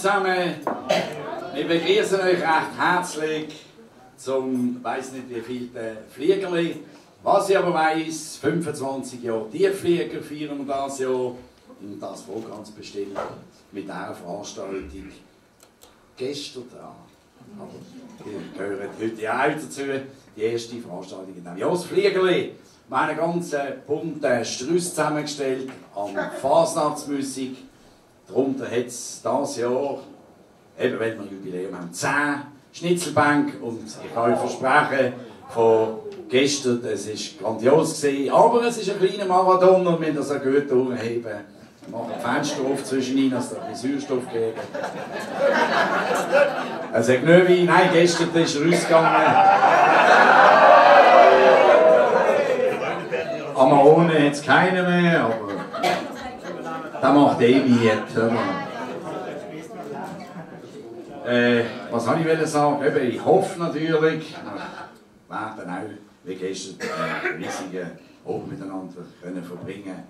zusammen, wir begrüßen euch recht herzlich zum, ich weiss nicht wie viel Fliegerli. Was ich aber weiss, 25 Jahre Tiefflieger feiern wir dieses Jahr und das voll ganz bestimmt mit dieser Veranstaltung gestern dran. Aber die gehören heute auch dazu, die erste Veranstaltung in diesem Jahr. Das Fliegerli, wir haben einen ganz bunten Strauß zusammengestellt an Fasnachtsmusik. Darunter hat es dieses Jahr, eben weil wir Jubiläum haben, 10 Schnitzelbänke und ich kann euch versprechen, von gestern, es war grandios gewesen, aber es ist ein kleiner Marathon und wir müssen das auch gut durchheben. Wir machen Fenster auf zwischendrin, dass es ein bisschen Sauerstoff gibt. Es hat Gnöwi, nein, gestern ist er rausgegangen. Amarone hat es keine mehr, aber das macht mit. Was wollte ich sagen? Eben, ich hoffe natürlich, wir werden auch wie gestern riesige Abend miteinander können verbringen.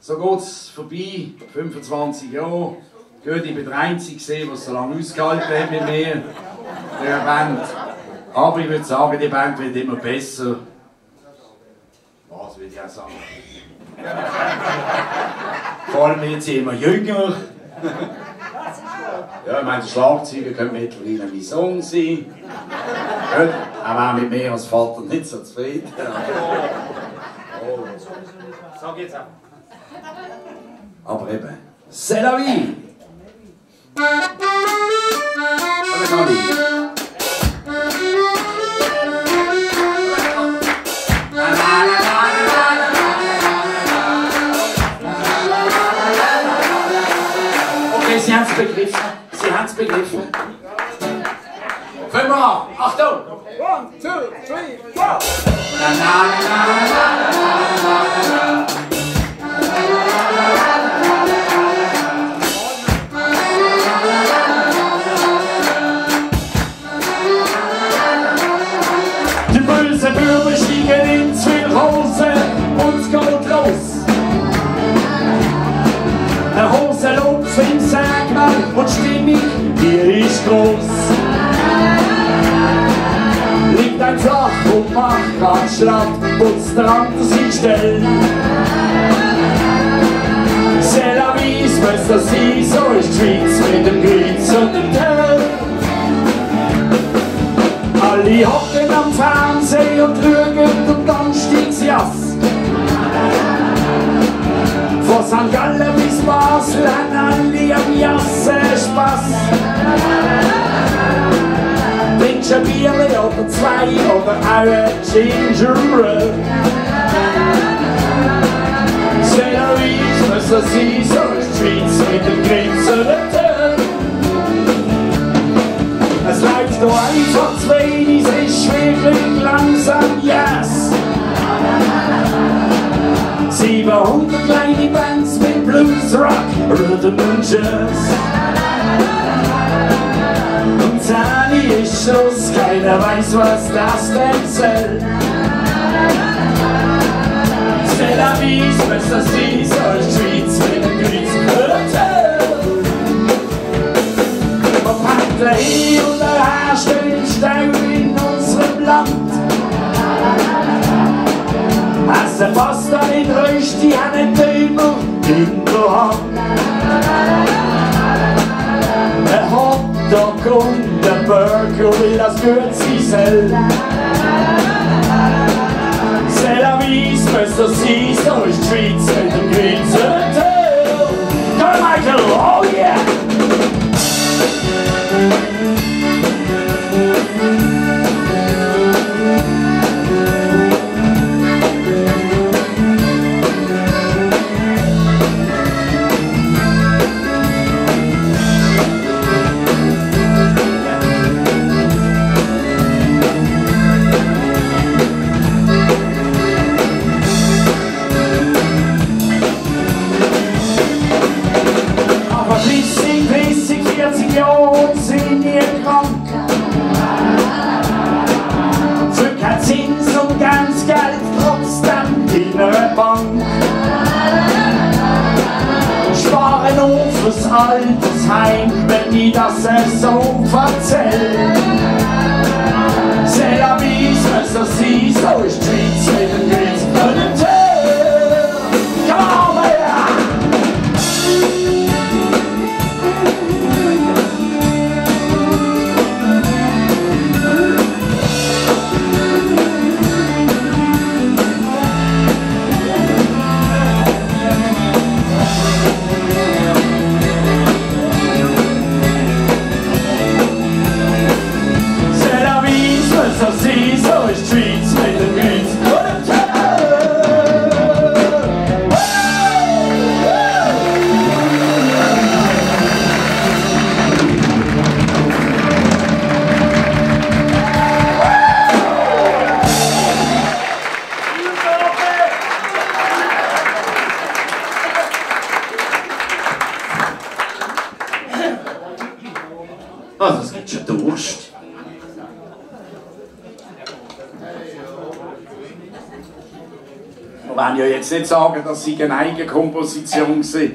So geht es vorbei, 25 Jahre. Gut, ich bin der Einzige, der so lange ausgehalten hat mit mir, der Band. Aber ich würde sagen, die Band wird immer besser. Was würde ich auch sagen? Vor allem wird sie immer jünger. Ja, ich meine, der Schlagzeuger könnte mittlerweile mein Sohn sein. Gut, er war mit mir als Vater nicht so zufrieden. Oh. Sag jetzt auch. Aber eben, c'est la vie! Okay, Sie haben es begriffen. Sie haben es begriffen. Fangen wir an. Achtung! 1, 2, 3, 4! Die bösen Bürger stiegen ins Wildhose und es geht los. Der Hose lobt im Sägmann und die Stimmung hier ist groß. Liegt ein Flach und macht ganz schlapp, putzt der andere sich still. C'est la vie, es muss das sein, so ist die Schweiz mit dem Gritz und dem Tell. Alle hocken am Fernsehen und schauen und dann steigt sie aus. Von St. Gallen bis Basel haben alle am Jassen Spass. Trinkst ein Bierli oder 2 oder auch ein Ginger Ale. C'est la vie, es muss das sein, so ist die Schweiz mit dem Gritz und dem Tell. Es läuft noch einfach zu wenig, es ist wirklich langsam, yes! 700 kleine Bands mit Blues, Rock, Rhythm und Jazz. Und 10 ist Schluss, keiner weiß, was das denn soll. C'est la vie, es muss das sein, so ist die Schweiz mit dem Gritz und Tell. Man packt da hin und daher steht Stau in unserem Land. Essen Pasta in Rösti, haben Döner in der Hand. Ein Hotdog und ein Burger, will das gut sein soll. C'est la vie, es muss das sein, so ist die Schweiz mit dem Gritz und Tell. Go Michael, oh yeah! Aber 30, 40 Jahre sind wir krank. Für keinen Zins und ganz Geld trotzdem in einer Bank. Sparen auf fürs Altersheim. nie, dass es so erzählt. C'est la vie, so sie, so ist die Schweiz mit dem Geld und dem Tell. Come on, baby! So see, so is streets with the greens. What a also, es gibt schon Durst. Wir wollen ja jetzt nicht sagen, dass sie eine Eigenkomposition war.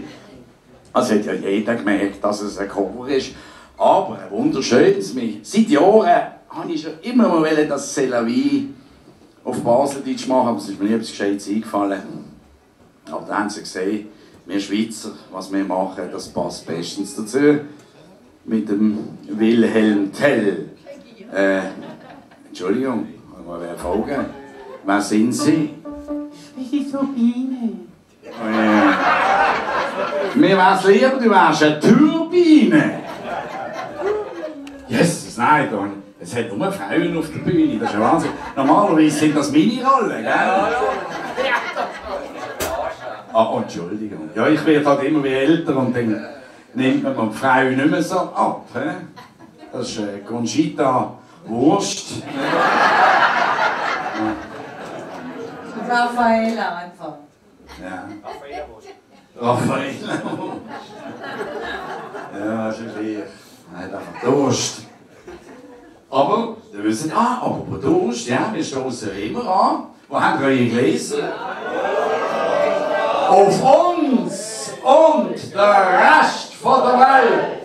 Also hat ja jeder gemerkt, dass es ein Cover ist. Aber ein wunderschönes. Seit Jahren habe ich schon immer mal wollen, das C'est la vie auf Baseldeutsch machen, aber es ist mir nie etwas Gescheites eingefallen. Aber dann haben sie gesehen, wir Schweizer, was wir machen, das passt bestens dazu. Mit dem Wilhelm Tell. Entschuldigung, ich muss mal folgen. Wer sind Sie? Ich bin Turbine. Mir wär's lieber, du wärst eine Turbine. Jesus, nein, es hat nur Frauen auf der Bühne, das ist ja Wahnsinn. Normalerweise sind das meine Rollen, gell? Ah, Entschuldigung. Ja, ich werde halt immer wie älter und dann nimmt man die Frauen nicht mehr so ab. He? Das ist Conchita Wurst. Raffaella einfach. Ja. Raffaella. Ja, das ist gleich. Nein, einfach Durst. Aber, wir wissen, aber Durst, ja, wir stoßen immer an. Wo habt ihr eure Gläser? Auf uns und der Rest von der Welt.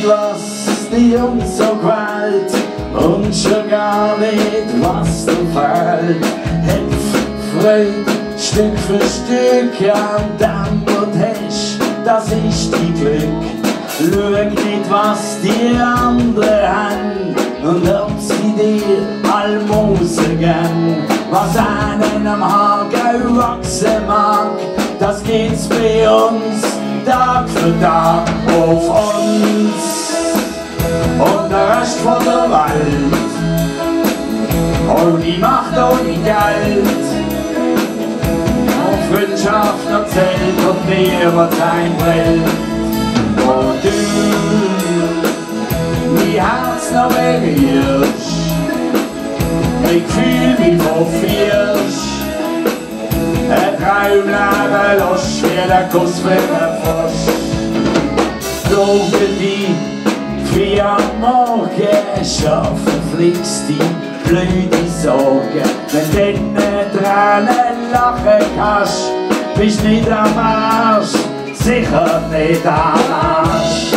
Was die uns so quält und schon gar nicht, was dir fehlt. Hilf, Freude, Stück für Stück an dem, was du hast, das ist dein Glück. Schau nicht, was die anderen haben und ob sie dir Almosen geben. Was einen am Haargau wachsen mag, das gibt's bei uns Tag für Tag auf uns und der Rest von der Welt. Ohne Macht, ohne Geld, und Freundschaft noch zählt und niemand einbrennt. Und du, mein Herz noch berührst, ich fühl mich verführst. Ein Traumleben los wie der Kuss für den Frosch. Drogen die 4 am Morgen, schaffen fliegst die blöde Sorgen. Wenn du in den Tränen lachen kannst, bist nicht am Arsch, sicher nicht am Arsch.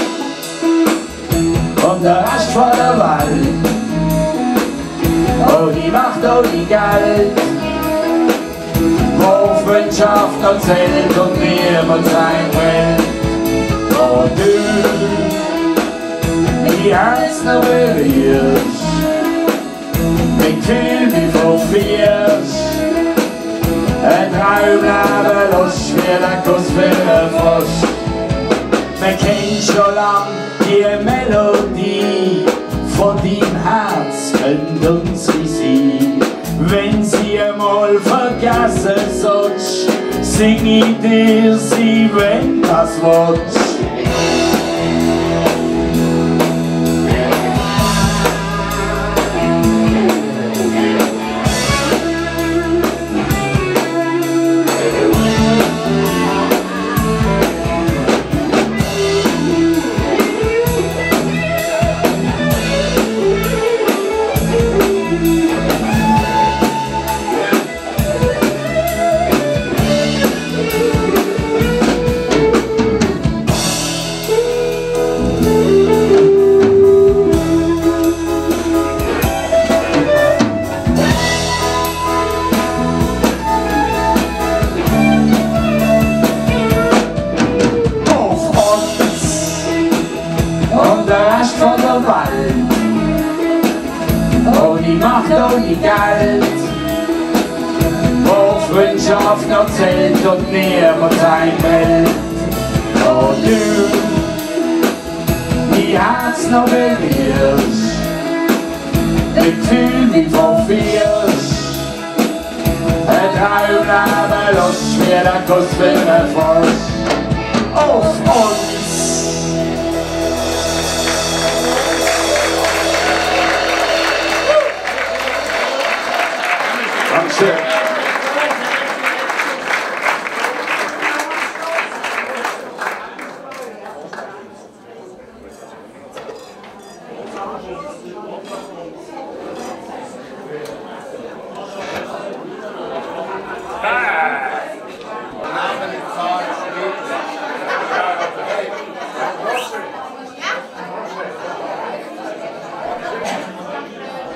Und der Rest von der Welt, ohne Macht, ohne Geld, wo Freundschaft noch zählt und niemand reinbrennt. Oh du, mein Herz noch berührst, ich fühl mich verführst. Ein Traumleben los wie der Kuss für den Frosch. Man kennt schon lang die Melodie von deinem Herz, könnte unsere sein. Wenn sie einmal vergessen sollst, sing ich dir sie, wenn das willst. Ohne Macht, ohne Geld, wo Freundschaft noch zählt und niemand sein will. Oh du, mein Herz noch berührst, mit Gefühl mich verführst. Ein Traumleben los wie der Kuss für einen Frosch auf uns. Dankeschön.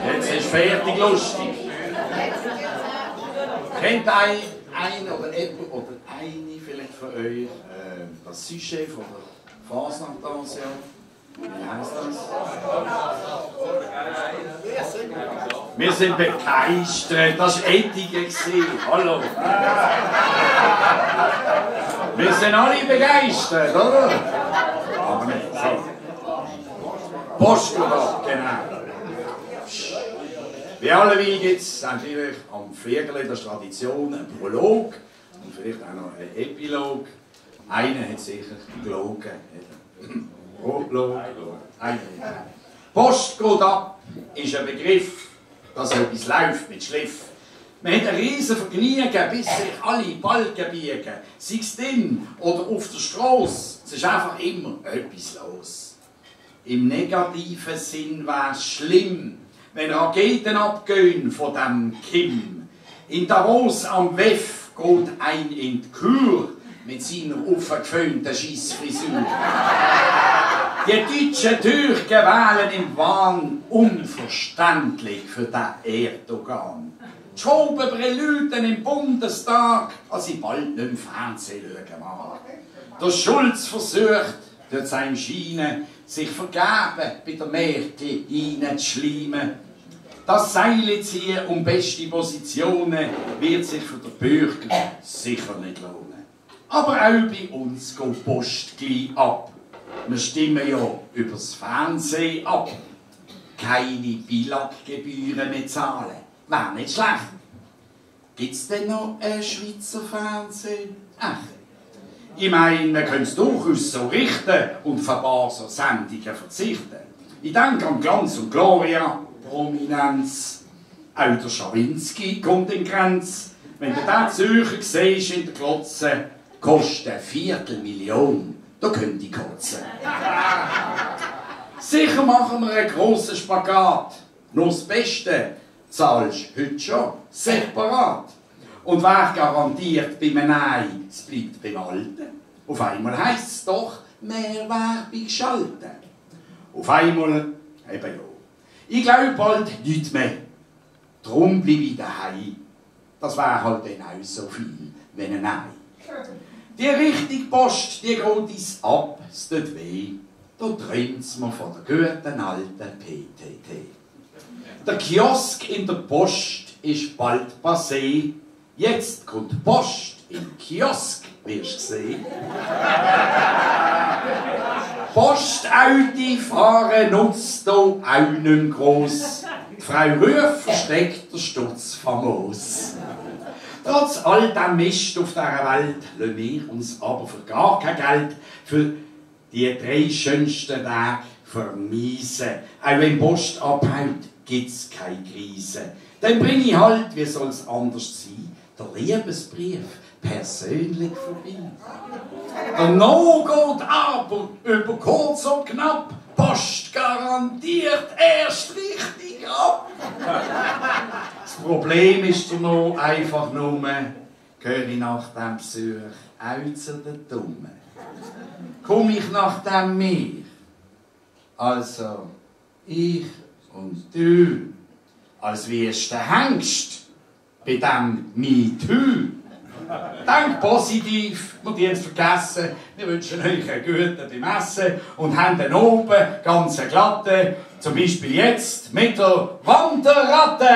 Jetzt ist fertig lustig. Kennt ein oder jemand oder eine vielleicht von euch das Sujet von der Fasnacht-Pension? Wie heisst das? Wir sind begeistert, das war Etike. Hallo! Wir sind alle begeistert, oder? Aber nicht so. Postgelacht, genau. Wie alle will gibt es natürlich am Fliegerli der Tradition einen Prolog und vielleicht auch noch einen Epilog. Einer hat sicher gelogen. Prolog, Post geht ab ist ein Begriff, dass etwas läuft mit Schliff. Man hat ein riesen Vergnügen, bis sich alle Balken biegen. Sei es drin oder auf der Strasse, es ist einfach immer etwas los. Im negativen Sinn wäre es schlimm, wenn Raketen abgehen von dem Kim. In Davos am WEF geht ein in die Kur mit seiner aufgeföhnten Scheissfrisur. Die deutschen Türken wählen im Wahn unverständlich für den Erdogan. Die Schobenbrelüten im Bundestag, als ich bald nicht im Fernsehen schauen mag. Der Schulz versucht, durch seine Schiene, sich vergeben bei der Merkel hineinzuschleimen. Das Seile ziehen um beste Positionen wird sich für den Bürger sicher nicht lohnen. Aber auch bei uns geht die Post gleich ab. Wir stimmen ja übers Fernsehen ab. Keine Bilaggebühren mehr zahlen. Wäre nicht schlecht. Gibt es denn noch ein Schweizer Fernsehen? Ach. Ich meine, wir können es durchaus so richten und auf ein paar so Sendungen verzichten. Ich denke an Glanz und Gloria, Prominenz, auch der Schawinski kommt in Grenz. Wenn du den Zürcher siehst in der Glotze, kostet 250.000, da könnt ihr kotzen. Sicher machen wir einen grossen Spagat. Nur das Beste zahlst du heute schon separat. Und wer garantiert bei einem Nein, es bleibt beim Alten? Auf einmal heisst es doch, mehr Werbung schalten. Auf einmal, eben ja. Ich glaube bald nichts mehr. Darum bleibe ich daheim. Das wäre halt dann auch so viel, wenn ein Nein. Die richtige Post, die geht ins Ab, es tut weh. Da träumt's mir von der guten alten PTT. Der Kiosk in der Post ist bald passé. Jetzt kommt die Post im Kiosk wirst sehen. Postautos fahren nutzt hier auch nicht gross. Die Frau Rüff versteckt der Stutz famos. Trotz all dem Mist auf dieser Welt lassen wir uns aber für gar kein Geld für die 3 schönsten Tage vermiesen. Auch wenn Post abhaut, gibt's keine Krise. Dann bringe ich halt, wie soll's anders sein, der Liebesbrief persönlich vorbei. Der No geht aber über kurz und knapp. Post garantiert erst richtig ab. Das Problem ist noch einfach nur, gehöre ich nach dem Besuch auch zu den Dummen. Komme ich nach dem Meer? Also, ich und du, als wärst du Hengst bei dem MeToo. Denkt positiv, wir die es vergessen. Wir wünschen euch einen guten beim Essen und haben dann oben ganz glatte, zum Beispiel jetzt mit der Wanderratte.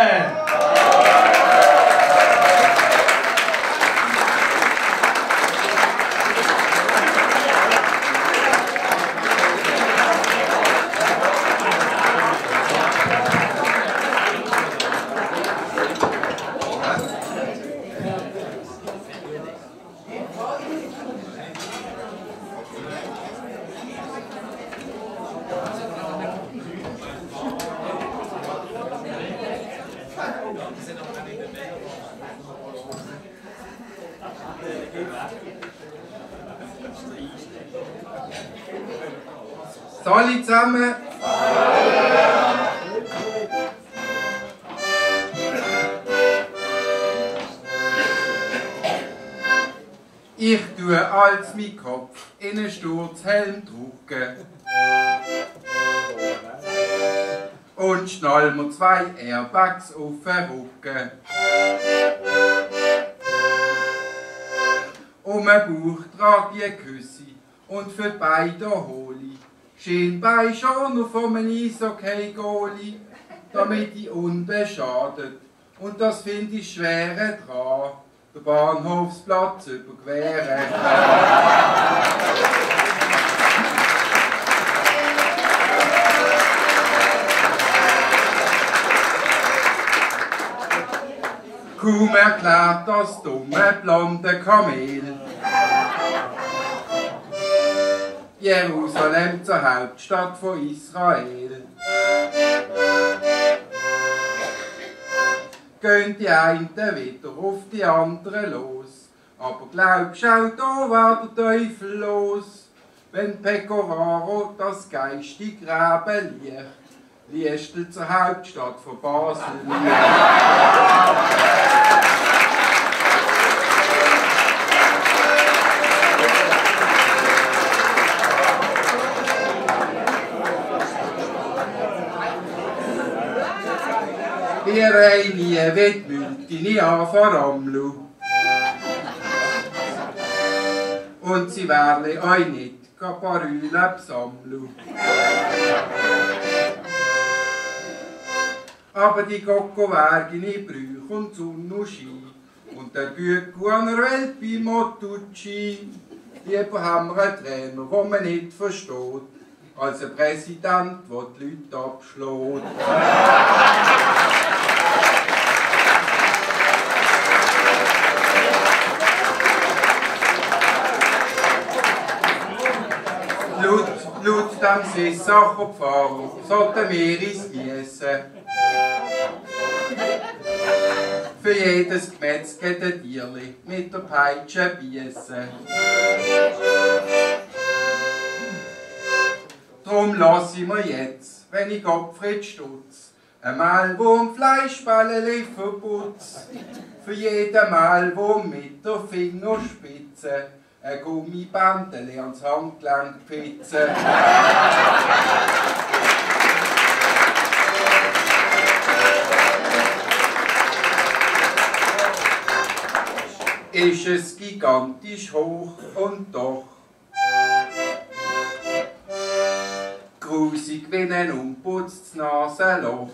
So, alle zusammen. Ich tue als mein Kopf in einen Sturzhelm drücken und schnall mir 2 Airbags auf den Rücken. Um den Bauch trage ich Küsse und für beide hole ich Schienbein schon auf einem Eishockey-Goalie, damit ich unbeschadet, und das finde ich schwer dran, den Bahnhofsplatz überqueren. Kaum erklärt das dumme blonde Kamel Jerusalem zur Hauptstadt von Israel. Gehen die einen wieder auf die anderen los, aber glaubst auch, da war der Teufel los, wenn Pecoraro das geistige Gräben Liestel zur Hauptstadt von Basel Die Reine wird Mültini anverrammlu. Und sie werden euch nicht Kaparüle besammlu. Aber die Gocco werden in Brüch und Sonne und Ski. Und der Güco an der Welt bei Mottucci. Lieber haben wir einen Trainer, den man nicht versteht, als ein Präsident, der die Leute abschlägt. Laut dem Sissacher Pfarrer sollten wir ins Gießen. Für jedes gemetzgete Tierli mit der Peitsche biessen. Drum lasse ich mir jetzt, wenn ich Gottfried stutz, ein Mehlwurm Fleischbälleli verputz. Für jeden Mehlwurm mit der Fingerspitze ein Gummibändeli ans Handgelenk pitzen. Ist es gigantisch hoch und doch grusig wie ein unputztes Nasenloch.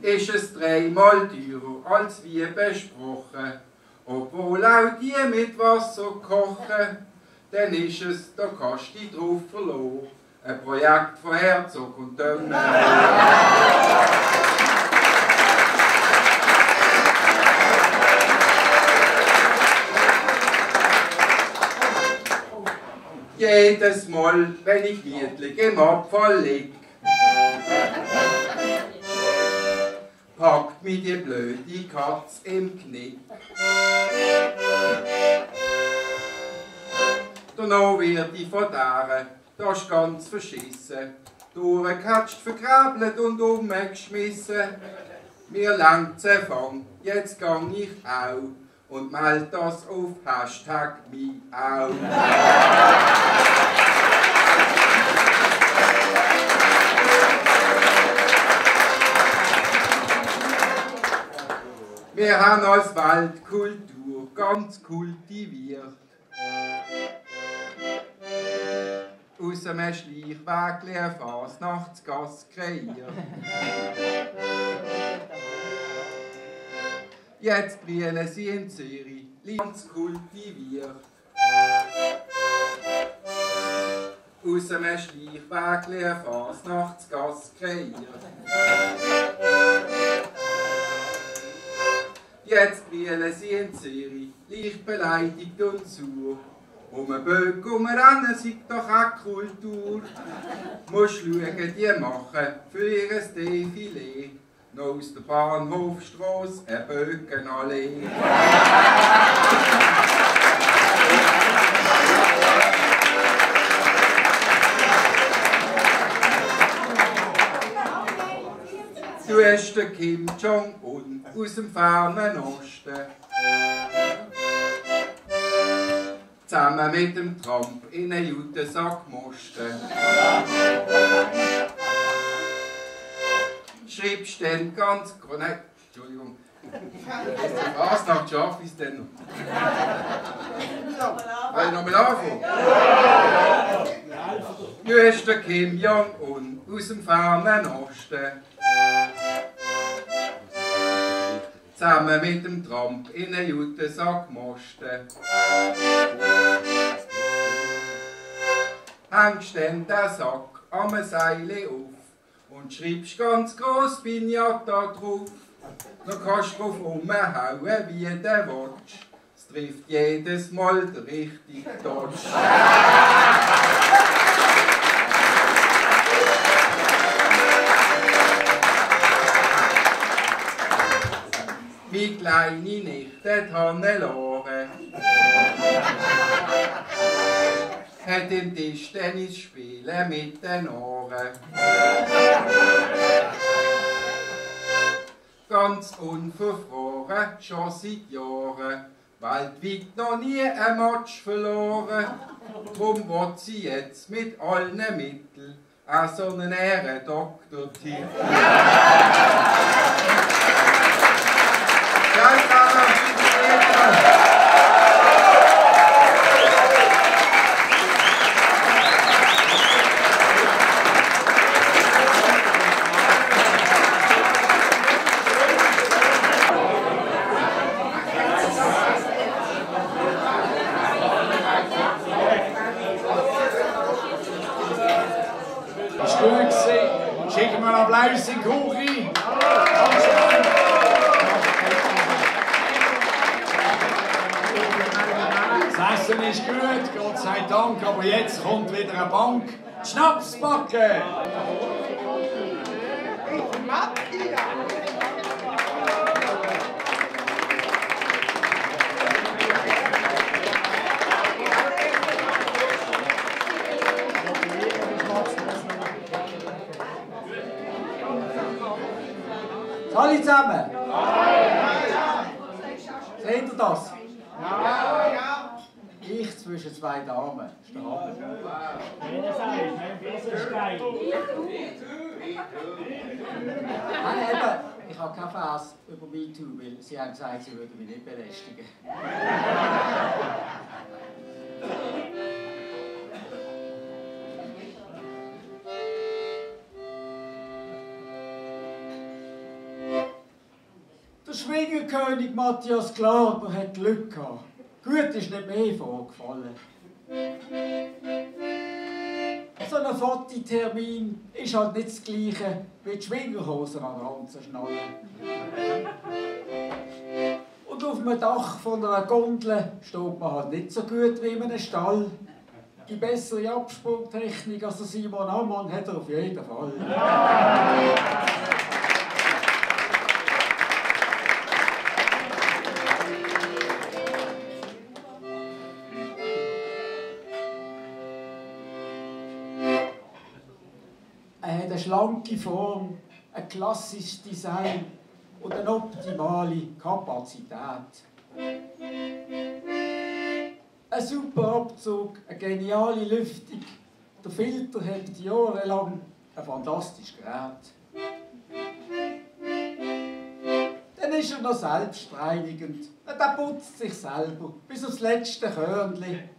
ist es dreimal teurer als wie besprochen. Obwohl auch die mit Wasser kochen, dann ist es, da kannst du dich drauf verlassen. Ein Projekt von Herzog und Dömmel. Jedes Mal, wenn ich gemütlich im Abfall lieg, packt mich die blöde Katz im Knick. Danach wird ich von deren, das ist ganz verschissen, durchgekatscht, verkabelt und umgeschmissen. Mir langt's Fang, jetzt gang ich auch und meld das auf #MeOut. Wir haben als Waldkultur ganz kultiviert. Aus einem Schleichweg eine Fasnachtsgasse kreiert. Jetzt bringen sie in Zürich ganz kultiviert. Aus einem Schleichweg eine Fasnachtsgasse kreiert. Jetzt bringen sie in Zürich leicht beleidigt und sauer. Um einen Böck rennen, sei doch auch Kultur. Musst schauen, die machen für ihr Defilé noch aus der Bahnhofstrasse eine Böckenallee. Du hast den Kim Jong-un aus dem fernen Osten. Zusammen mit dem Trump in einen Judensack mosten. Schreibst denn ganz... Nein, Entschuldigung. Was nach schaffe ich es denn noch? Will ich nochmal anfangen? Du hast den Kim Jong-un aus dem fernen Osten. Zusammen mit dem Trump in einen Judensack mosten. Hängst dann den Sack am Seil auf und schreibst ganz gross Pinata drauf. Dann kannst du drauf umhauen wie der Watch. Es trifft jedes Mal den richtigen Dodge. Wie kleine Nichte Hannelore hat im Tischtennis spielen mit den Ohren. Ganz unverfroren, schon seit Jahren, weltweit noch nie ein Match verloren. Drum wird sie jetzt mit allen Mitteln auch so einen Ehrendoktortitel. Ist gut gewesen. Schicken wir einen Applaus in die Küche. Das Essen ist gut, Gott sei Dank, aber jetzt kommt wieder eine Bank. Schnapsbacke! Alle zusammen? Seht ihr das? Ja. Ich zwischen zwei Damen. Ist der Hammer. Nein, eben, ich habe keinen Vers über MeToo, weil sie haben gesagt, sie würden mich nicht belästigen. Schwingerkönig Matthias Glarner hat Glück gehabt. Gut ist nicht mehr vorgefallen. So ein Fototermin ist halt nicht das Gleiche wie die Schwingerhosen an den Ranzen schnallen. Und auf dem Dach von einer Gondel steht man halt nicht so gut wie in einem Stall. Die bessere Absprungtechnik als der Simon Ammann hat er auf jeden Fall. Er hat eine schlanke Form, ein klassisches Design und eine optimale Kapazität. Ein super Abzug, eine geniale Lüftung, der Filter hält jahrelang, ein fantastisches Gerät. Dann ist er noch selbstreinigend, er putzt sich selber bis aufs letzte Körnchen.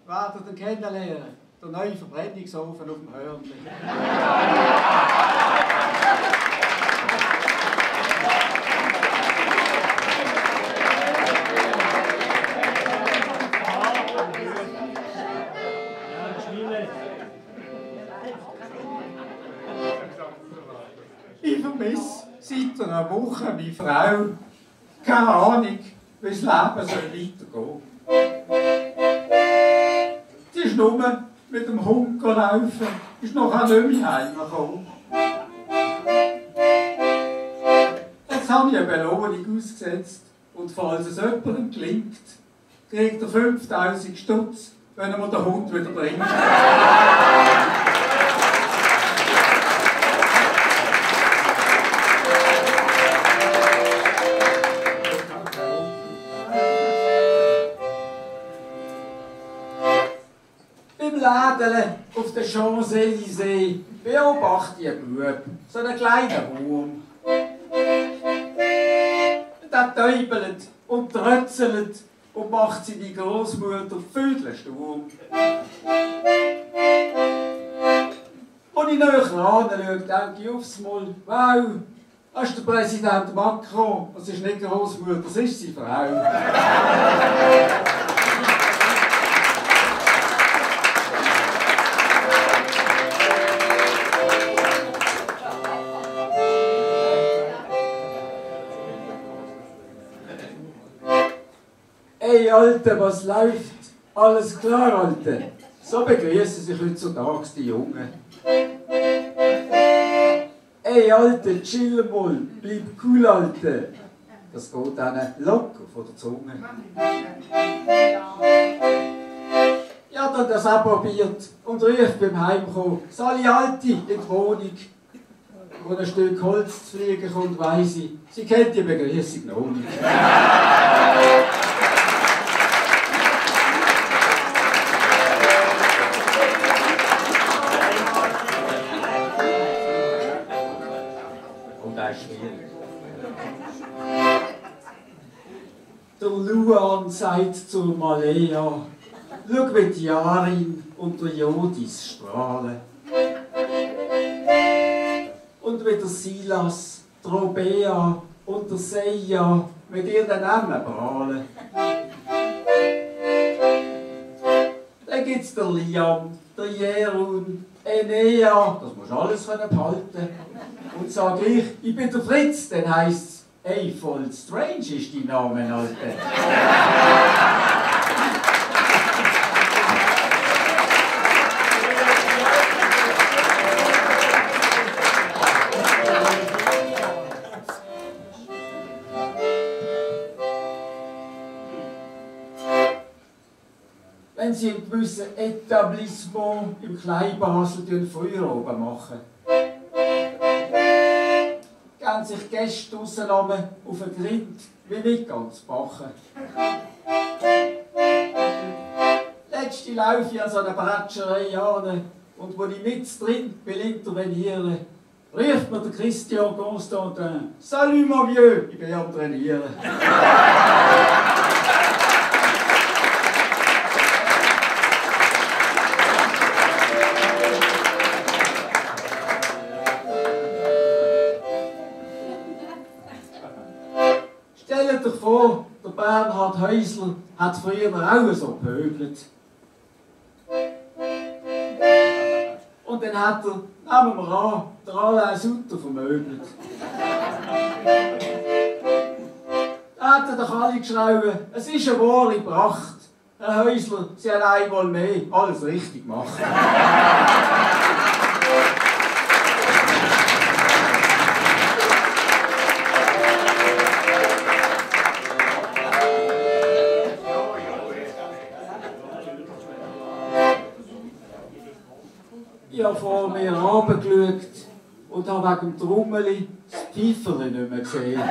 Werdet ihr kennenlernen, der neue Verbrennungsofen auf dem Hörnli. Ich vermisse seit einer Woche meine Frau. Keine Ahnung, wie das Leben weitergehen soll. Sie ist nur mit dem Hund laufen, ist noch nicht mehr heimgekommen. Jetzt habe ich eine Belohnung ausgesetzt und falls es jemandem gelingt, kriegt er 5000 Stutz, wenn er mir den Hund wieder bringt. Lädele auf den Champs-Élysées beobachte ich einen Bub, so einen kleinen Wurm. Der täubelt und trötzelt und macht seine Großmutter Vödelsturm. Als ich näher anschaue, denke ich aufs Mal, wow, das ist der Präsident Macron, das ist nicht die Großmutter, das ist seine Frau. Hey Alte, was läuft? Alles klar, Alte? So begrüßen sich heutzutage die Jungen. Hey Alte, chill mal, bleib cool, Alte. Das geht ihnen locker von der Zunge. Ja, dann das auch probiert und ruft beim Heimkommen Sali Alte in die Wohnung. Wo ein Stück Holz zu fliegen kommt, weiss ich, sie kennt die Begrüßung noch nicht. Der Luan sagt zur Malea, schau wie die Jarin und der Jodis strahlen. Und wie der Silas, der Robea und der Seija mit ihren Namen prahlen. Dann gibt's der Liam, der Jerun, Enea, das musst du alles behalten. Und sag ich bin der Fritz, dann heisst's, hey, voll strange ist dein Name, Alter. Wenn Sie im gewissen Etablissement im Kleinbasel Feuer oben machen, gehen sich Gäste rausnehmen auf einen Grind wie nicht ganz backen. Letzte laufe ich an so einer Bretscherei an und wo ich mit drin will intervenieren, ruft mir der Christian Constantin: «Salut mon vieux, ich bin am Trainieren.» Häusler hat früher auch so gepöbelt. Und dann hat er, nehmen wir an, der Alain Sutter vermöbelt. Da hat er doch alle geschrieben, es ist eine wahre Pracht. Herr Häusler, Sie haben einmal mehr alles richtig gemacht. Ich habe vor mir runtergeschaut und habe wegen dem Trommeli das Pfeiferli nicht mehr gesehen.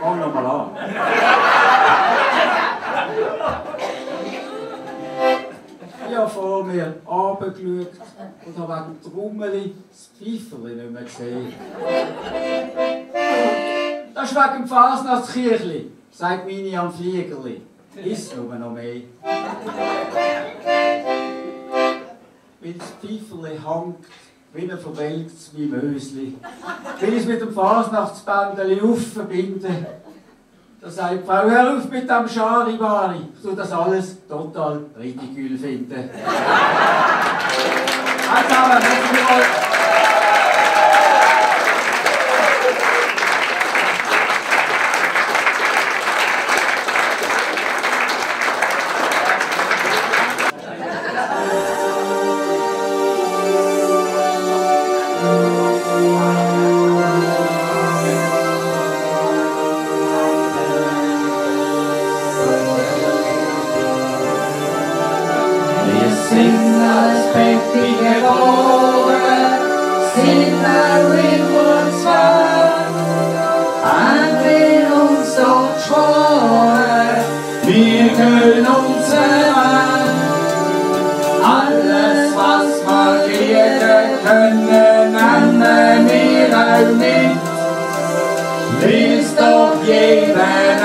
Fang nochmal an. Ich habe vor mir runtergeschaut und habe wegen dem Trommeli das Pfeiferli nicht mehr gesehen. Das ist wegen dem Fasnachtskirchli, sagt Mini am Fliegerli. Ist nur noch mehr. Weil das Pfeiferli hängt wie ein verwelktes Mösli. Will ich es mit dem Fasnachtsbändeli aufverbinden. Da sagt die Frau, hör auf mit dem Scharibari. Ich tue das alles total ridikül finden.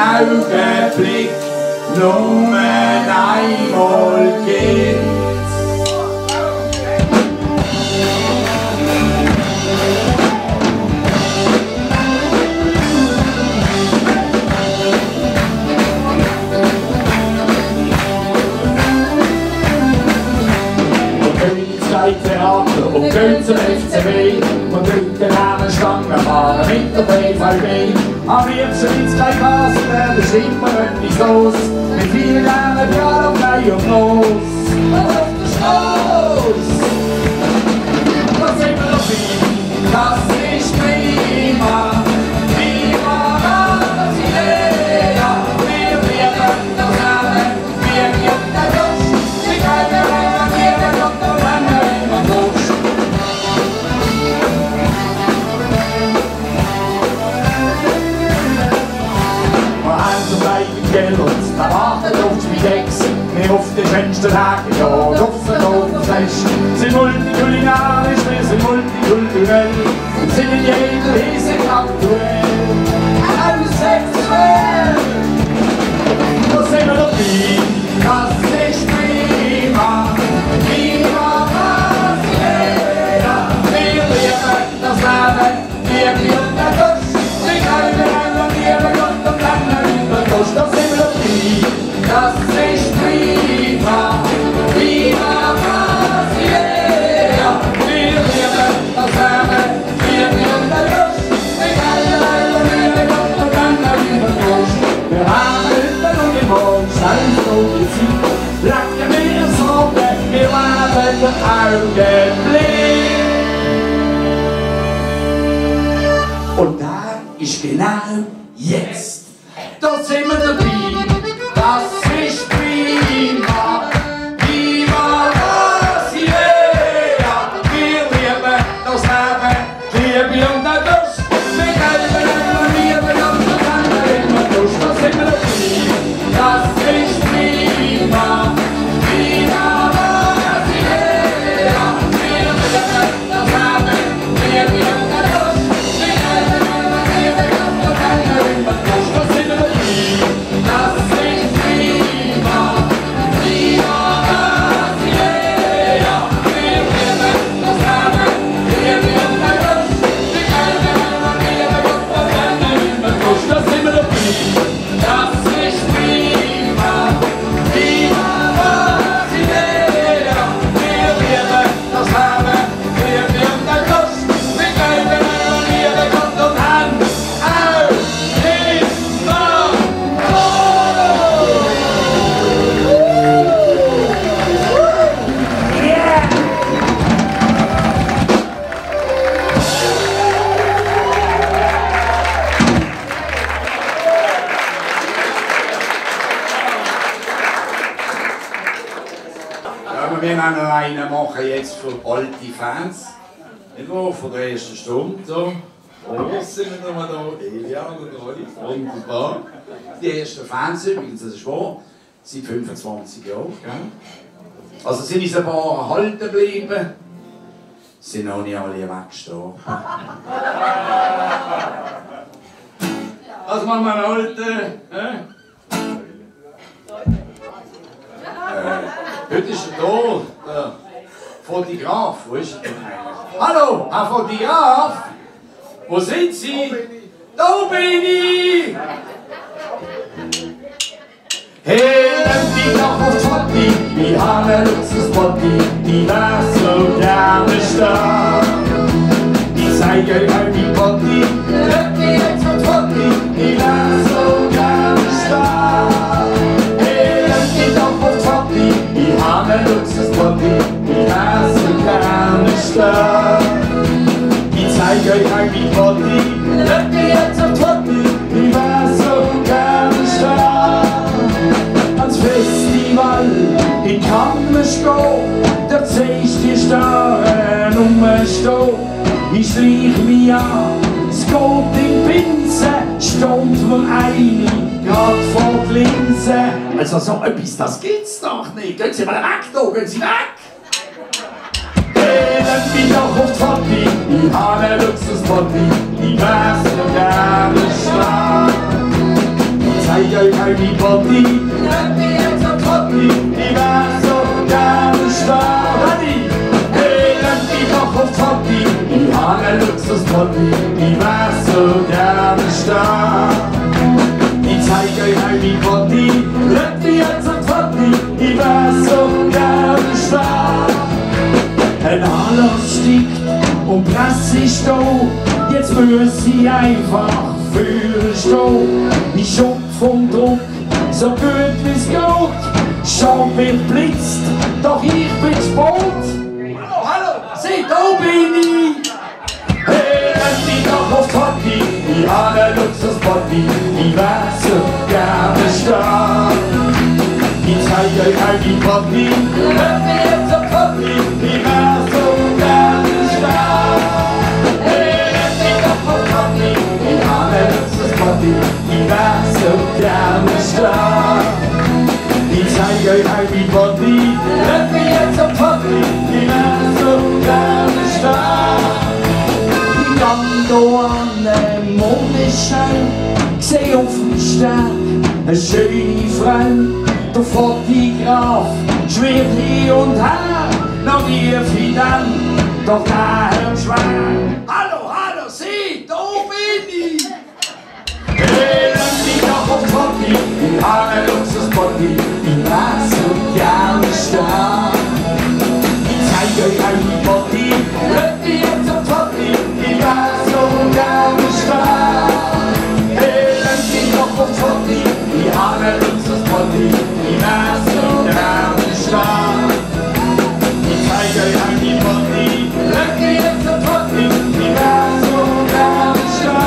Augenblick nur einmal geht. Theater und gehen zum FCB und drücken eine Stange fahren mit der BVB. Am liebsten ins Kleinkasse, da schreibt man etwas los. Mit vielen Jahren Piano, frei und los. Und auf der Straße, da sind wir noch viel, das ist prima. Prima Brasileia, wir lieben das Leben, wir lieben den Lust, wir können rennen, und dann rennen wir los. Da wartet auf die Decks, wir auf den Fensterhaken, ja, draussen auf dem Fleisch. Sie multikulinarisch, wir sind multikulturell und sind in jeder Hinsicht aktuell. Sexuell! Da sind wir dabei, das ist prima. Prima Brasileia, wir lieben das Leben, wir lieben den Dusch. Wir können einmal lieben und dann über den Dusch. Da sind wir dabei, das ist prima. Prima Brasileia, wir lieben das Leben, wir lieben den Dusch. Wir können einmal lieben und dann über den Dusch. Wir haben heute und im Morgen selbst so die Zeit. Lachen wir so, wir leben den Augenblick. Und da ist genau jetzt. Da sind wir dabei, das ist prima. Prima Brasileia, wir lieben das Leben, Liebe und den Dusch. Wir können immer lieben und dann immer Dusch. Da sind wir dabei, das ist prima. Prima Brasileia, wir lieben das Leben, Liebe und den Dusch. Wir können immer lieben und dann immer Dusch. Da sind wir dabei. wir noch einen machen jetzt für alte Fans. Nicht nur von der ersten Stunde. So. Oh, sind wir nochmal da? Elian und Rolli. Wunderbar. Die ersten Fans übrigens, das ist wahr, seit 25 Jahren. Gell? Also sind uns ein paar erhalten geblieben. Sind noch nicht alle weggestorben. Was machen wir einen alten? Heute ist er da, der Fotograf. Wo ist er denn eigentlich? Hallo, Herr Fotograf! Wo sind Sie? Da bin ich! Hey, nimm dich doch auf Fotti, ich hab ne Luxusbotti, die wär so gerne stark. Ich zeig euch mal die Botti, nimm dich jetzt auf Fotti, die wär so gerne stark. Hey, nimm dich doch auf Fotti, ich hab ne Luxusbotti, die wär so gerne stark. Ich zeig euch mal die Botti, nimm dich jetzt auf Fotti, die wär so gerne stark. Ans Festival in Cannes gehen, dort seh ich die Starren rumstehen. Ich schleich mich an, es geht in die Pinse, steht mir eine, grad vor die Linse. Also so etwas, das gibt's doch nicht. Gehen Sie mal weg da, gehen Sie weg! Hey, nimm mich doch auf die Fotti, ich hab ne Luxusbotti, ich wär so gerne stark. Ich zeig euch mal die Botti, nimm mich jetzt auf die Fotti, ich wär so gerne stark. Hey, nimm mich doch auf die Fotti, ich hab ne Luxusbotti, ich wär so gerne stark. Ich zeig euch mal die Botti, nimm mich jetzt auf die Fotti, ich wär so gerne stark. Ein Anlass stickt und Presse ist da, jetzt muss ich einfach für stehen. Ich schock vom Druck, so gut wie's geht. Schon wird blitzt, doch ich bin spät. Hallo, hallo, seht, da bin ich. Hey, nimm mich doch auf die Fotti, ich hab ne Luxusbotti, ich wär so gerne stark. Ich zeig euch mal die Botti, nimm mich jetzt auf die Fotti, ich wär so gerne stark. Hey, nimm mich doch auf die Fotti, ich hab ne Luxusbotti, ich wär so gerne stark. Ich zeig euch mal die Botti, nimm mich jetzt auf die Fotti, ich wär so gerne stark. Ich gang da an den Mondschein, seh auf dem Stern eine schöne Frau. Der Fotograf schwirrt hier und her, noch rief ich dann, doch der Herr schwer. Hallo, hallo, sieh, da bin ich! Hey, nimm mich doch auf die Fotti, ich hab ne Luxusbotti, ich wär so gerne stark. Ich zeig euch mal die Botti, nimm mich jetzt auf die Fotti, ich wär so gerne stark. Hey, nimm mich doch auf die Fotti, ich hab ne Luxusbotti, ich wär so gerne stark. Ich zeig euch mal die Botti, nimm mich jetzt auf die Fotti, ich wär so gerne stark.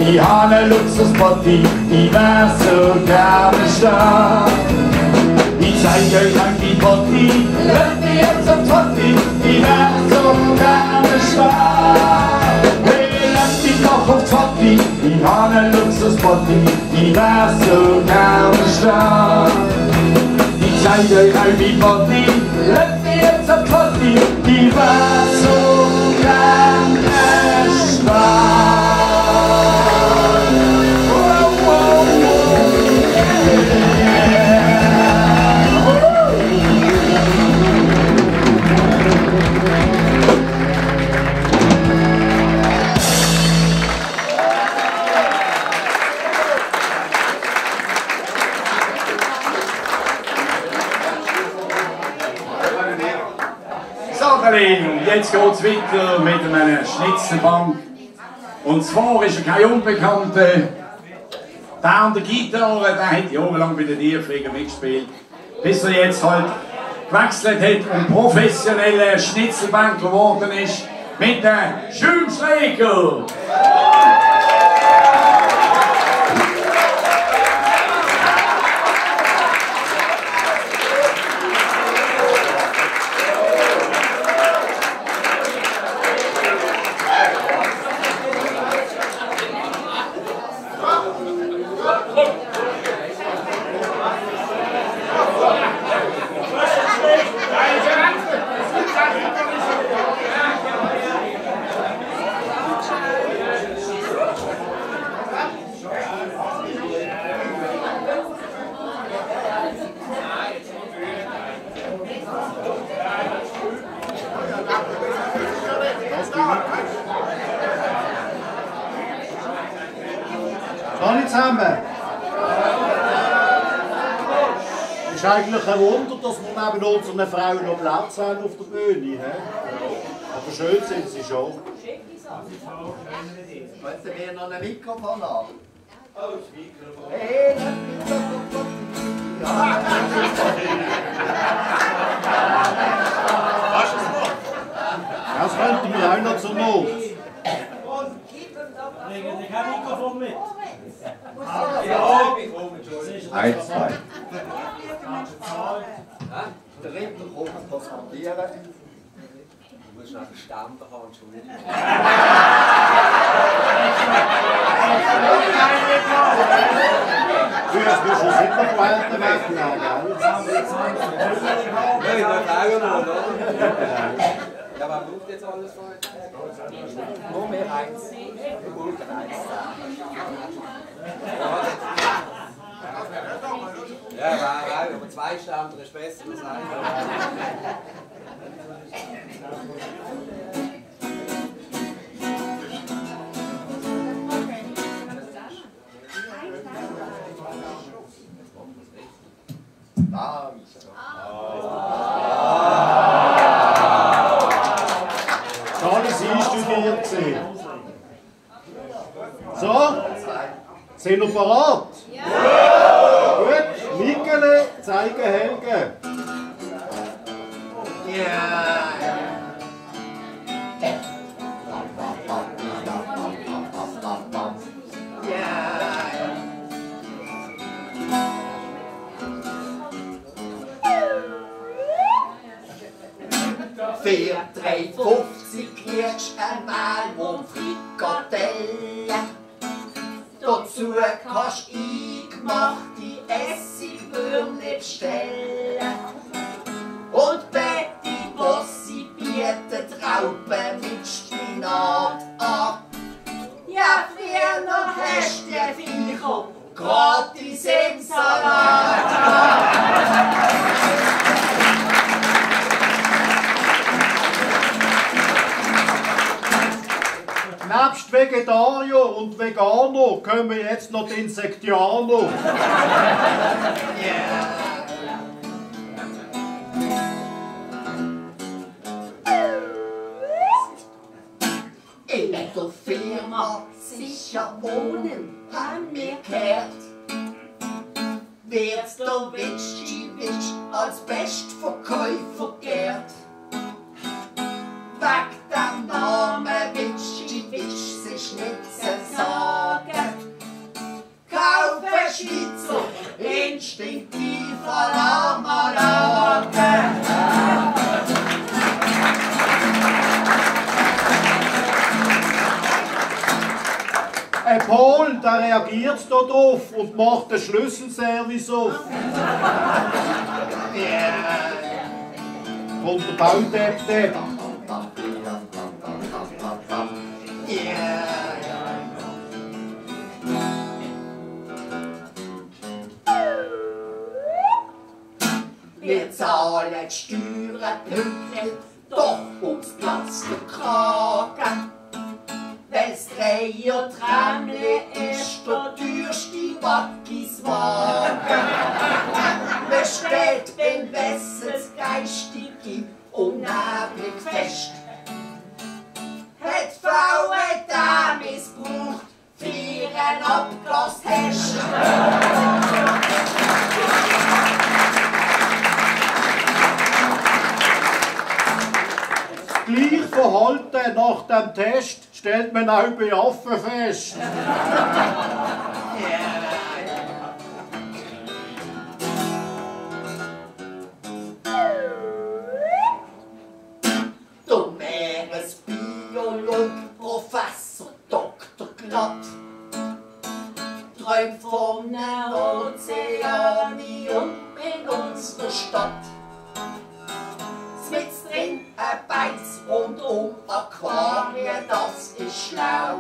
Ich hab ne Luxusbotti, ich wär so gerne stark. Ich zeig euch mal die Botti, nimm mich jetzt auf die Fotti, ich wär so gerne stark. Hey, lass mich doch auf die Fotti, ich hab ne Luxusbotti, ich wär so gerne stark. Ich zeig euch mal die Botti, nimm mich jetzt auf die Fotti, ich wär so gerne stark. jetzt geht es weiter mit einer Schnitzelbank. Und zwar ist er kein Unbekannter. Der an der Gitarre, der hat jahrelang bei den Tierfliegern mitgespielt. Bis er jetzt halt gewechselt hat und professioneller Schnitzelbank geworden ist. Mit der Schönschläger. Hallo zusammen! Es ist eigentlich ein Wunder, dass wir neben unseren Frauen noch Platz haben auf der Bühne. He? Aber schön sind sie schon. Wollten wir noch ein Mikrofon haben? Oh, das Mikrofon. Das könnten wir auch noch zur Not. Bringen Sie kein Mikrofon mit? Ja, ich komme schon. 1, 2. Der Ritter kommt transportieren. Du musst noch den Ständer haben, Entschuldigung. Du musst schon sicher Pointe wegnehmen, gell? Ja, ich darf auch noch, oder? Ja, was braucht jetzt alles von euch? Nur mehr eins. Wir brauchen eins. Ja, weil aber zwei Ständer ist besser als einer. Das war alles einstudiert. So, sind wir bereit? Ja! Gut, Michele, zeigen Helge. Ja. Für 3,50 kriegst du einmal um Frikadelle. Dazu kannst du eingemachte Essigbürle bestellen. Und Betty Bossi bietet Raupen mit Spinat an. Ja, früher noch hast du die Viecher gratis im Salat gehabt. Nebst Vegetarier und Veganer kommen jetzt noch die Insektianer. In der Firma sicher wohnen, haben wir gehört, wird der Witschi-Witsch als Bestverkäufer geehrt. Weg dem Namen Witschi-Witsch sich nicht zu sagen. Kaufe Schnitzel, instinktiv Alarmanlage. Ein Pol, der reagiert da drauf und macht den Schlüsselservice auf. Und der Baudepp. Wir zahlen die Steuern pünktlich, doch uns platzt der Kragen. Weil's Dreier-Tramle ist der teuerste Wackiswagen. Man stellt, wenn Wessels geistige unneblig fest, einen Abgastest. Gleich Verhalten nach dem Test stellt man auch bei Affen fest. Der Meeresbiolog Professor Dr. Glatt träumt von einem Ozeanium in unserer Stadt. Mit drin ein Beiz rundum Aquarien, das ist schlau.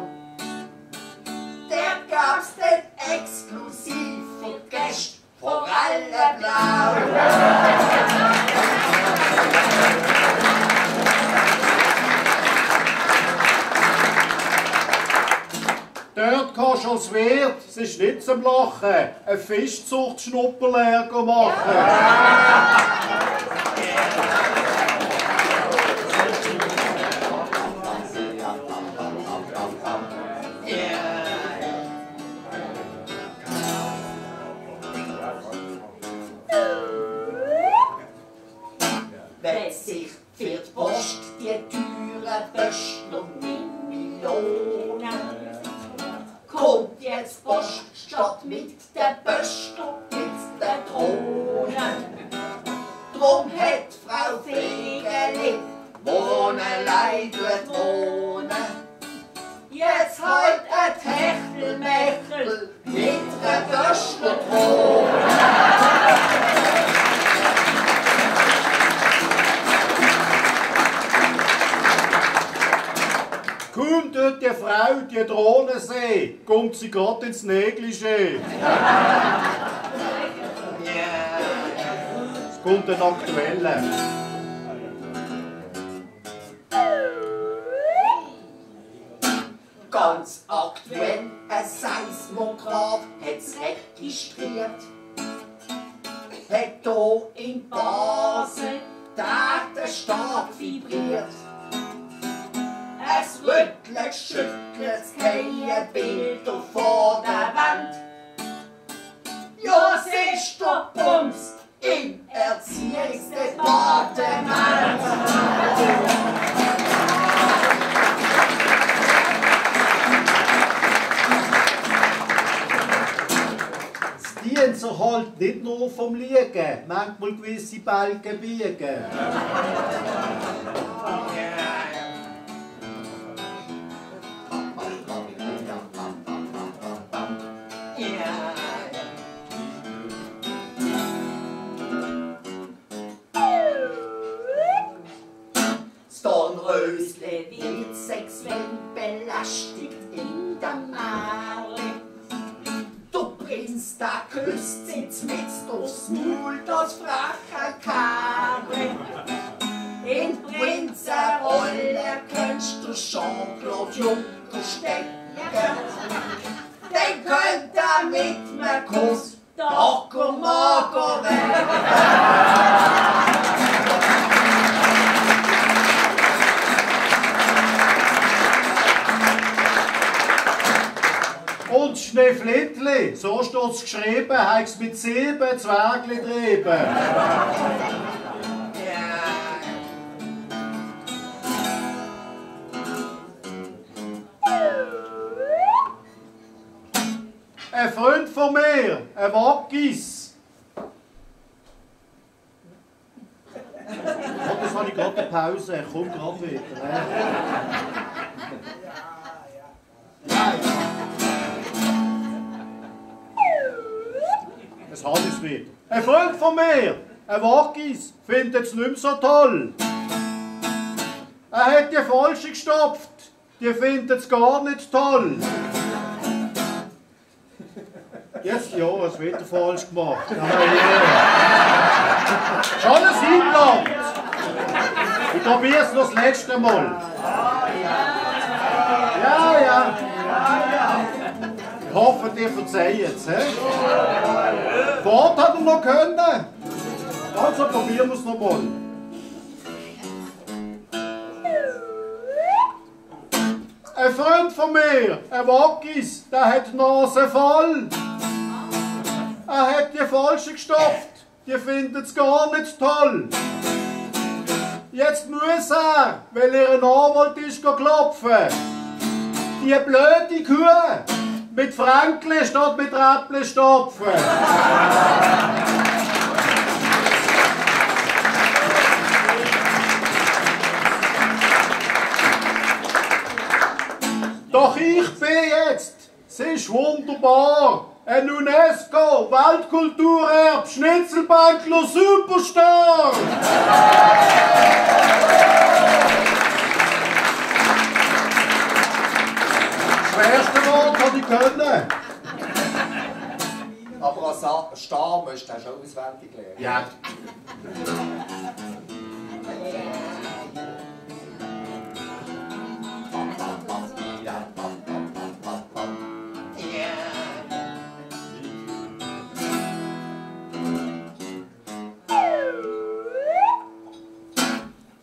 Der gab's denn exklusiv für die Gäste Forellenblau. Dort kannst du als Wirt, es ist nicht zum Lachen, eine Fischzucht-Schnupperlehr machen. Wenn sich für die Post die Türen Böschler mit Millionen, kommt jetzt Post statt mit den Böschler mit den Drohnen. Drum hat Frau Fegeli, wo allein wohnen, jetzt halt ein Techtelmechtel mit einer Böschler-Drohne. Kaum dort die Frau die Drohne sehen, kommt sie grad ins Negligé. Es kommt ein aktueller. Ganz aktuell, ein Seismograph hat's registriert. Hat hier in Basel der Stab vibriert. Es rüttelt, schüttelt, es gehen Bilder vor der Wand. Ja, es ist der Bums im Erziehungsdepartement. Die dienen sich halt nicht nur vom Liegen, manchmal gewisse Balken biegen. Dornrösle wird sexuell belästigt in der Mare. Der Prinz, der küsst sitzt mit durchs Maul, das freche Karre. In Prinzenrolle kennst du Jean-Claude Juncker stecken. Den könnt ihr mit einem Kuss Docker Mager werden. Und Schneeflittli, so steht es geschrieben, hat es mit 7 Zwergli getrieben. Ein Freund von mir, ein Waggis. Oh, das habe ich gerade eine Pause, ich komme gerade wieder. Das habe ich wieder. Ein Freund von mir, ein Waggis, findet es nicht mehr so toll. Er hat die falsche gestopft, die findet es gar nicht toll. Jetzt ja, es wird falsch gemacht. Schon ein Hinland. Ich probiere es noch das letzte Mal. Ja. Ich hoffe, ihr verzeiht es. Fort hat er noch können. Also probieren wir es noch mal. Ein Ein Freund von mir, ein Wackis, der hat die Nase voll. Er hat die falsche gestopft, die findet es gar nicht toll. Jetzt muss er, weil ihr ein Anwalt ist, klopfen. Die blöde Kuh mit Fränkli statt mit Räppli stopfen. Doch ich bin jetzt, es ist wunderbar, ein UNESCO-Weltkulturerbe Schnitzelbänkler Superstar. Das schwerste Wort kann ich können. Aber als Star musst du schon auswendig lernen. Ja.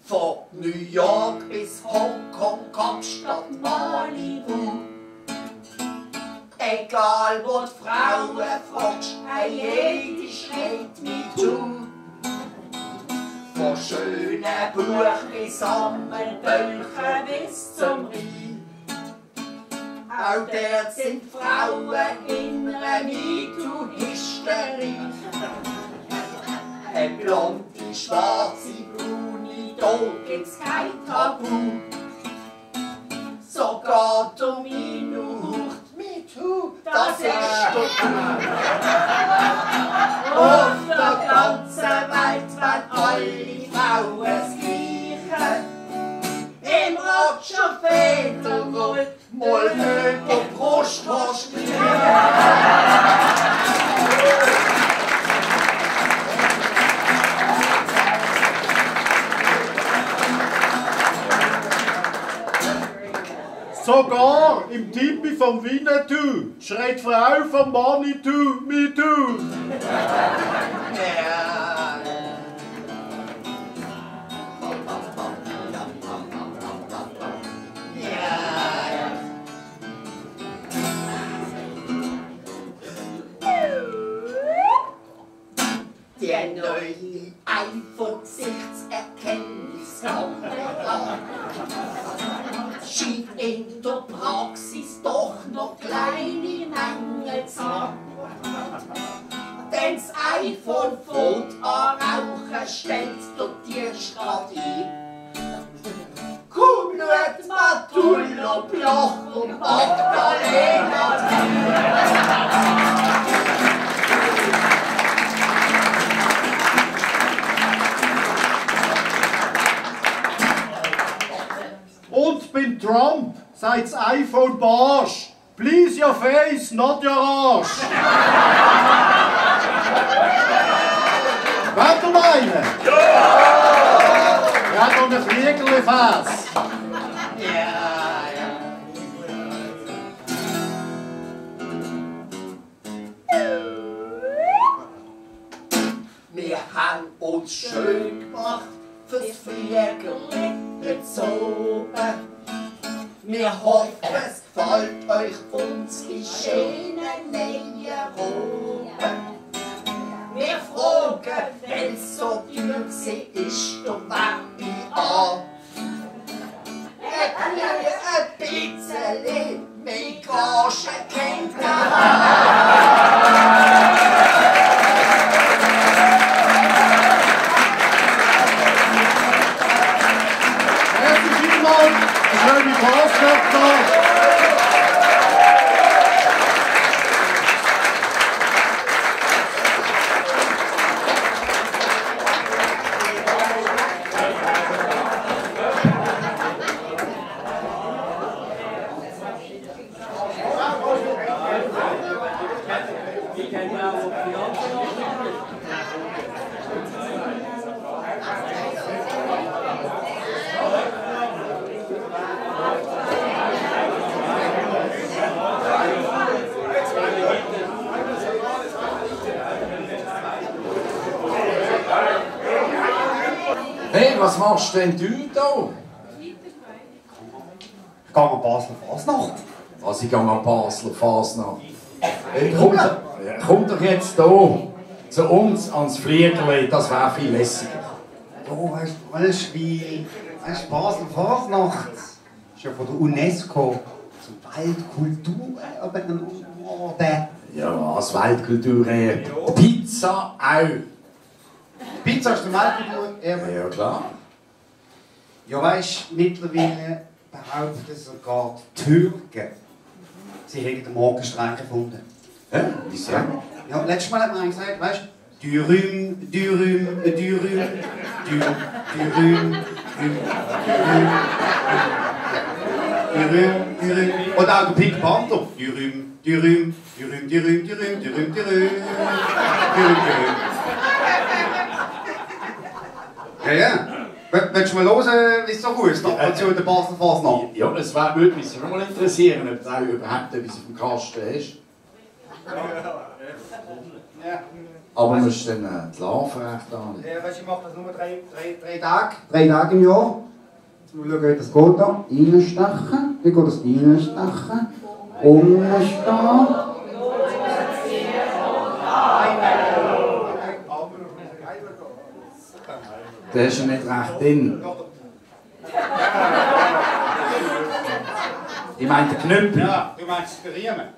Von New York bis Hongkong, Kapstadt, Malibu. Egal wo die Frauen fragst, jede schreit MeToo. Von schönen Buch bis Sammelbücher bis zum Rhein. Auch dort sind Frauen in einer MeToo-Hysterie. Eine blonde, schwarze, braune, da gibt's kein Tabu. Sogar Domino haucht MeToo, das ist doch gut. Auf der ganzen Welt werden alle Frauen das Gleiche. Im Roger Federer mal über die Brust Sogar im Tipi vom Winnetou schreit Frau vom Manitou MeToo. Der neue iPhone-Gesichtserkennungskamera scheint in der Praxis doch noch kleine Mängel zu haben. Denn das iPhone fängt an rauchen, stellt der Tierschrott ein. Komm, schaut Matullo, Bloch und Magdalena Und beim Trump sagt das iPhone Barsch. Please your face, not your arsch. Wollt ihr meinen? Ja! Er hat noch ein Fliegerli-Fass. Wir haben uns schön gemacht fürs Fliegerli heute oben. Wir hoffen, es gefällt euch unsere schönen neuen Roben. Wir fragen, wenn es so teuer ist, doch Werbe an. Ein bisschen mehr Gage kennt ihr. Schöne Fasnacht. Hey, was machst denn du da? gehe an Basler Fasnacht. Was, ich gehe an Basler Fasnacht? Kommt doch jetzt hier zu uns ans Fliegerli, das wäre viel lässiger. Ja, weißt du, Wallschwil, weißt du, Basler Fasnacht ist ja von der UNESCO zum Weltkulturerbe geworden. Ja, als Weltkulturerbe. Pizza auch. Pizza ist der Weltkulturerbe? Ja, klar. Ja, weißt du, mittlerweile behaupten sogar die Türken, sie hätten den Morgenstreich gefunden. Hä? Wieso? Ja, letztes Mal hat man gesagt, weißt du, Dürüm, Dürüm, Dürüm, Dürüm, Dürüm, Dürüm, Dürüm. Und auch der Pink Panther. Dürüm, Dürüm, Dürüm, Dürüm, Dürüm, Dürüm, Dürüm, Dürüm, Dürüm. Ja, ja. Willst du mal hören, wie es so gut ist, die Operation der Basler Fasnacht? Ja, es würde mich schon mal interessieren, ob da überhaupt etwas auf dem Kasten ist. Ja. Aber man muss dann die Larven recht an. Ja, weißt du, ich mache das nur drei Tage. 3 Tage im Jahr. Jetzt mal schauen, wie das geht da. Reinstechen. Wie geht das reinstechen? Umstehen. Der ist ja nicht recht drin. Ich meine den Knüppel. Ja, du meinst den Riemen.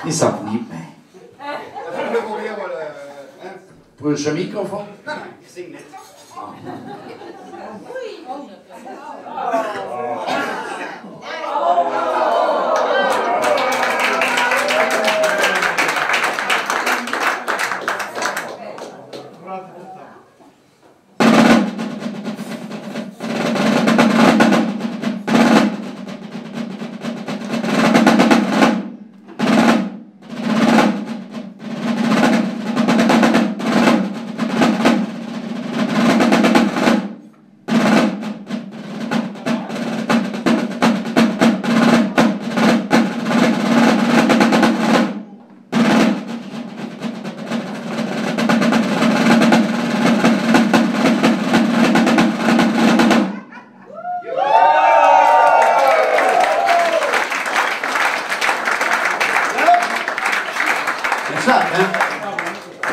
Ich sag nicht mehr. Probier mal. Brauchst du ein Mikrofon? Nein, ich sing nicht.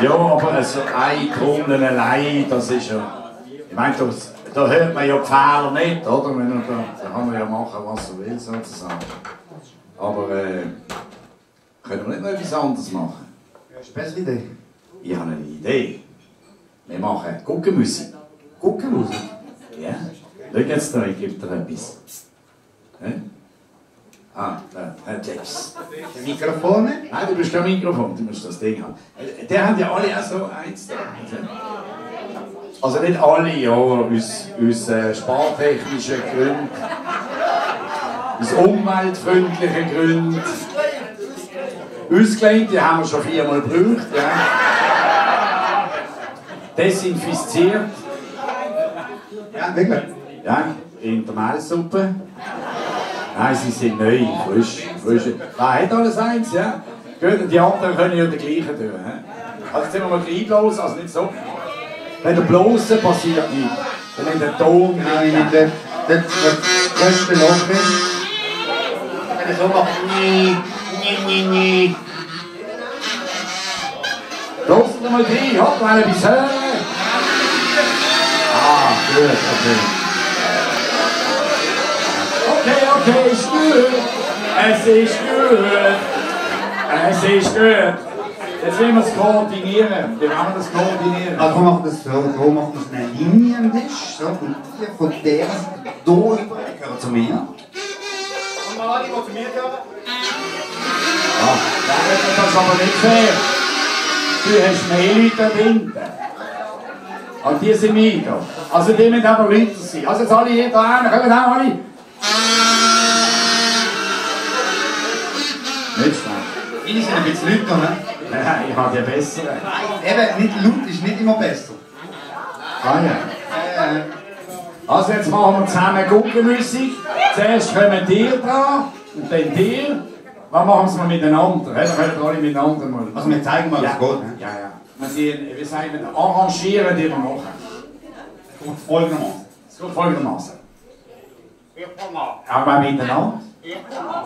Ja, aber so ein Trommel allein, das ist ja... Ich meine, da hört man ja die Fehler nicht, oder? Da kann man ja machen, was er will, sozusagen. Aber können wir nicht noch etwas anderes machen? Hast du eine bessere Idee? Ich habe eine Idee. Wir machen Guckenmusik. Guckenmusik? Ja. Schau jetzt da, ich gebe dir etwas. Ah, da hat etwas. Mikrofone? Nein, du bist kein Mikrofon, du musst das Ding haben. Der haben ja alle auch so eins da. Also nicht alle, ja, aus spartechnischen Gründen, aus umweltfreundlichen Gründen. Ausgelehnt, die haben wir schon 4-mal gebraucht. Ja. Desinfiziert. Ja, wirklich? Ja, in der Mehlsuppe. Nein, sie sind neu, frisch. Da hat alles eins, ja. Gut, und die anderen können ja den gleichen tun. Also jetzt sind wir mal gleich los, also nicht so. Wenn der Bloße passiert nichts. Wenn der Ton nicht. Nein, das größte Loch ist. Wenn ich so mache, nie. Los, noch mal rein, hopp, mal etwas hören. Ah, gut, okay. Okay, ist gut. Es ist gut. Es ist gut. Jetzt wollen wir es koordinieren. Wie wollen wir das koordinieren? Also wir machen das so, machen wir eine Linie am Tisch. So, und die von der hier über gehören zu mir. Und mal alle, die zu mir gehören. Ah, das ist aber nicht fair. Du hast mehr Leute da hinten. Und die sind mir da. Also die müssen aber Leute sein. Also jetzt alle hier da hin, kommen auch alle. Nicht schlecht. Die sind ein bisschen lauter, ne? Nein, ich habe die besseren. Eben, nicht laut ist nicht immer besser. Ah ja. Also jetzt machen wir zusammen Guckenmusik. Zuerst kommen dir dran und dann dir. Was machen wir miteinander? Dann können wir alle miteinander mal. Also wir zeigen mal, was geht. Ne? Ja. Wir sagen, arrangieren die wir machen. Es geht folgendermaßen. Es geht folgendermaßen. Ich komm an. Aber miteinander. Ich komm an.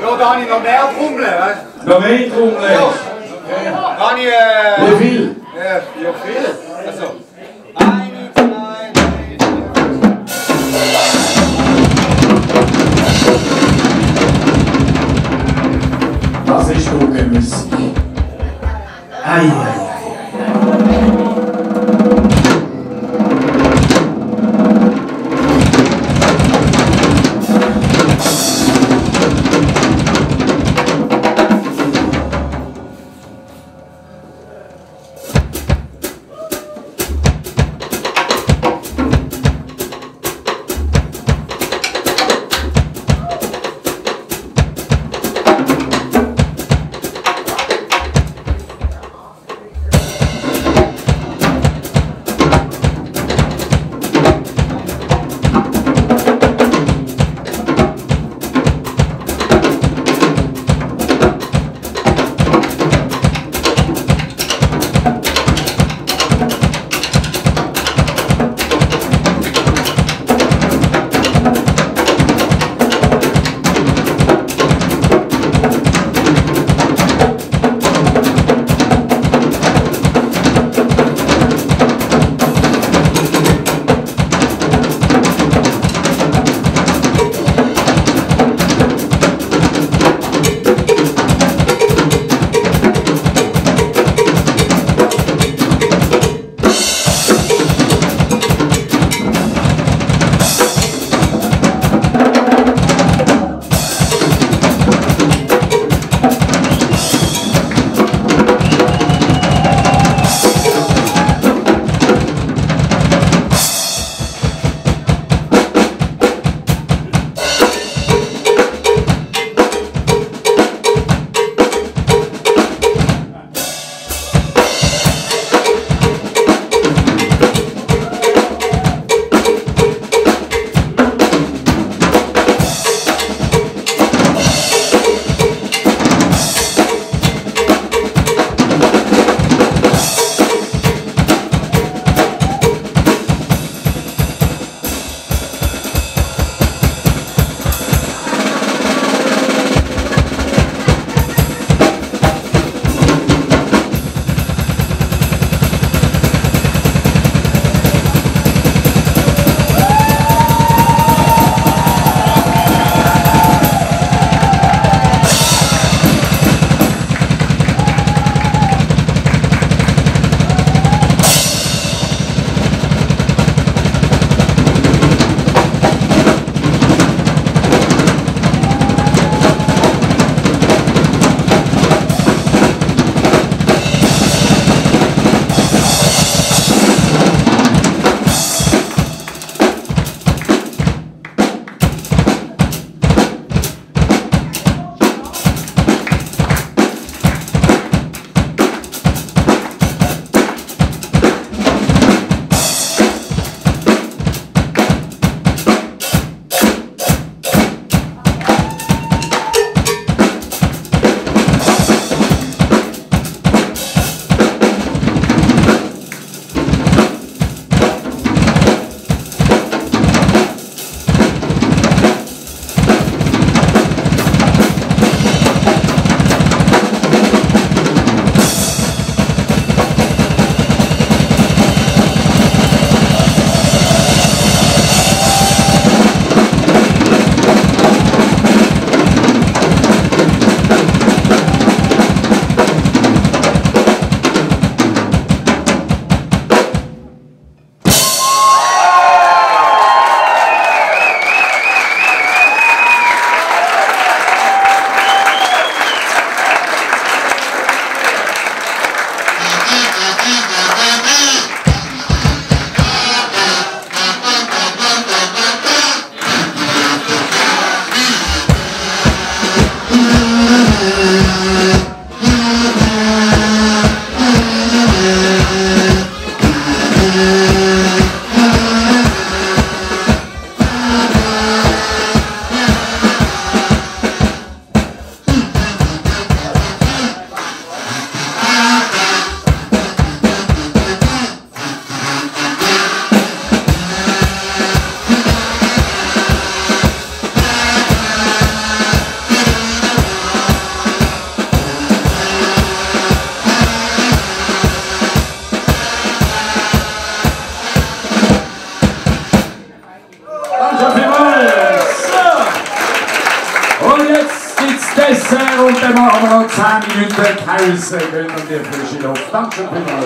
Ja, da habe ich noch mehr Trommeln, weißt du? Noch mehr Trommeln? Ja. Okay. Da habe ich... Wie viel? Ja, viel. Also... 1, 2, 3, 4. Das ist gute Musik. Ei, ei, ei. Und dann machen wir noch 10 Minuten Pause, gehen wir in die frische Luft. Danke schön vielmals.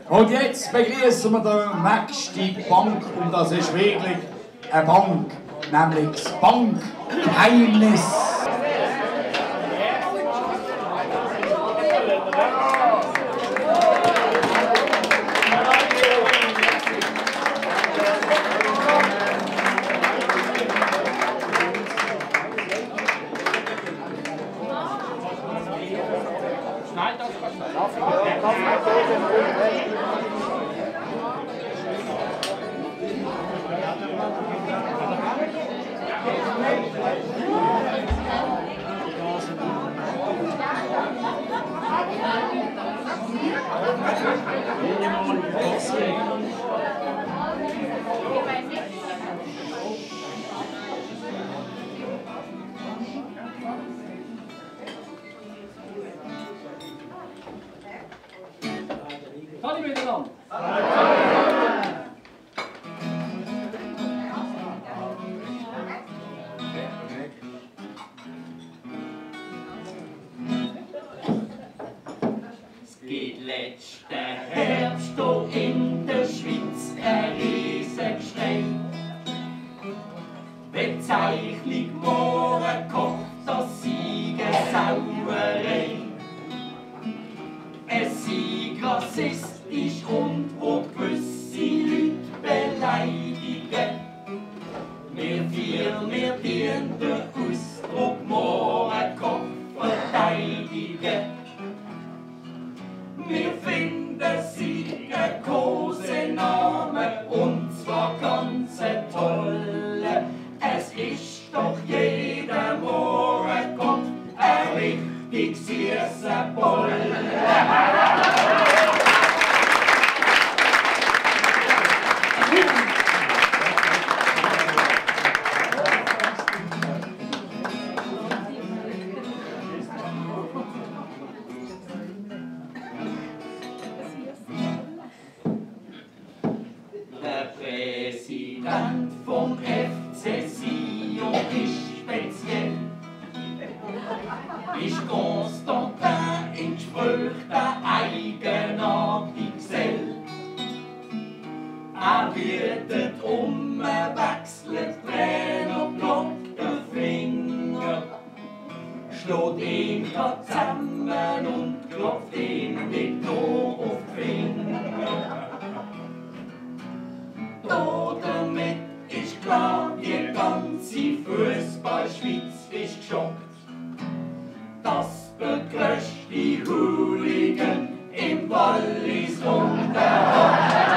Und jetzt begrüßen wir die nächste Bank, und das ist wirklich eine Bank, nämlich das Bankgeheimnis. Hallo miteinander! Es geht letzten Herbst hier in der Schweiz ein Riesengestell. Bezeichnung Mohrenkopf, das Siegensauerei. Es sei rassistisch und wo gewisse Leute beleidigen. Wir dienen den Ausdruck Mohrenkopf verteidigen. Wir finden sie ein Kosename und zwar ganz toll. Es ist doch jeder Mohrenkopf ein richtig süßer Boll. Der Präsident vom FC Sion ist speziell. Ist Constantin in Gespräch der eigenartig Gesell. Er bietet wechselt Trainer, blockt den Finger, schlägt ihn grad zusammen und klopft ihn nicht nur auf die Finger. Damit ist klar, die ganze Fußballschweiz ist geschockt. Das begrößte Hooligan im Wallis runterhockt.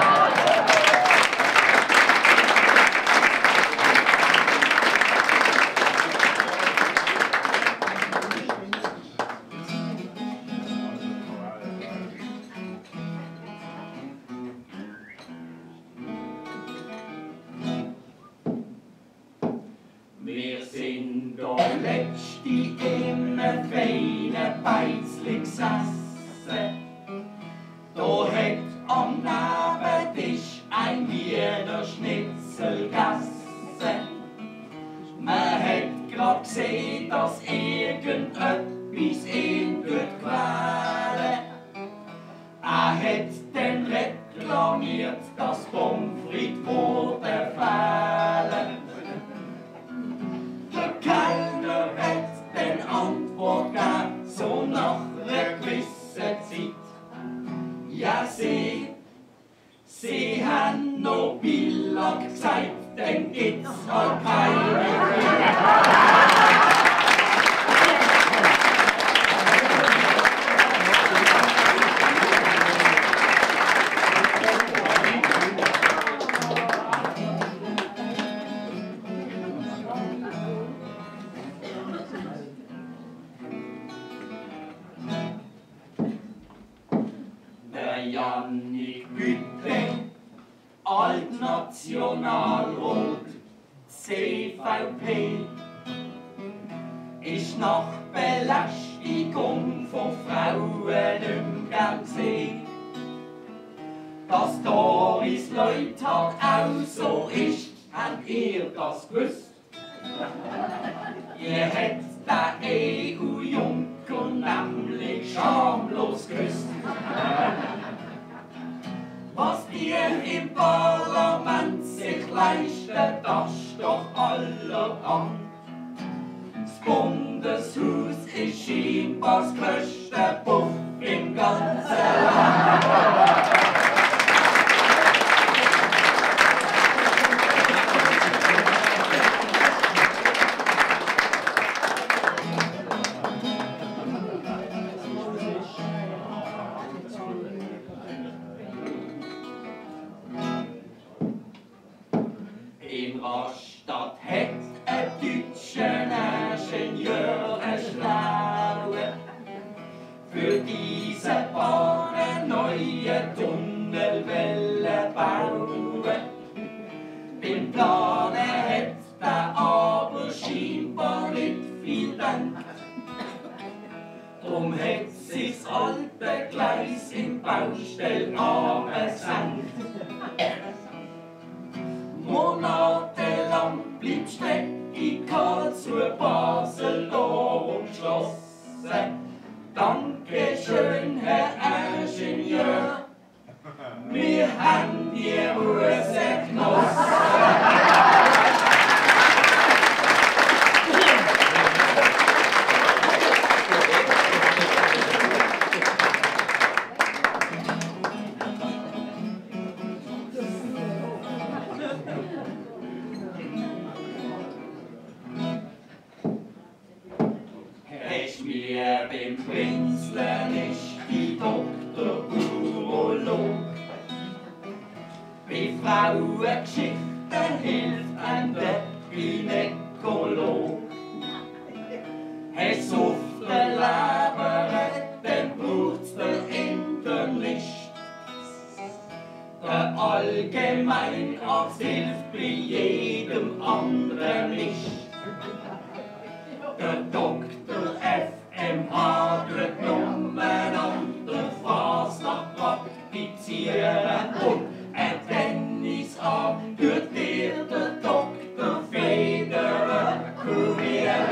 Wir sind der Letzte im Verein kleine Beizli gesessen. Da hat am Nebentisch ein Wiener Schnitzel gegessen. Man hat grad gesehen, dass irgendetwas ihn quälen. Er hat dann reklamiert, dass Pommes frites wurde fehlen. Der Kellner hat dann Antwort gegeben, so nach einer gewissen Zeit. Ja, sie haben noch billig gesagt, dann gibt's halt keine Jannik Bütte, Altnationalrat, CVP, ist nach Belästigung von Frauen im gern gesehen. Dass Doris Leuthard auch so ist, habt ihr das gewusst? Ihr hättet den EU-Junker nämlich schamlos geküsst. Was ihr im Parlament sich leistet, das ist doch allerhand. Das Bundeshaus ist scheinbar das größte Puff im ganzen Land. In Rastatt hat ein deutscher Ingenieur eine Schlaue für diese Bahn einen neuen Tunnel bauen. Beim Planen hat der aber scheinbar nicht viel gedacht. Drum hat sich das alte Gleis im Baustell abgesenkt. Monatelang blieb Strecke Karlsruhe, Basel, umschlossen. Dankeschön, Herr Ingenieur, wir haben die Rose genossen. Beim Prinzlen ist die Doktor Urolog. Bei Frauengeschichten hilft ein der Gynäkolog. Es auf der Leber, dann braucht's der Internist. Der Allgemeinarzt hilft bei jedem anderen nicht. Der Doktor FMH tut umeinander Fasnacht praktizieren und ein Tennis an tut dir der Doktor Federer kurieren.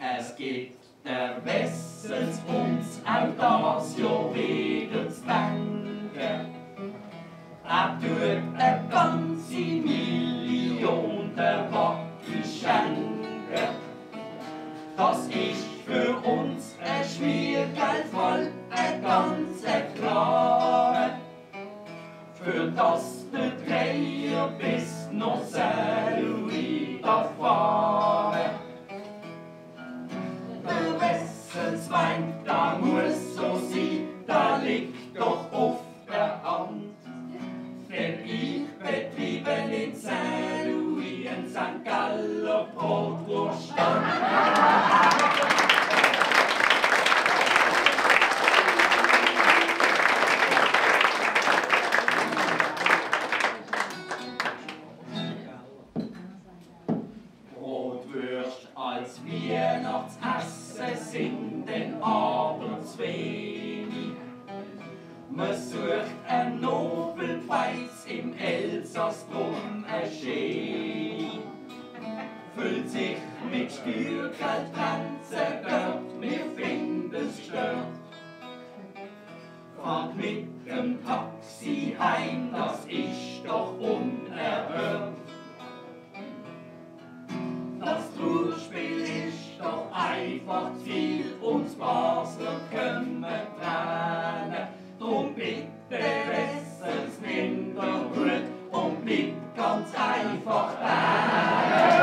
Es gibt der Wessels uns auch das Jahr wieder zu danken. Er tut eine ganze Million der Wackel schenken. Das ist für uns ein Schmiergeldfall, ein ganz klarer. Für das der Dreier bis noch Louis fahren. Der Wessels meint, da muss so sein, da liegt doch auf der Hand. Denn ich betreibe in St. Louis ein Galler Brotwurst an. Brotwürst als Weihnachtsessen sind denn aber zu wenig. Man sucht ein Nobelpreis im Elsass, drum ein Schäni. Füllt sich mit Steuergeld Grenzen dort, wir finden's stört. Fahrt mit dem Taxi heim, das ist doch unerhört. Das Trauerspiel ist doch einfach zu viel, uns Basler können Tränen. Drum bitte wessen's minder gut und bleibt ganz einfach da.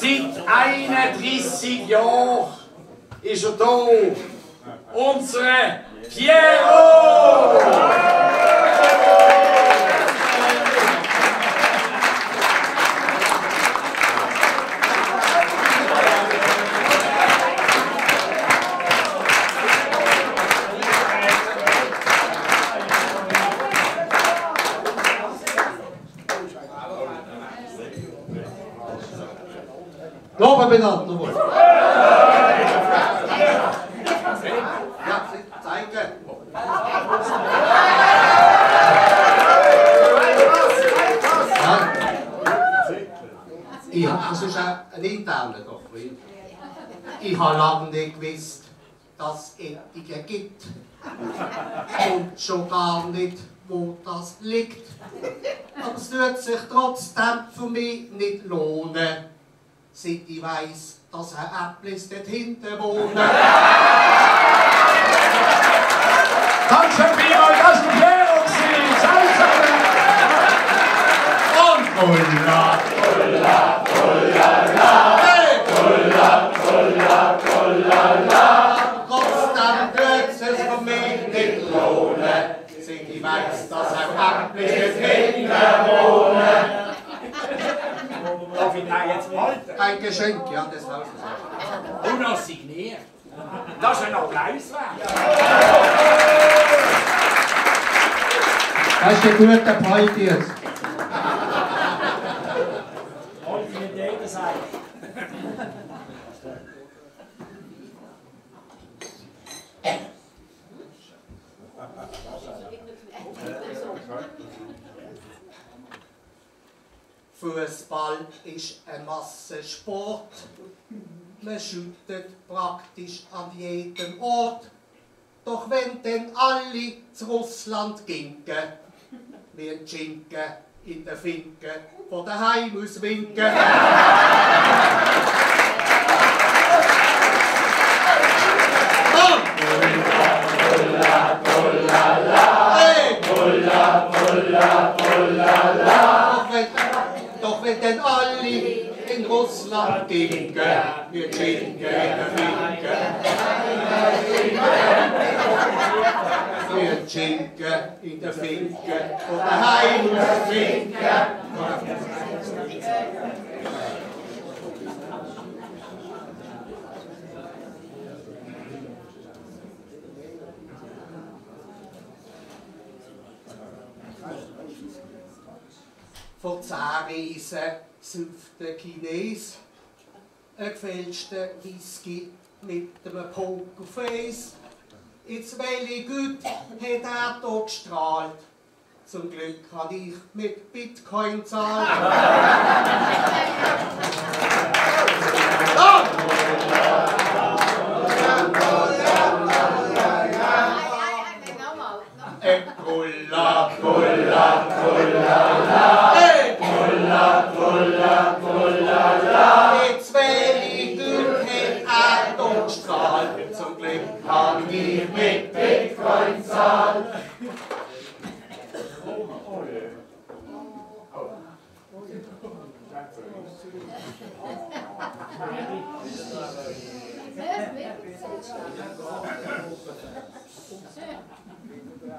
Seit 31 Jahren ist er da. Unsere Piero! Loben benannt, jawohl. Ja, zeige. Ich habe sonst auch einen internen doch. Ich habe lange nicht gewusst, dass es Ettigen gibt. Und schon gar nicht, wo das liegt. Aber es wird sich trotzdem für mich nicht lohnen, seit ich weiss, dass Herr Äpplis dort hinten wohnt. Danke vielmals, das war Piero! Ciao zusammen! Und Ulla, Ulla, Ulla, la! Hey! Ulla, Ulla, Ulla, la! Trotzdem wird es sich für mich nicht lohnen, seit ich weiss, dass Herr Äpplis dort hinten wohnt. Darf ich da jetzt behalten? Ein Geschenk, ja, des Hauses. Und noch signiert. Das ist ein Applaus wert. Das ist ein guter Point jetzt. Und mit jeder Seite. Fußball ist ein Massensport. Man schüttet praktisch an jedem Ort. Doch wenn denn alle zu Russland gingen, wie ein Schinken in der Finke von daheim aus winken. Doch wenn denn alle in Russland gingen, wie ein Schinken in der Finke. Wie ein Schinken in der Finke von daheim aus winken. Vor 10 Reisen sauft der Chines einen gefälschten Whisky mit einem Pokerface. Ins welche Gut hat er hier gestrahlt. Zum Glück kann ich mit Bitcoin zahlen. Pulla, pulla, pulla, la. Hey! Pulla, pulla, pulla, la. Jetzt will ich Glück hat er gestrahlt. Zum Glück kann ich mit Bitcoin zahlen.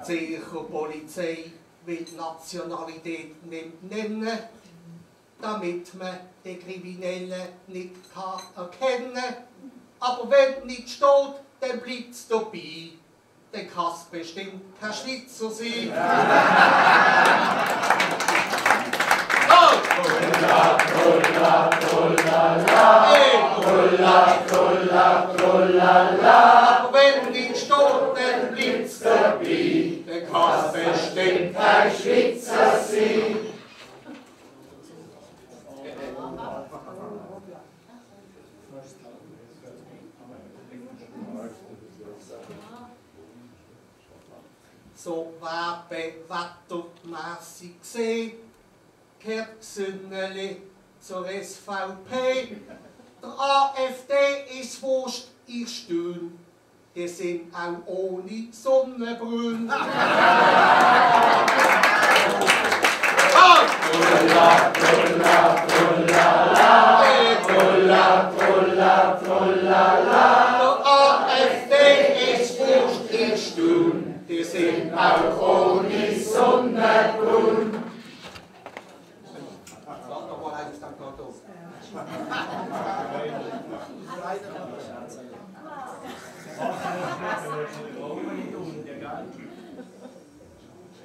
Die Zürcher Polizei will die Nationalität nicht nennen, damit man die Kriminellen nicht erkennen kann. Aber wenn nicht steht, dann bleibt es dabei. Dann kann es bestimmt kein Schweizer sein. Pulla, pulla, pulla, la. Hey, pulla, pulla, pulla, la. Aber wenn nicht steht, dann bleibt es dabei. Dann kann es bestimmt kein Schweizer sein. So werbewettermässig gesehen gehört Sünneli zur SVP. Der AfD ist wurscht, ich stöhn. Die sind auch ohne Sonnenbrünn. Pulla, pulla, pulla, la.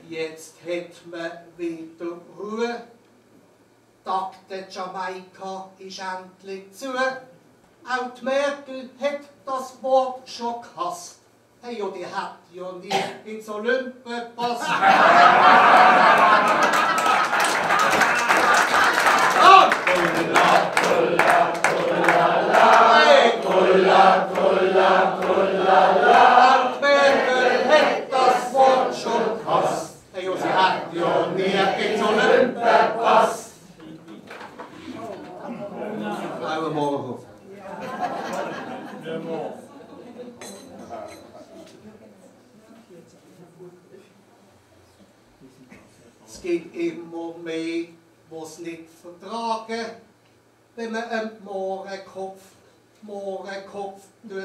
Jetzt hat man wieder Ruhe. Tag der Jamaika ist endlich zu. Auch die Merkel hat das Wort schon gehasst. Hey, ja, die hat ja nie ins Olymp gepasst. Hey, Kulla, Kulla, Kulla, die Merkel hat das Wort schon gehasst. Hey, ja, sie hat ja nie ins Olymp gepasst. Morgen. Es gibt immer mehr, was nicht vertragen, wenn man einen Mohrenkopf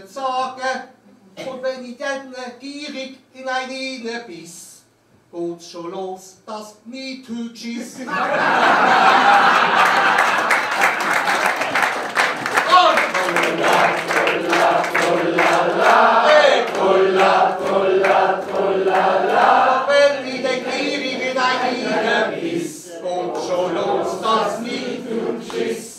sagen. Und wenn ich dann gierig in einen biss, geht's schon los, dass mich Tütschis. Wenn ich den Gierig in ein biss, kommt schon los, dass nicht Tütschis.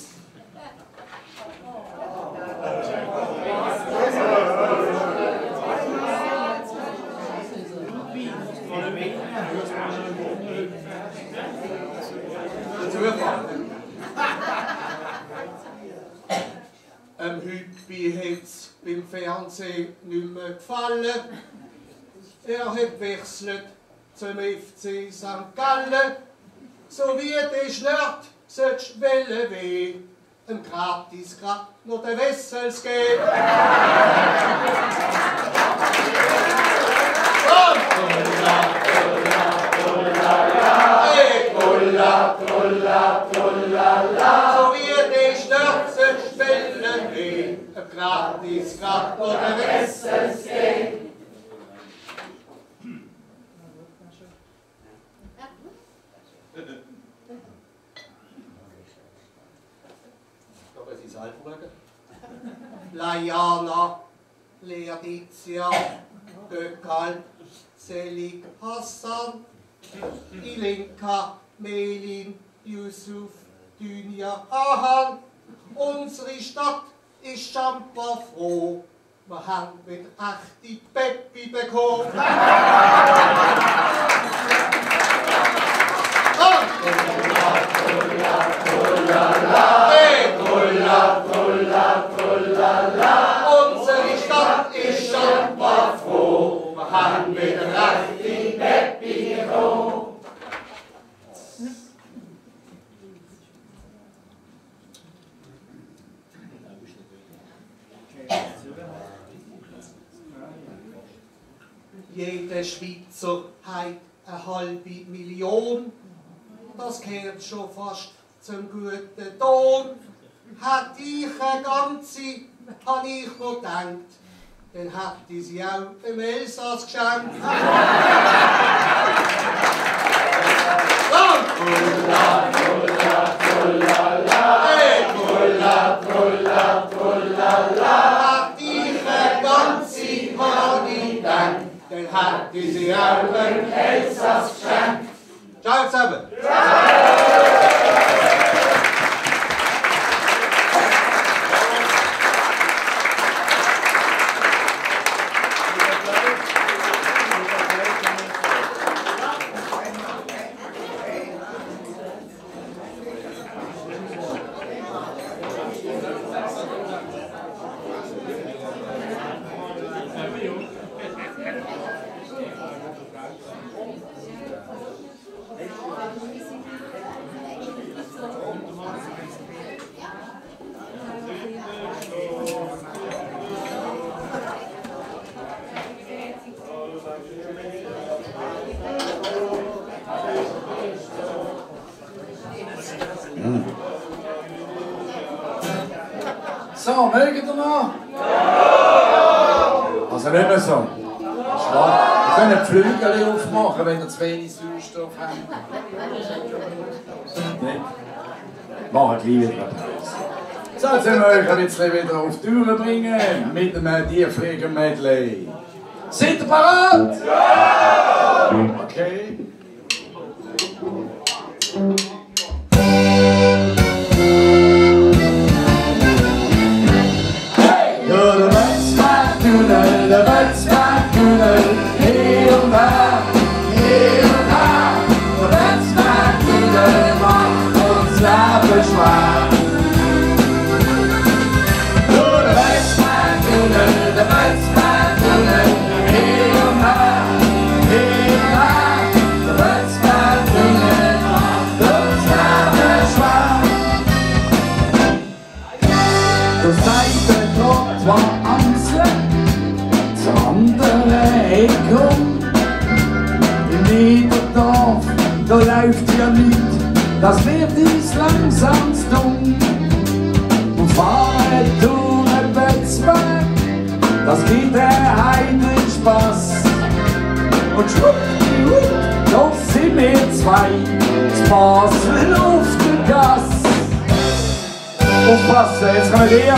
Hüppi hat's beim Fernsehen nicht mehr gefallen. Er hat wechselt zum FC St. Gallen. So wie der Schnört sollst welle weh, gratis grad noch den Wessels geben. So wie der Schnört sollst welle weh, gratis grad noch den Wessels geben. Lajana, Leadizia, Gökal, Selik, Hassan, Ilinka, Melin, Yusuf, Dünja, Ahan. Unsere Stadt ist schamper froh. Wir haben mit echte Peppi bekommen. Unsere Stadt ist schamper froh. Wir haben mit echte Peppi bekommen. Jeder Schweizer hat eine halbe Million. Das gehört schon fast zum guten Ton. Hätte ich eine ganze, habe ich mir gedacht, dann hätte ich sie auch im Elsass geschenkt. Hätte ich eine ganze, habe ich gedacht, dann hätte ich sie auch im Elsass geschenkt. Ciao zusammen! So, mögt ihr noch? Ja! Also nicht mehr so. Wir können Flügel aufmachen, wenn ihr zu wenig Sauerstoff habt. Nicht? Machen gleich wieder Pause. So, jetzt wollen wir euch ein bisschen wieder auf die Türe bringen mit einem Tiefflieger-Medley. Seid ihr bereit? Ja! Okay. Hey! Du, der Wetzmann-Tunnel, der Wetzmann-Tunnel, hier und da, hier und da. Der Wetzmann-Tunnel macht uns Leben schwer. Der Wetzmann-Tunnel, hier und da, hier und da. Der Wetzmann-Tunnel macht uns Leben schwer. Der Seitentrott war Amsel, zur anderen Ecke. Im Niederdorf, da läuft ja nichts, das wird uns langsam dumm. Und fahren durch den Wetzberg, das gibt der heiden Spaß. Und schwuppdiwupp, da sind wir zwei, das Basel auf der Gas. Aufpassen, jetzt kommen wir.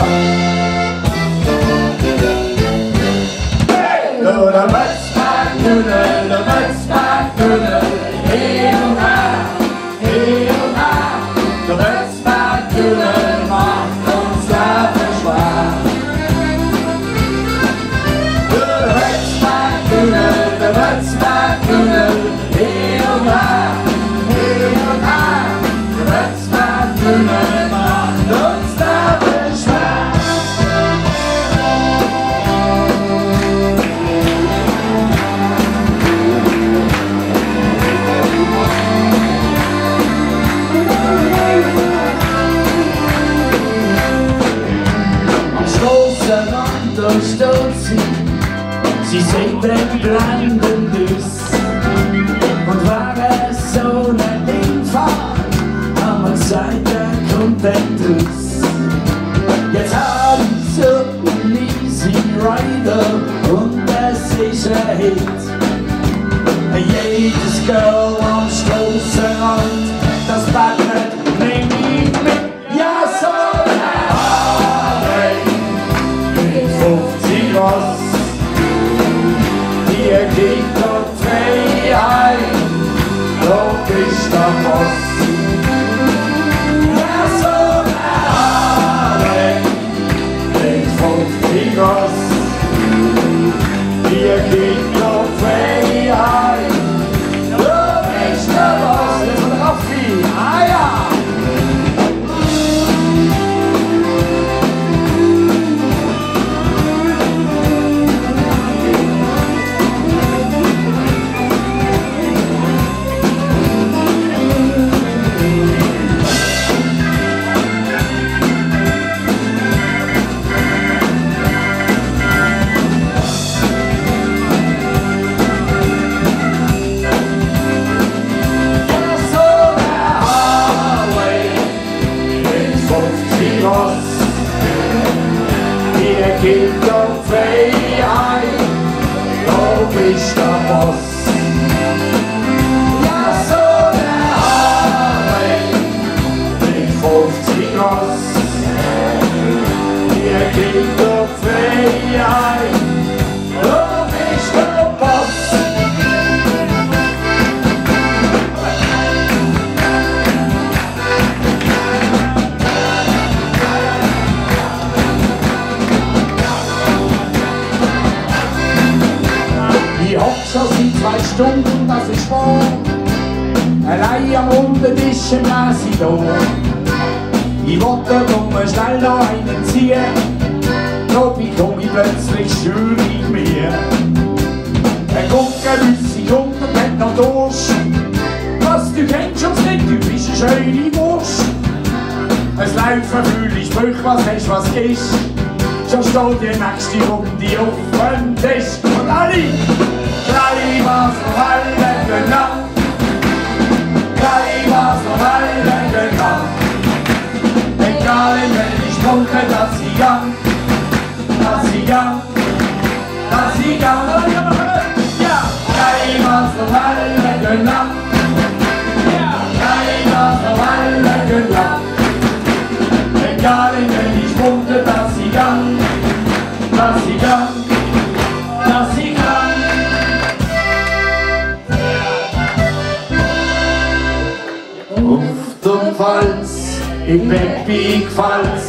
Hey! Der Wetzmann-Tunnel, der Wetzmann-Tunnel, hier und da, hier und da. Der Wetzmann-Tunnel macht uns Leben schwer. Der Wetzmann-Tunnel, hier und da, hier und da. Der Wetzmann-Tunnel macht uns Leben schwer. Am Strassenrand, da steht sie sehen den blenden Düss. Und wäre so ein Ding fahrt, haben wir gesagt, der kommt den Truss. Jetzt hab ich so einen Easy Rider und es ist ein Hit. Jedes Girl am Strassenrand, das Bett nehm ich mit. Ja, so ein Harley mit 50 Ross. Hier geht noch Freiheit, doch ist der Boss. Ja, so ein Harley mit 50 Ross. Hier geht noch Freiheit, doch ist der Boss. Das ist ein Raffi, ah ja! Kind und Freiheit, wo bist der Boss? Ja, so der Harley mit 50 Ross. Ihr Kind und Freiheit, wo bist der Boss? Ich hock schon seit 2 Stunden, das ist wahr. Allein am runden Tisch im Lasidor. Ich wollte nur schnell noch einen ziehen, doch bekomme ich plötzlich schür in mir. Er kommt gewissig und hat noch Durst. Was, du kennst uns nicht, du bist eine schöne Wurst. Es laufen viele Sprüche, was hast, was gibst. Schon steht die nächste Runde auf dem Tisch. Und alle gleich was noch halten genau. Gleich was noch halten genau. Egal in welche Sprache, dass sie gang, dass sie gang, dass sie gang. Ja, gleich was noch halten genau. Gleich was noch halten genau. Egal in welche in Peppi-Gfalz.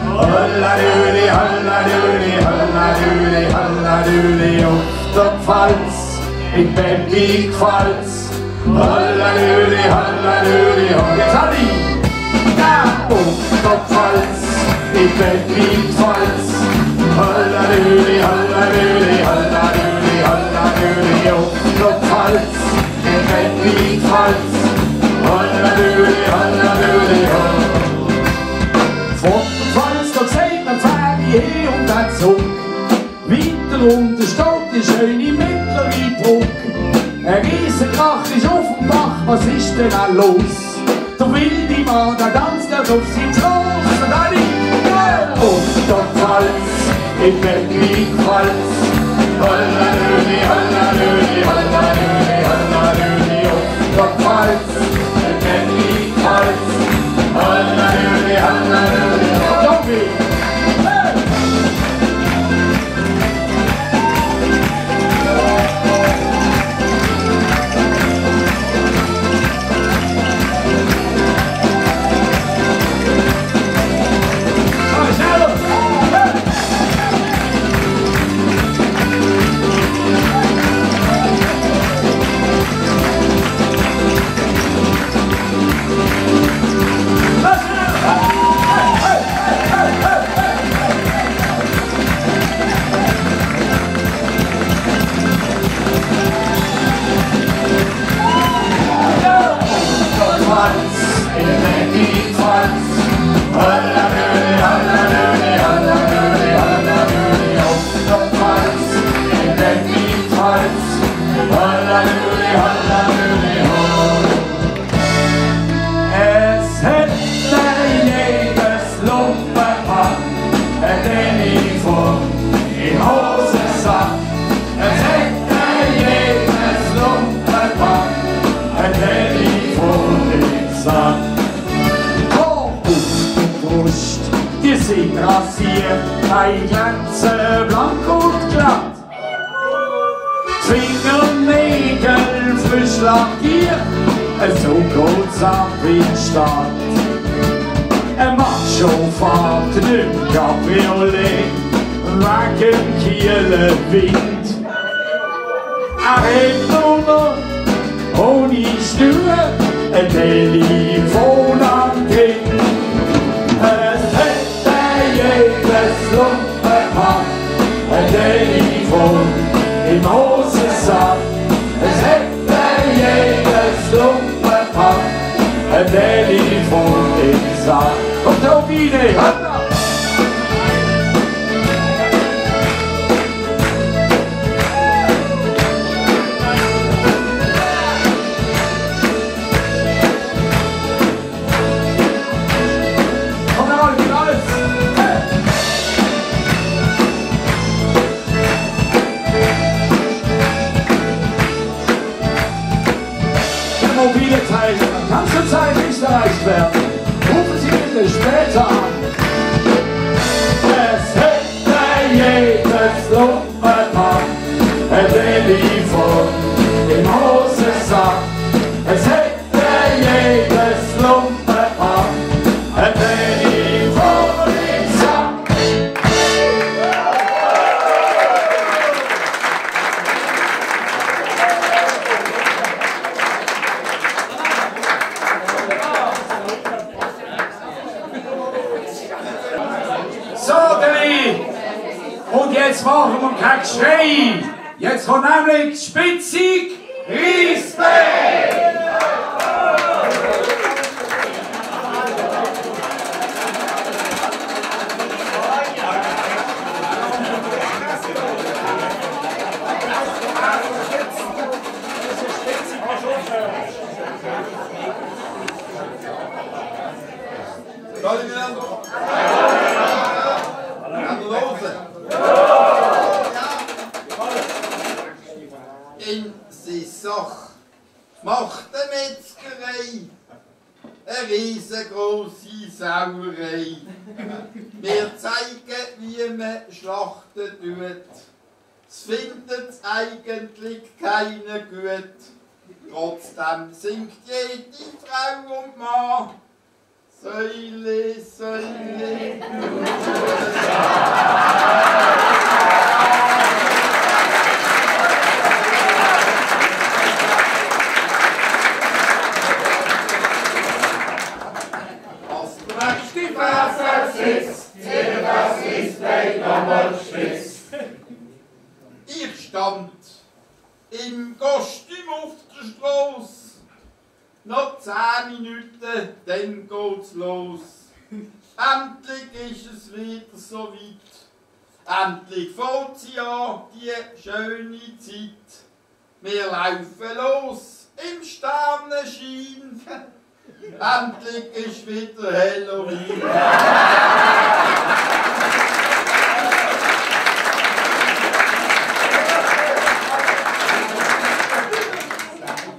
Halladüli, halladüli, halladüli, halladüli, auf der Pfalz, in Peppi-Gfalz. Halladüli, halladüli, und jetzt alle! Ja, auf der Pfalz, in Peppi-Gfalz. Halladüli, halladüli, halladüli, halladüli, auf der Pfalz, in Peppi-Gfalz. Halladüli, halladüli, von der Pfalz, da sieht man Pferde her und der Zug. Weiter unten steht die schöne mittlere Brücke. Ein Riesenkrach ist auf dem Bach, was ist denn da los? Der wilde Mann, der tanzt auf sein Schloss. Und alle, auf der Pfalz, in Peppi-Gfalz. Halladüli, halladüli, halladüli, halladüli, auf der Pfalz, in Peppi-Gfalz. Halladüli, halladüli, halladüli. Ein Glanze blank und glatt, Fingernägel frisch lackiert, so geht's ab in die Stadt. Ein Macho fährt im Cabriolet, wegen Kieler Wind. Hat nur noch ohne Steuer ein Telefon am Kind. Jedes Lumpenpack, ein Telefon im Hosensack. Es hätte jedes Lumpenpack, ein Telefon im Sack. Kommt auf Biene, hoppla! Mobile Teilnehmer kann zurzeit nicht erreicht werden. Rufen Sie bitte später an. Es hätte jedes Lumpenpack ein Telefon im Hosensack. Es hätte jedes Lumpenpack ein Telefon im Sack. Und jetzt machen wir kein Geschrei. Jetzt kommt nämlich Spitzig Riesbeck. In Sissach macht eine Metzgerei eine riesengroße Sauerei. Wir zeigen, wie man schlachten tut. Es findet eigentlich keiner gut. Trotzdem singt jede Frau und Mann. Sei Säule, Säule. Als du rechts die Fresse sitzt, dir das ist gleich nochmal Schwiss. Ich stand im Kostüm auf der Straße. Noch 10 Minuten, dann geht's los. Endlich ist es wieder so weit. Endlich fängt sie an, die schöne Zeit. Wir laufen los im Sternenschein. Endlich ist wieder Halloween.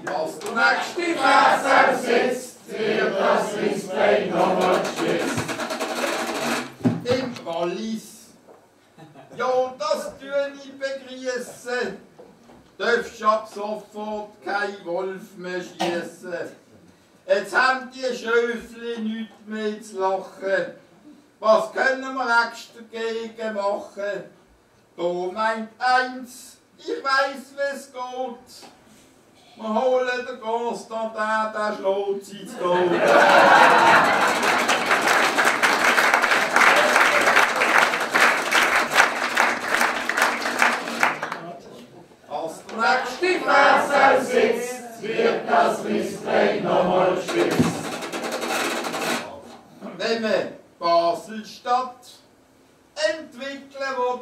Als du nächste Fresse sitzt, dir das ist gleich nochmal geschissen. Im Wallis, ja, das tue ich begrüßen. Darfst ab sofort kein Wolf mehr schiessen. Jetzt haben die Schöfli nichts mehr zu lachen. Was können wir extra dagegen machen? Da meint eins, ich weiss, wie's geht. Wir holen den Konstantin, der schlägt sie zu Tod. Als der nächste Fresse sitzt, wird das Missbrauch nochmal spitz. Wenn man Basel-Stadt entwickeln will,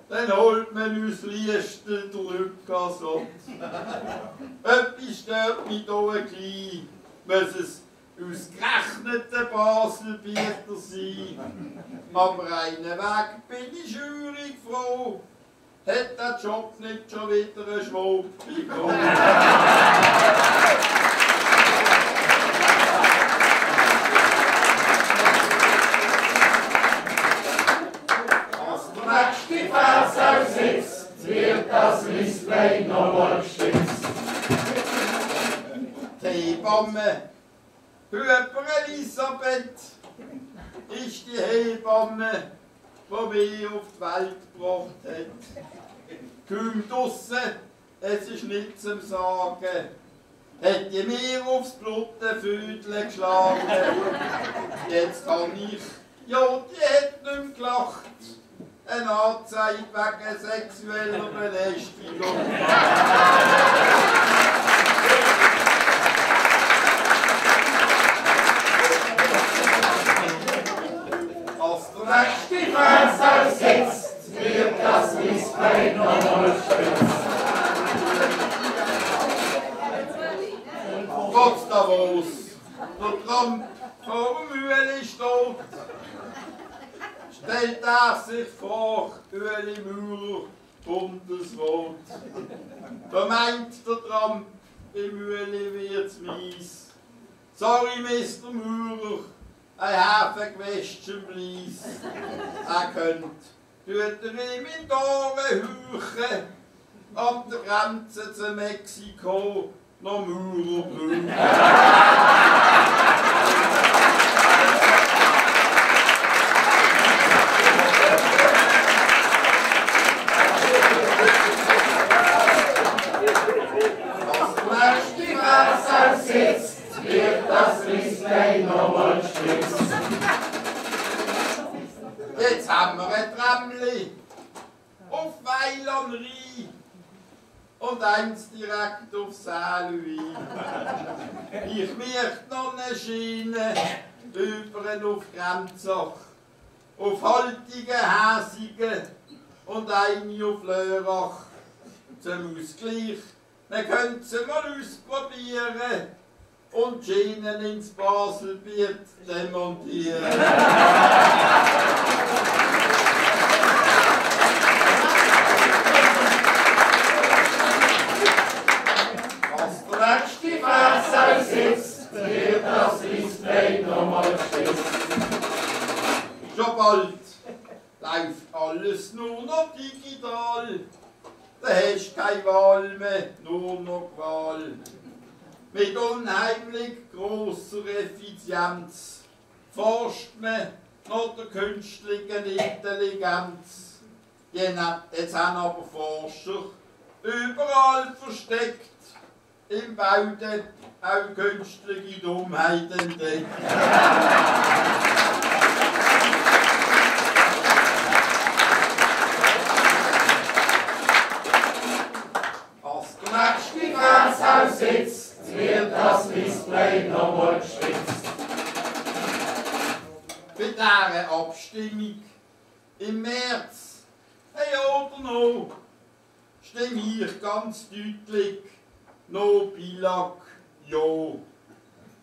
dann holt man uns Liestel Rückgasott. Etwas stört mich hier ein klein, muss es ausgerechnete Baselbieter sein. Am reinen Weg bin ich scheurig froh, hat der Job nicht schon wieder einen Schwab bekommen. Die Fresse sitzt, wird das Missbrauch nochmal gestützt. Die Hebamme, Hüber Elisabeth, ist die Hebamme, die mich auf die Welt gebracht hat. Kaum draussen, es ist nicht zum Sagen, hat die mir aufs Bluttenfüdle geschlagen. Jetzt kann ich, ja, die hat nicht mehr gelacht. Eine Anzeige wegen sexueller Belästigung. Als der nächste Fresse sitzt, wird das Missbrauch nochmal spitz. Gott Davos, der Trump vor dem Mühle steht. Stellt er sich vor, Ueli Maurer, Bundesrat. Da meint der Trump, im Ueli wird's mies. Sorry, Mr. Maurer, ein Häfengewäschchen blies. Er könnt, tut er ihm in die Ohren hauchen, an der Grenze zu Mexiko noch Maurer brauchen. Sitzt, wird das Missbrauch nochmal gestützt. Jetzt haben wir ein Tramli auf Weil am Rhein und eins direkt auf Saint-Louis. Ich möchte noch eine Schiene über auf Grenzach, auf Haltigen, Häsigen und eine auf Lörrach. Zum Ausgleich. Man könnte sie mal ausprobieren und die Schienen ins Baselbiet demontieren. Als der nächste Fresse sitzt, wird das Missbrauch nochmal gestützt. Schon bald läuft alles nur noch digital. Da hast keine Wahl mehr, nur noch Qual. Mit unheimlich grosser Effizienz forscht man nach der künstlichen Intelligenz. Jetzt haben aber Forscher überall versteckt im Walde auch künstliche Dummheit entdeckt. Als der nächste Glashaus sitzt, wird das Display nochmal gespitzt. Bei dieser Abstimmung im März, hey oder no, stimme ich ganz deutlich no Bilag, ja.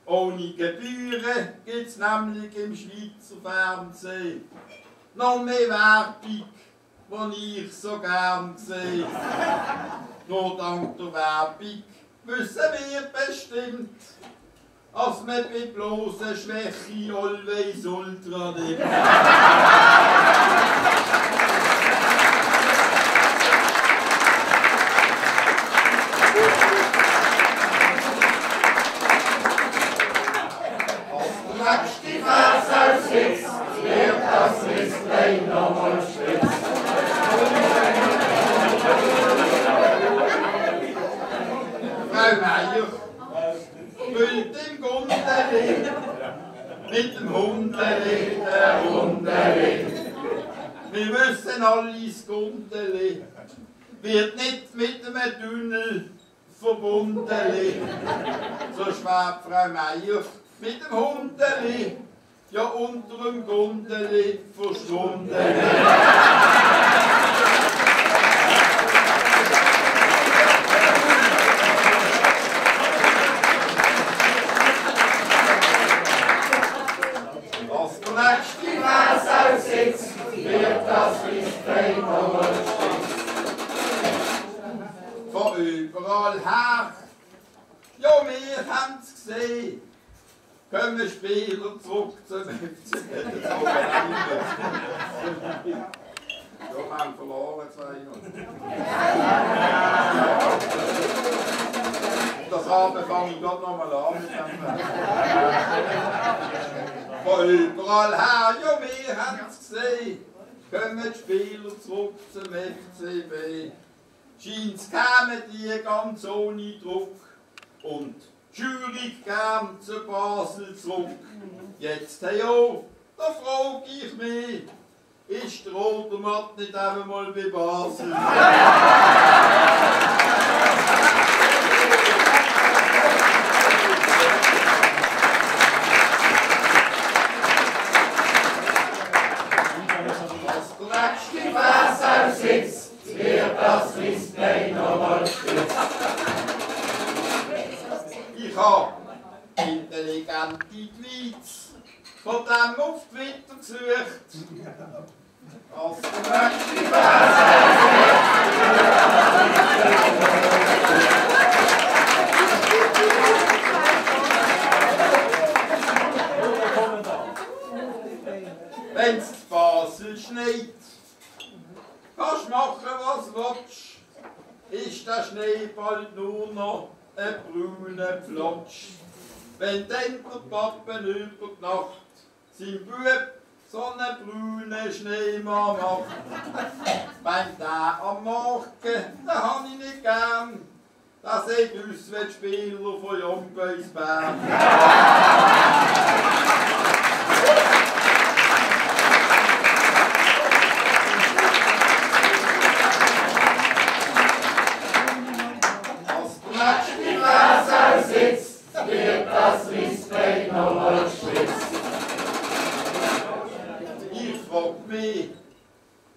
Ohne Gebühren gibt es nämlich im Schweizer Fernsehen noch mehr Werbung, die ich so gern sehe. Nur dank der Werbung wissen wir bestimmt, dass man bei bloßer Schwäche always ultra nimmt. Die Wasser sitzt, wird das Display nochmal spitzt. Frau Meier füllt im Gundeli mit dem Hundeli der Hundeli. Wir wissen alle, das Gundeli wird nicht mit einem Tunnel verbunden. So schwärmt Frau Meier mit dem Hundeli, ja unter dem Gundeli verschwunden. Als der nächste Glashaus sitzt, wird das Display nochmal gespitzt. Von überall her, ja wir haben es gesehen, kommen Spieler zurück zum FC. Ja, wir haben verloren 2-0. Das Abend fange ich gerade nochmal an mit dem. Von überall her, ja wir haben es gesehen, kommen die Spieler zurück zum FCB. Scheint es kämen die ganz ohne Druck und Jury kam zu Basel zurück. Jetzt, hey oh, da frag ich mich, ist der Odermatt nicht einmal bei Basel? Als der nächste Glashaus sitzt, wird das Display nochmal gespitzt. Ich habe intelligente Tweets von dem auf Twitter gesucht. Als der nächste wenn es in Basel schneit, kannst du machen, was du willst. Ist der Schnee bald nur noch ein brauner Flotsch. Wenn dann der Papa über die Nacht sein Bub so einen braunen Schneemann macht, wenn der am Morgen, den habe ich nicht gern, der sieht aus wie die Spieler von Jombeusberg. Sitzt, wird das Display nochmal gespitzt. Ich frag mich,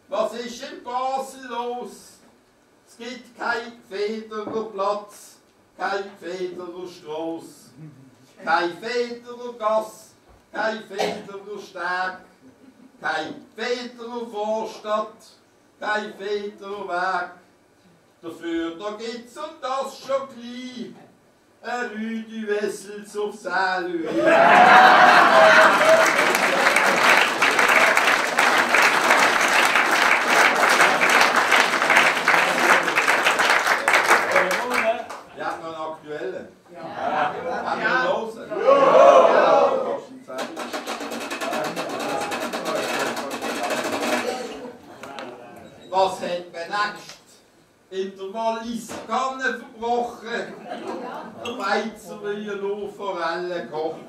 was ist in Basel los? Es gibt kein Federerplatz, kein Federerstrasse, kein Federergass, kein Federersteg, kein Federervorstadt, kein Federerweg. Dafür da gibt's und das schon gleich eine Rue du Wessels auf Saint-Louis. Ja, noch einen aktuellen. Ja. in der Wallis Kanne verbrochen. Der Beizer will nur Forellen kochen.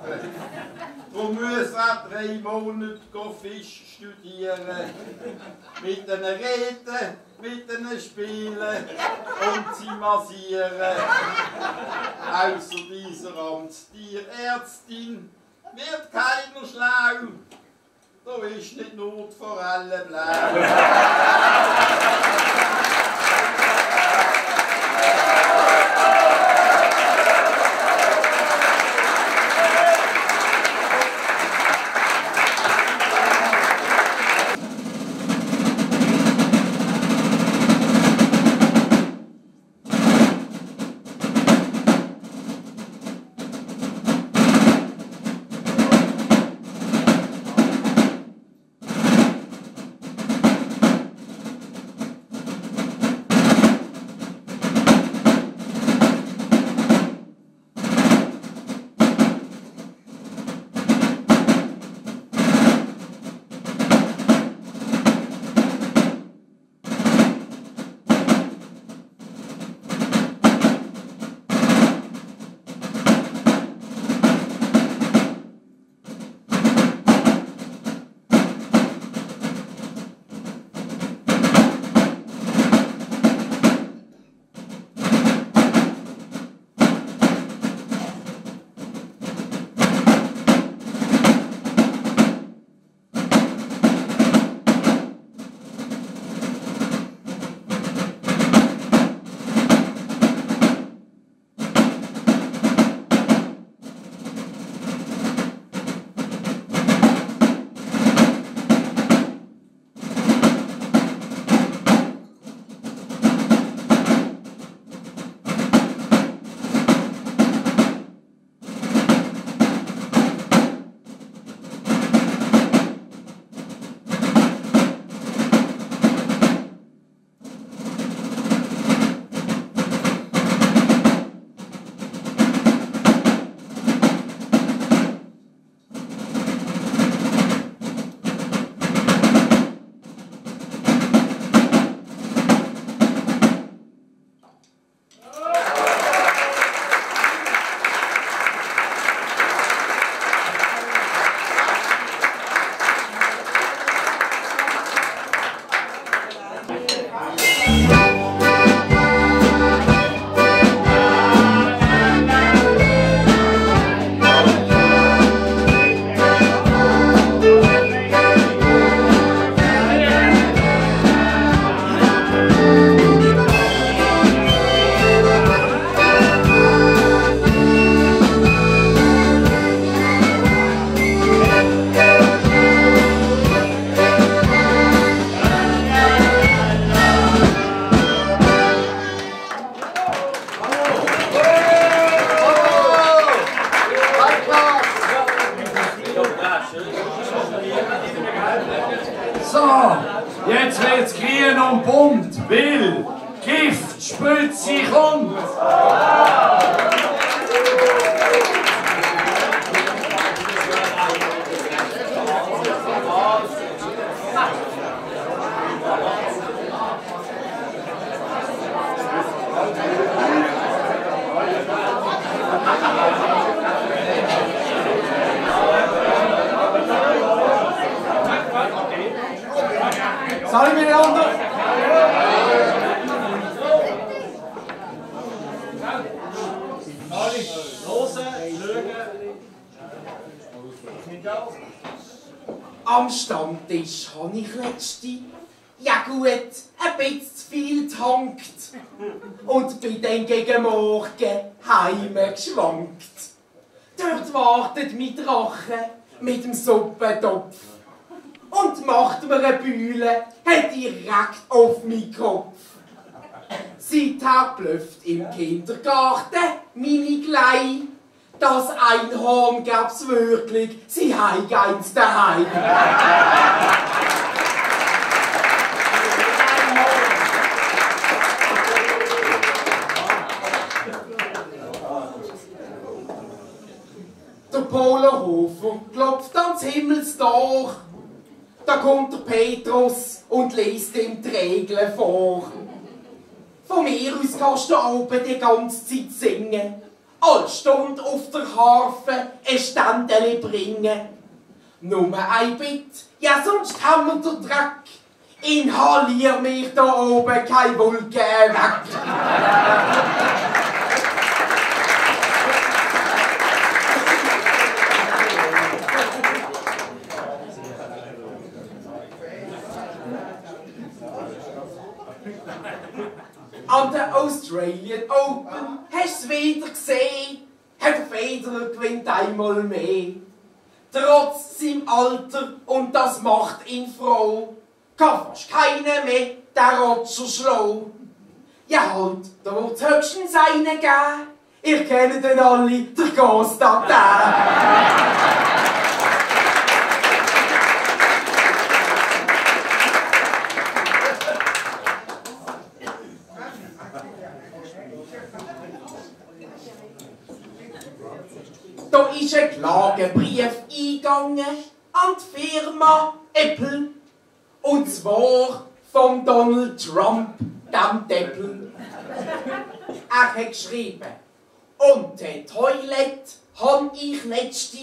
Darum muss er 3 Monate Fisch studieren. Mit ihnen reden, mit ihnen spielen und sie massieren. Außer dieser Amtstierärztin wird keiner schlau. Da ist nicht nur die Forelle blau. So, jetzt wird's grün und bunt, weil Gift, Spritze kommt. Salut miteinander! Am Stammtisch habe ich letzte, ja gut, ein bisschen zu viel getankt und bin dann gegen Morgen heimgeschwankt. Dort wartet mein Drache mit dem Suppentopf und macht mir eine Bühle direkt auf meinen Kopf. Seither blüfft im Kindergarten meine Glei. Das Einhorn gab's wirklich, sie heig eins daheim. Der Polenhofer klopft ans Himmelstor. Da kommt der Petrus und liest ihm die Regeln vor. Von mir aus kannst du oben die ganze Zeit singen. Alle Stunde auf der Harfe ein Ständeli bringen. Nur ein Bitt, ja sonst haben wir den Dreck. Inhalier mich da oben kein Wolke weg. An der Australian Open hast du's wieder gesehen, Herr Federer gewinnt einmal mehr. Trotz seinem Alter, und das macht ihn froh, kann fast keiner mehr den Roger schlagen. Ja halt, da wird's höchstens einen geben, ihr kennt den alle, der Gastag. Da ist ein Klagebrief eingegangen an die Firma Apple. Und zwar von Donald Trump, dem Deppel. Er hat geschrieben, und die Toilette habe ich letzte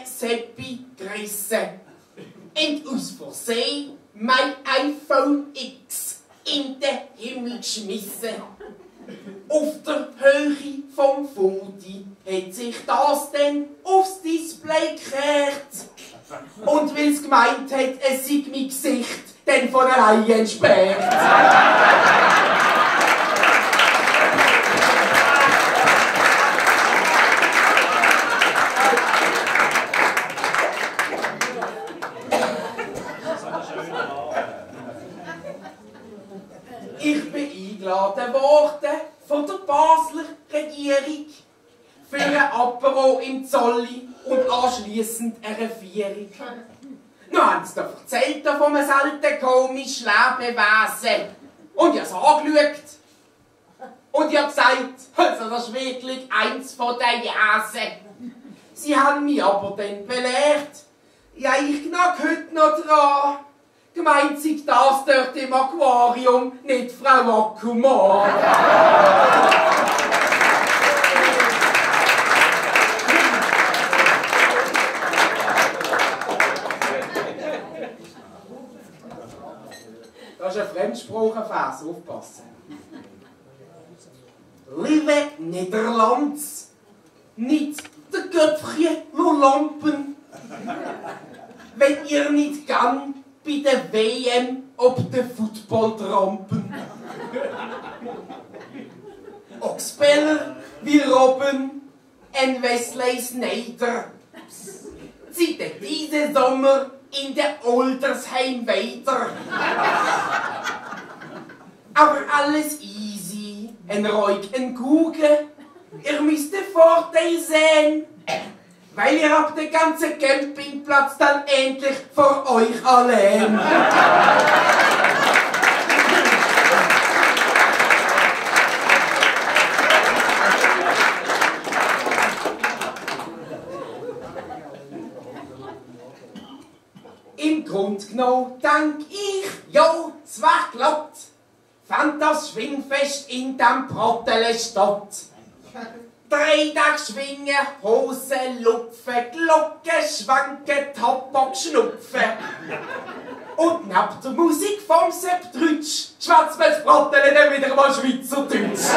Seppi gerissen. Und aus Versehen mein iPhone X in den Himmel geschmissen. Auf der Höhe vom Foto hat sich das dann aufs Display gekehrt. Und weil es gemeint hat, es sei mein Gesicht dann von alleine entsperrt. Ich bin eingeladen worden von der Basler Regierung für ein Apero im Zolli und anschliessend eine Vierung. Nun haben sie da erzählt von einem selten komischen Lebewesen. Und ich habe es angeschaut. Und ich habe gesagt, also das ist wirklich eins von den Jäsen. Sie haben mich aber dann belehrt. Ja, ich knacke heute noch dran. Gemeint sei das dort im Aquarium, nicht Frau Akkumann. Das ist ein Fremdsprachenvers, aufpassen. Liebe Niederlands, nicht der Köpfchen nur Lampen. Wenn ihr nicht gern bei der WM ob den Footballtrampen. Oxbeller wie Robben en Wesley Sneijder. Zieht diesen Sommer in der Oldersheim weiter. Aber alles easy, ein Ruhig, ein Kuchen. Ihr müsst den Vorteil sehen, weil ihr habt den ganzen Campingplatz dann endlich für euch allein. Im Grund genommen denk ich, jo, es wär glatt, fand das Schwingfest in dem Prottele statt. 3 Tage schwingen, Hosen lupfen, Glocken schwanken, Tabak schnupfen. Und neben der Musik vom Sepp Trütsch schwätzt man das Prottele dann wieder mal Schweizerdeutsch.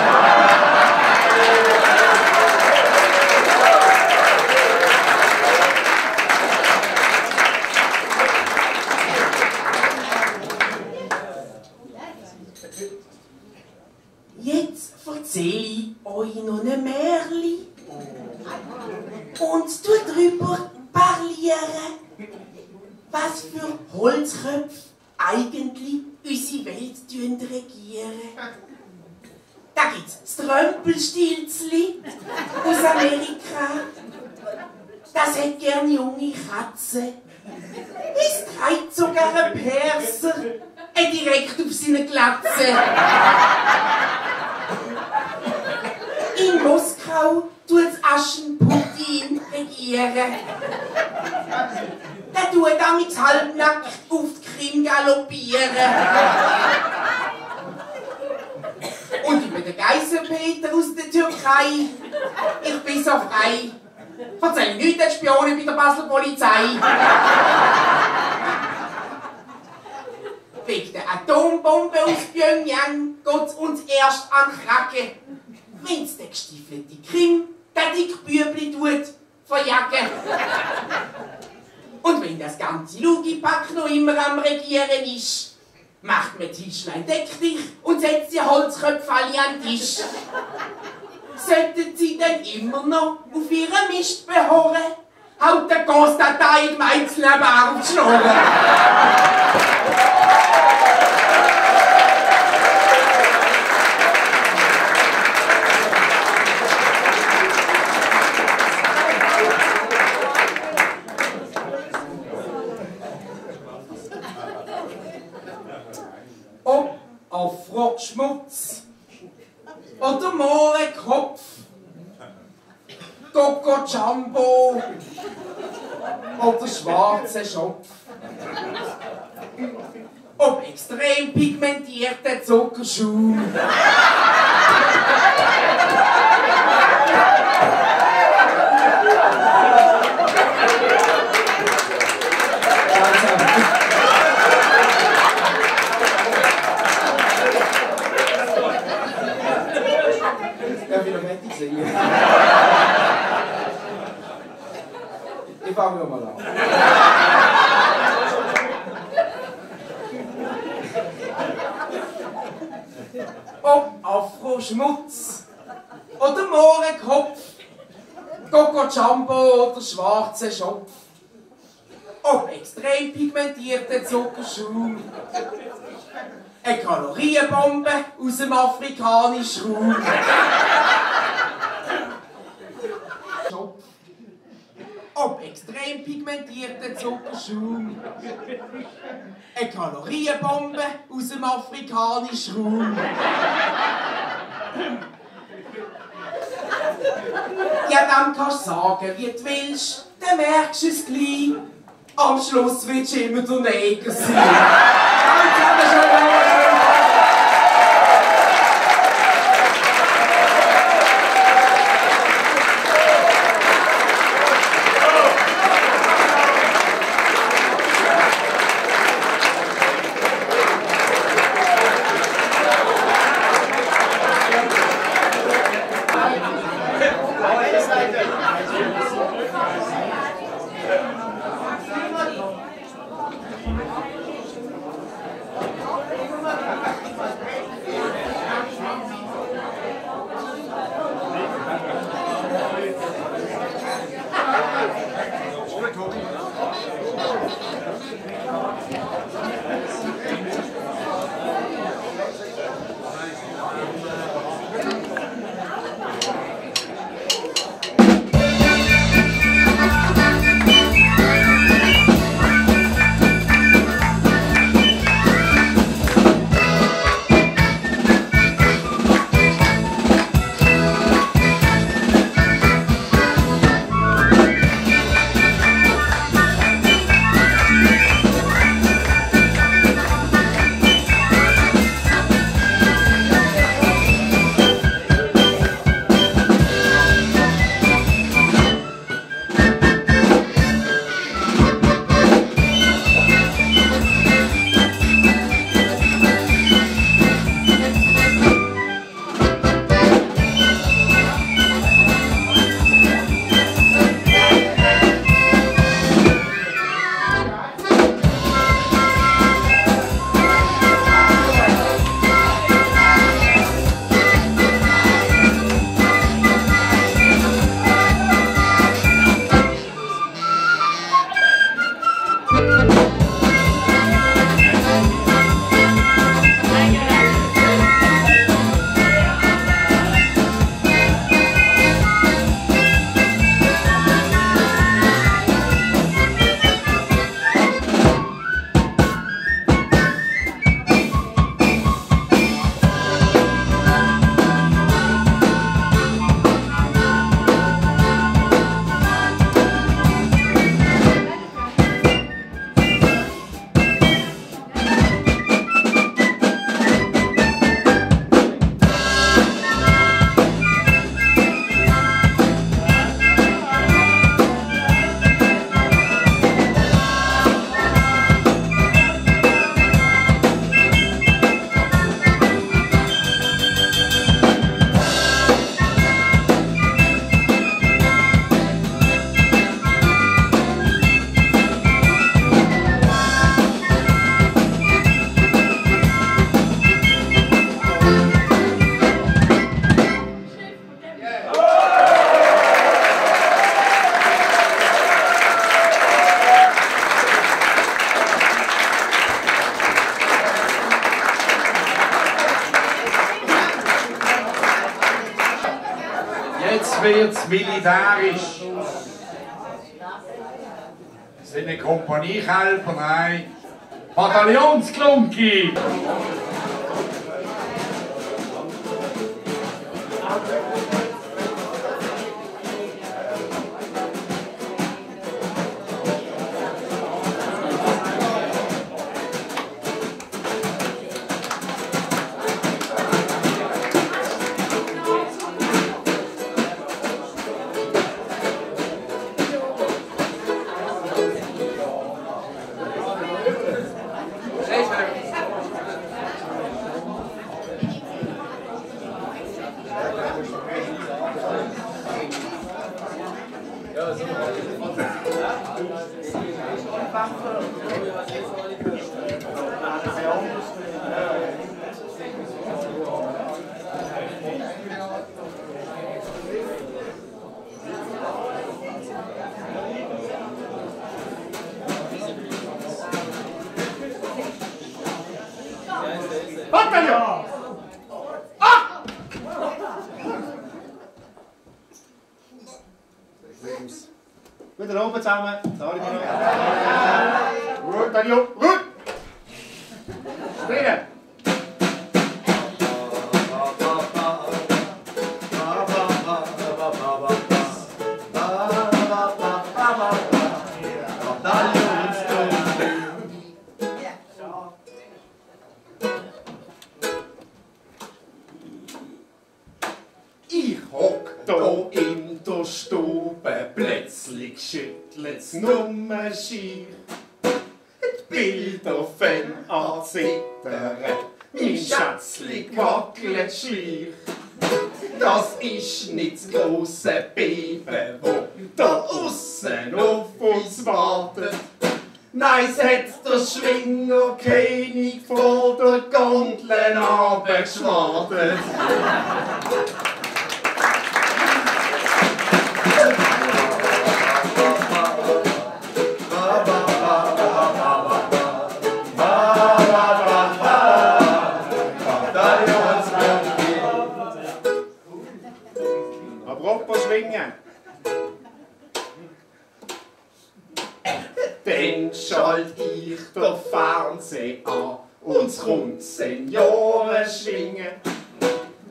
Jetzt erzähle ich euch noch ein Märchen und tu drüber parlieren, was für Holzköpfe eigentlich unsere Welt regieren. Da gibt's das Trömpelstilzli aus Amerika. Das hat gern junge Katzen. Es trägt sogar ein Perser direkt auf seine Glatze. In Moskau tut's Aschenputtin regieren. Der tut damit halbnackt auf die Krim galoppieren. der Geissenpeter aus der Türkei. Ich bin so frei. Erzähl nichts den Spionen bei der Basler Polizei. Wegen der Atombombe aus Pyongyang geht's uns erst an Krake. Wenn's der gestiefelte Krim, der Dickbübli tut, verjagen. Und wenn das ganze Lugipack noch immer am Regieren ist, macht man Tischlein deck dich und setzt die Holzköpfe alle an den Tisch. Sollten sie dann immer noch auf ihren Mist beharren, haut der Constantin im Einzelnen auf die Schnurren. Ob auf Frottschmutz oder Mohrenkopf, Coco Jumbo oder schwarzer Schopf, ob extrem pigmentierter Zuckerschaum. Ich fange mal an. Ob Afro-Schmutz oder Mohrenkopf, Coco Jumbo oder schwarzer Schopf, ob extrem pigmentierter Zuckerschaum, eine Kalorienbombe aus dem afrikanischen Raum. Ob extrem pigmentierter Zuckerschaum, eine Kalorienbombe aus dem afrikanischen Raum. Ja, dann kannst du sagen, wie du willst, dann merkst du es gleich. Am Schluss willst du immer der Neger sein. Jetzt wird's militärisch. Das sind nicht Kompaniekälber, nein. Bataillonsklunki! Bataillon! Wieder oben zusammen. Sorry, Gut, Bataillon. Gut! Springen! Ich hock da in der Stube, plötzlich schüttelt's nummer schier. Die Bilder fängt an zittern, mein Schätzli wackelt schier. Das ist nicht das grosse Beben, wo da aussen auf uns wartet. Nein, es hat der Schwingerkönig vor der Gondel runtergeschwartet. Apropos schwingen. Dann schalt ich den Fernseher an und es kommt Seniorenschwingen.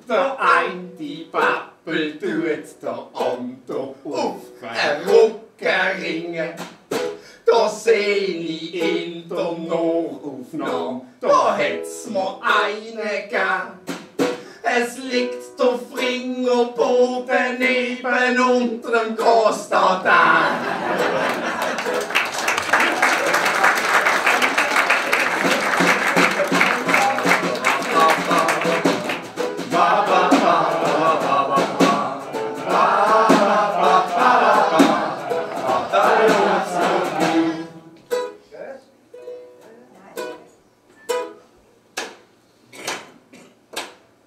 Der eine Pappel tut der andere auf den Rücken ringen. Da seh ich in der Nahaufnahme, da hätt's mir einen gegeben. Es liegt der Fingerboden neben unterm Costa da.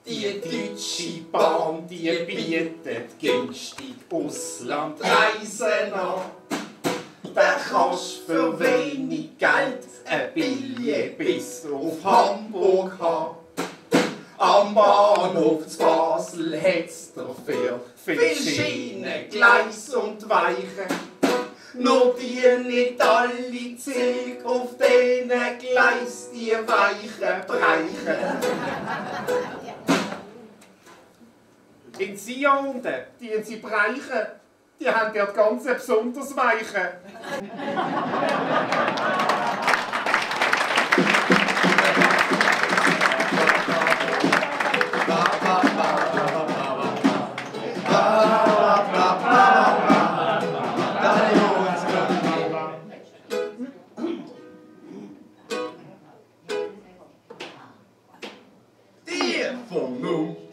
Die Deutsche Bahn, die bietet günstig Auslandreisen an. Da kannst für wenig Geld ein Billett bis auf Hamburg haben. Am Bahnhof zu Basel hat's dafür viel Schienen, Gleis und Weichen. Nur die nicht alle Züge auf denen Gleis die Weichen brechen. In Sion unten, die sie breichen, die haben dort ganz besonders weiche.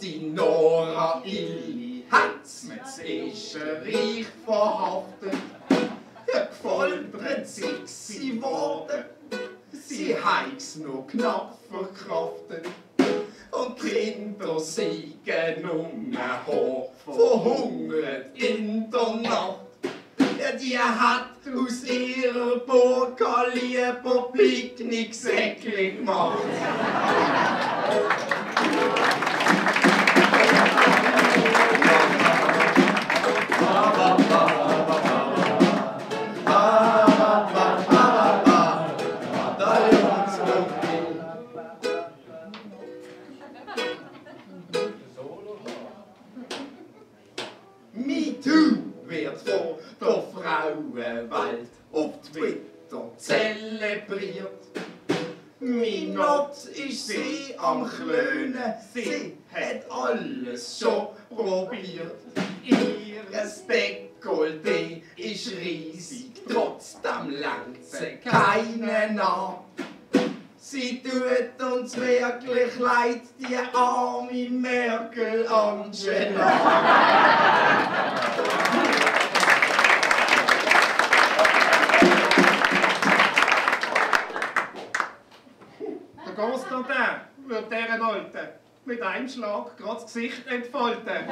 Die Nora Illy hat's mit Reich verhaftet. Gefoltert sie worden, sie heit's nur knapp verkraftet. Und die Kinder siegen verhungert in der Nacht. Die hat aus ihrer Burg lieber Picknicksäckchen gemacht. MeToo wird von der Frauenwelt auf Twitter zelebriert. Mein Not ist sie am Klönen, sie hat alles schon probiert. Ihres Dekolleté ist riesig, trotzdem langt sie keinen an. Sie tut uns wirklich leid, die arme Merkel Angela. Der Constantin wird deren Alten mit einem Schlag gerade das Gesicht entfalten.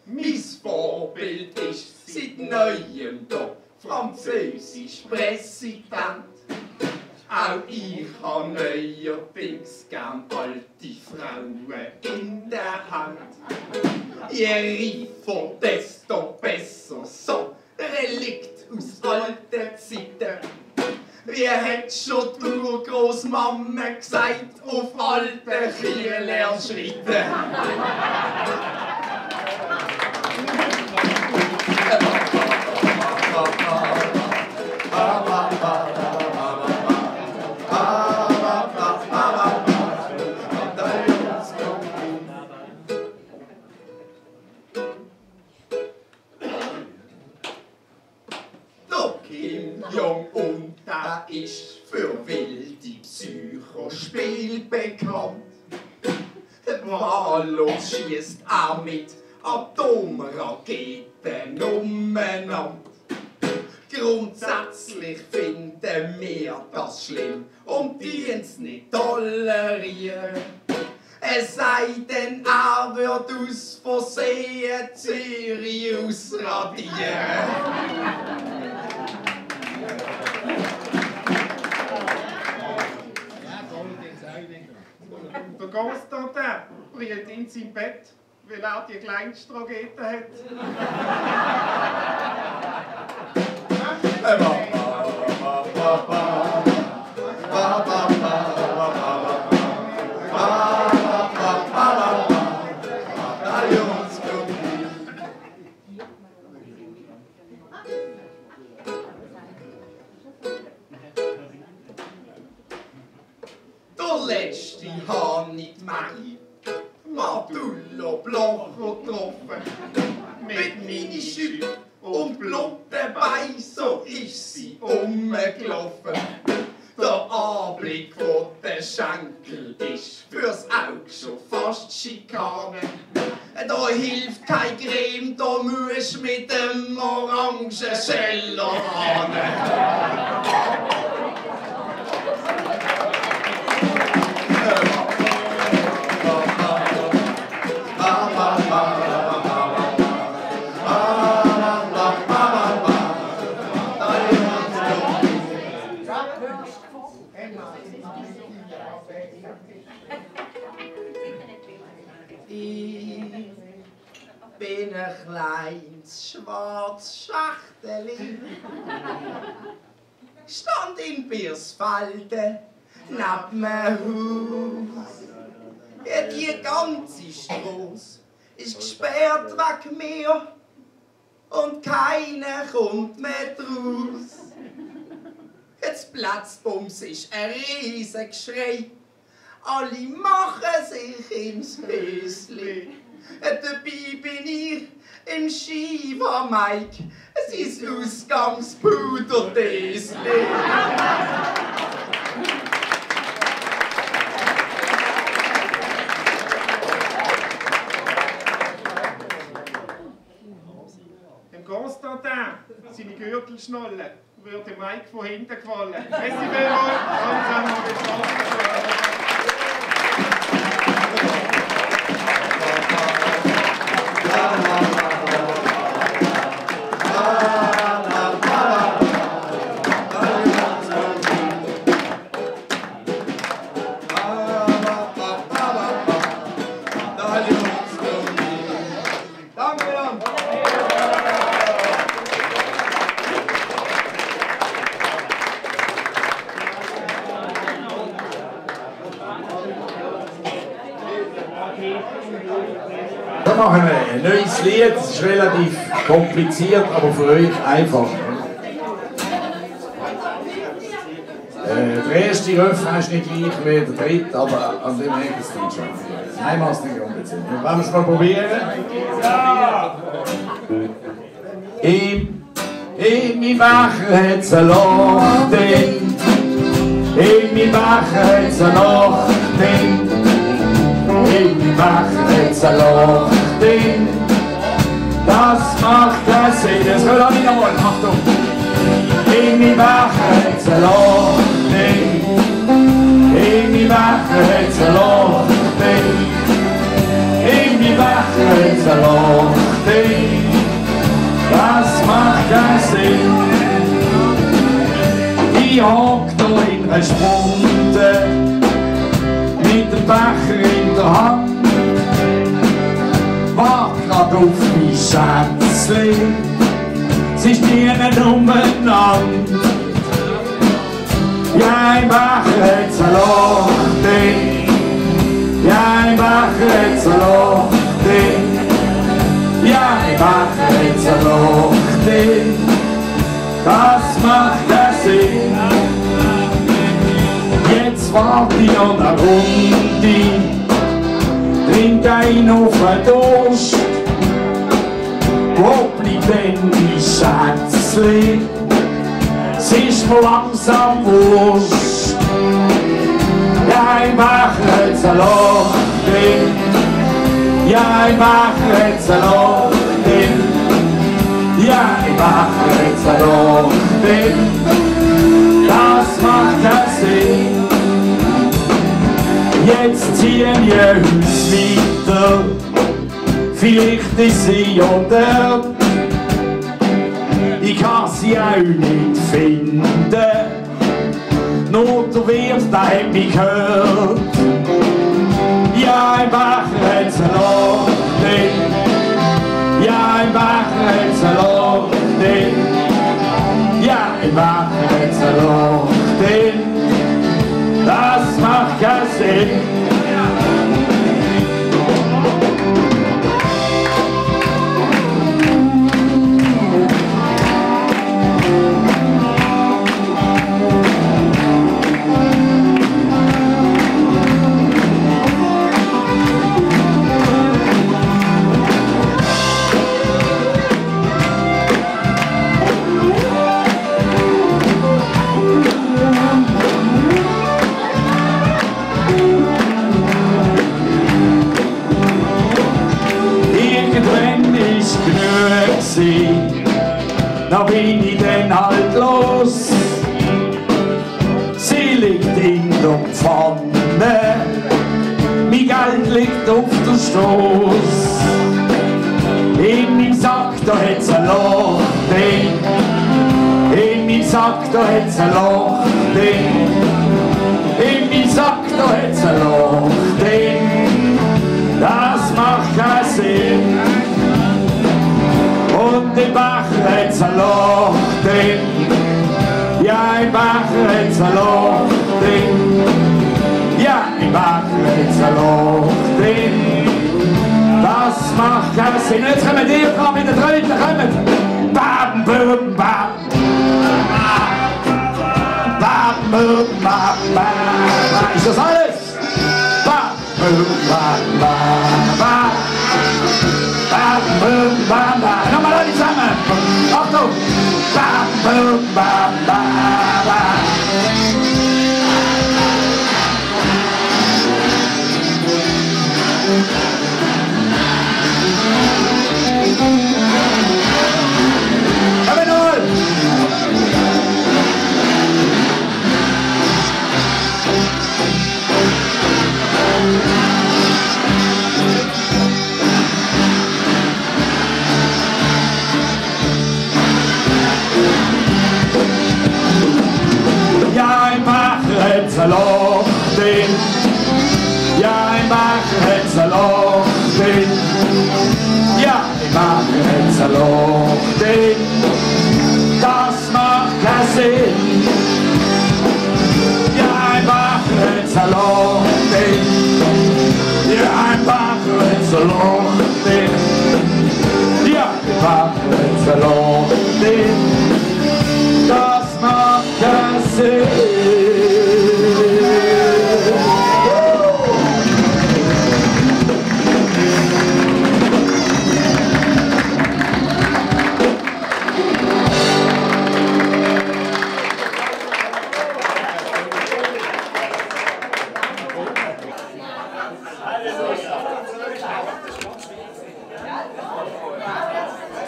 Mein Vorbild ist seit Neuem der französische Präsident. Auch ich habe neuerdings gern alte Frauen in der Hand. Je reifer, desto besser, so Relikt aus alten Zeiten. Wie hat schon die Urgroßmama gesagt, auf alte Kiel erschreiten. Kim Jong-un, der ist für wilde Psychospiel bekannt. Wahllos schießt er mit Atomraketen umeinander. Grundsätzlich finden wir das schlimm und dien's nicht tolerieren. Es sei denn, er wird aus Versehen Zürich ausradieren. Der Constantin brillt in sein Bett, weil er die kleinste Tragete hat. Der letzte habe ich die Mai Madullo Blanco getroffen. Mit mini Schüpp und blotten Bein, so ist sie umgelaufen. Der Anblick von den Schenkel ist fürs Auge schon fast Schikane. Da hilft kein Creme, da musst du mit dem Orangenscheller ran. Ich bin ein kleines schwarzes Schachteli, stand in Birsfelden neben dem Haus. Ja, die ganze Strasse ist gesperrt wegen mir und keiner kommt mehr draus. Jetzt Platzbums ist ein riesen Geschrei. Alle machen sich ins Hösli. Dabei bin ich im Shiva Mike, sein Ausgangspuderdösli. Dem Constantin, seine Gürtelschnalle, würde dem Mike von hinten gefallen. Merci vielmals, alles haben wir geschafft. Danke miteinander. Dann machen wir ein neues Lied. Es ist relativ kompliziert, aber für euch einfach. Der erste Refrain ist nicht gleich wie der dritte, aber an dem hängt es dann schon. Nein, mach's nicht kompliziert. Wollen wir es mal probieren? Ja! In meinem Becher hat's ein Loch drin. In meinem Becher hat's ein Loch drin. In meinem Becher hat's ein Loch drin. Das macht keinen Sinn. Das will auch nicht nochmal. Achtung! In meinem Becher hat's ein Loch drin. In meinem Becher hat's ein Loch drin. In meinem Becher hat's ein Loch drin. Das macht keinen Sinn. Ich hock da in einer Spunde mit dem Becher in der Hand. Wart grad auf mein Schätzli, sie stehen umeinander. Ja, im Becher hat's ein Loch drin. Ja, im Becher hat's ein Loch drin. Ja, im Becher hat's ein Loch drin. Das macht keinen Sinn. Jetzt wart ich noch eine Runde, trink ein auf den Durst. Wo bleibt denn die Schätzli? Es ist mir langsam wurscht. Ja, im Becher hat's ein Loch drin. Ja, im Becher hat's ein Loch drin. Ja, im Becher hat's ein Loch drin. Das macht keinen Sinn. Jetzt ziehen wir uns weiter. Vielleicht ist sie ja dort. Ich kann sie auch nicht finden. Nur der Wirt, der hat mich gehört. Ja, im Becher hat's ein Loch drin. Ja, im Becher hat's ein Loch drin. Ja, im Becher hat's ein Loch drin. Das macht keinen Sinn. Da bin ich dann halt los. Sie liegt in der Pfanne, mein Geld liegt auf der Stoß. In meinem Sack, da hat's ein Loch drin. In meinem Sack, da hat's ein Loch drin. In meinem Sack, da hat's ein Loch drin. Das macht keinen Sinn. Und im Becher hat's ein Loch drin. Ja, im Becher hat's ein Loch drin. Ja, im Becher hat's ein Loch drin. Das macht keinen Sinn. Jetzt kommen die dran mit den Tröten. Kommen! Bam, bam, bam. Bam, bam, bam, bam. Ist das alles? Bam, bam, bam, bam. Bam, bam, bam, bam. Nochmal alle zusammen. Achtung. Bam, bam, bam, bam, bam. Kommen null. Loch ist, ja, wenn's ein Loch ist, das macht keinen Sinn.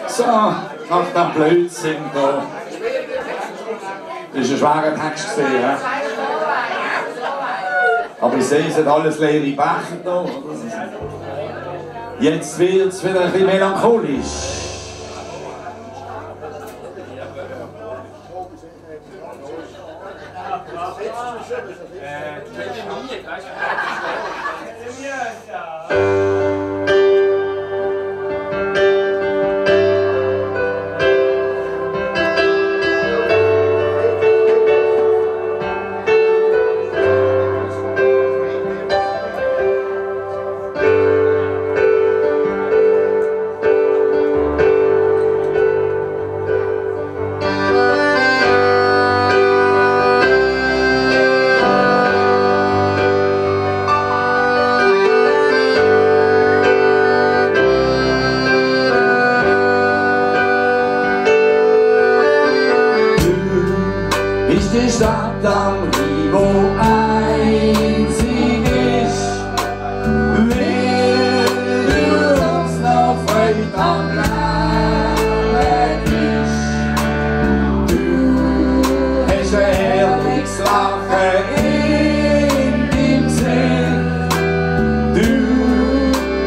So, nach dem Blödsinn da. Das war ein schwerer Text gewesen, ja? Aber ich sehe, es sind alles leere Becher da. Jetzt wird es wieder ein bisschen melancholisch. Die Stadt am Rhein, wo einzig ist, will uns noch Freude am Leben ist. Du hast ein herrliches Lachen in deinem Sinn. Du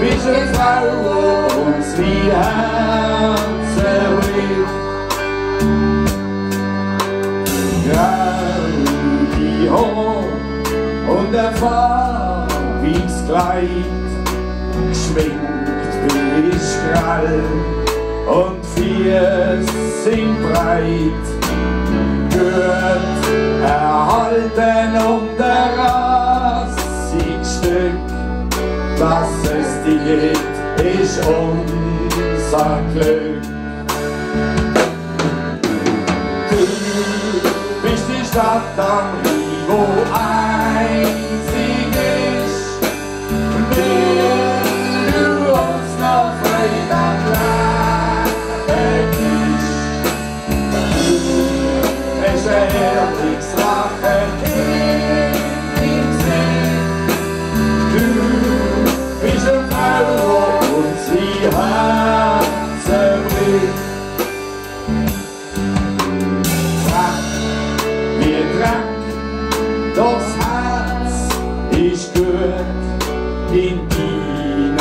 bist eine Frau, die uns wie Herzen will. Und ein farbiges Kleid, geschminkt bist grell und Füße sind breit, gut erhalten und ein rassiges Stück, dass es dir gibt, ist unser Glück. Du bist die Stadt am Rhein, wo einzig ist, will du uns noch Freude am Leben ist. Du hast ein herrliches Lachen in deinem Sinn. Du bist eine Frau, die uns wie Herzen bricht. Das Herz ist gut, in deinen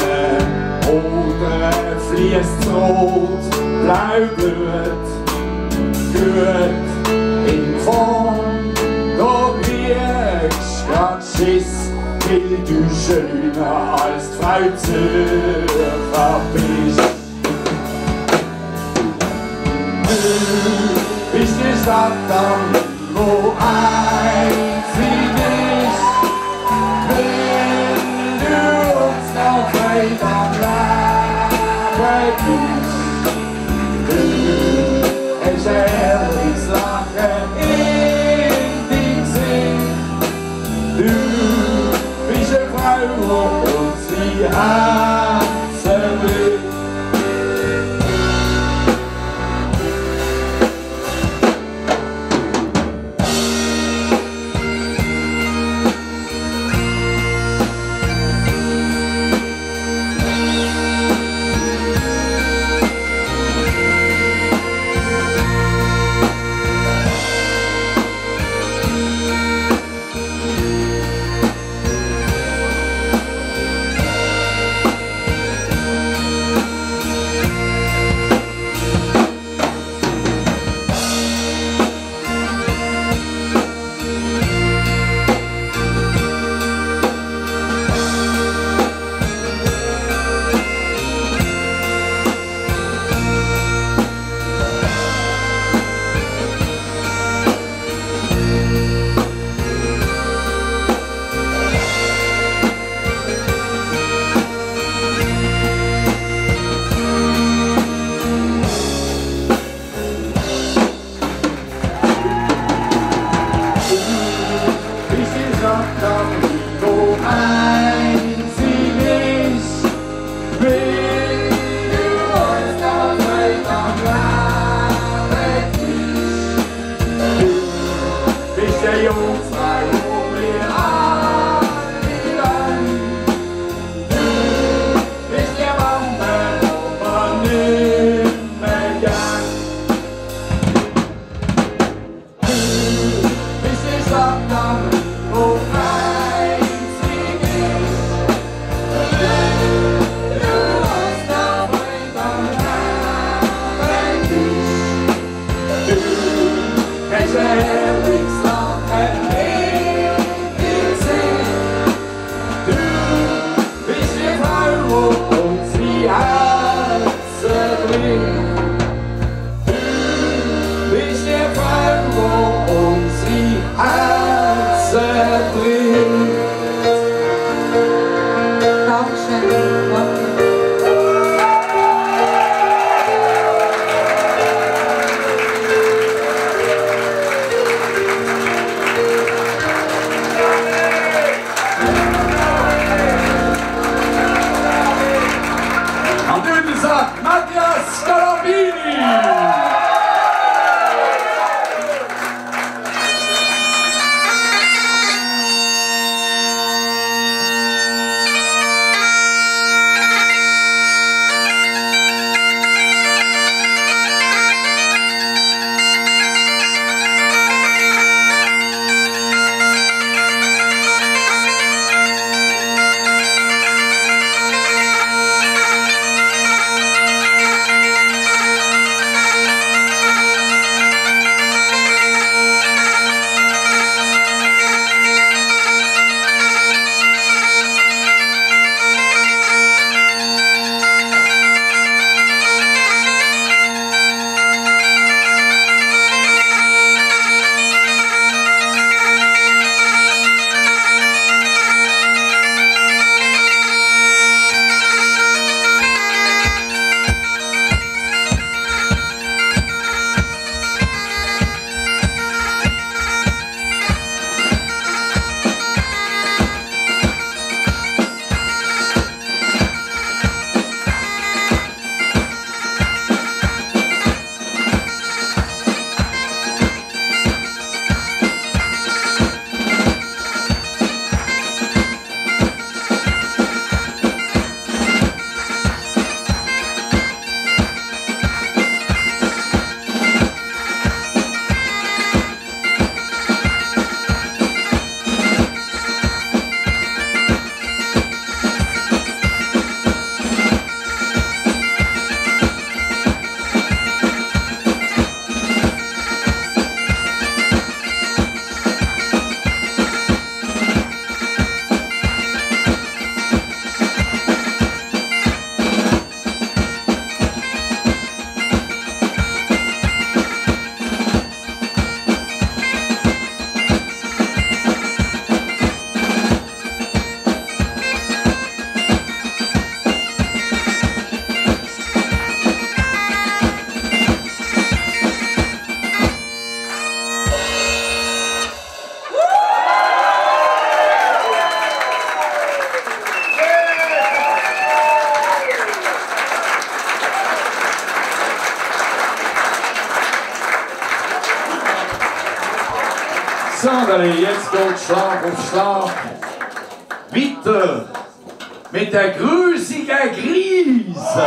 Augen fließt rot, blau Blut. Gut in Form, da kriegst grad Schiss, weil du schöner als die Frau Zürcher bist. Du bist die Stadt am Rhein, wo einzig ist, will du uns noch Freude am Leben ist. Du hast ein herrliches Lachen in deinem Sinn. Du bist eine Frau, die uns wie Herzen bricht. So, jetzt geht Schlag auf Schlag. Weiter mit der grusigen Griese.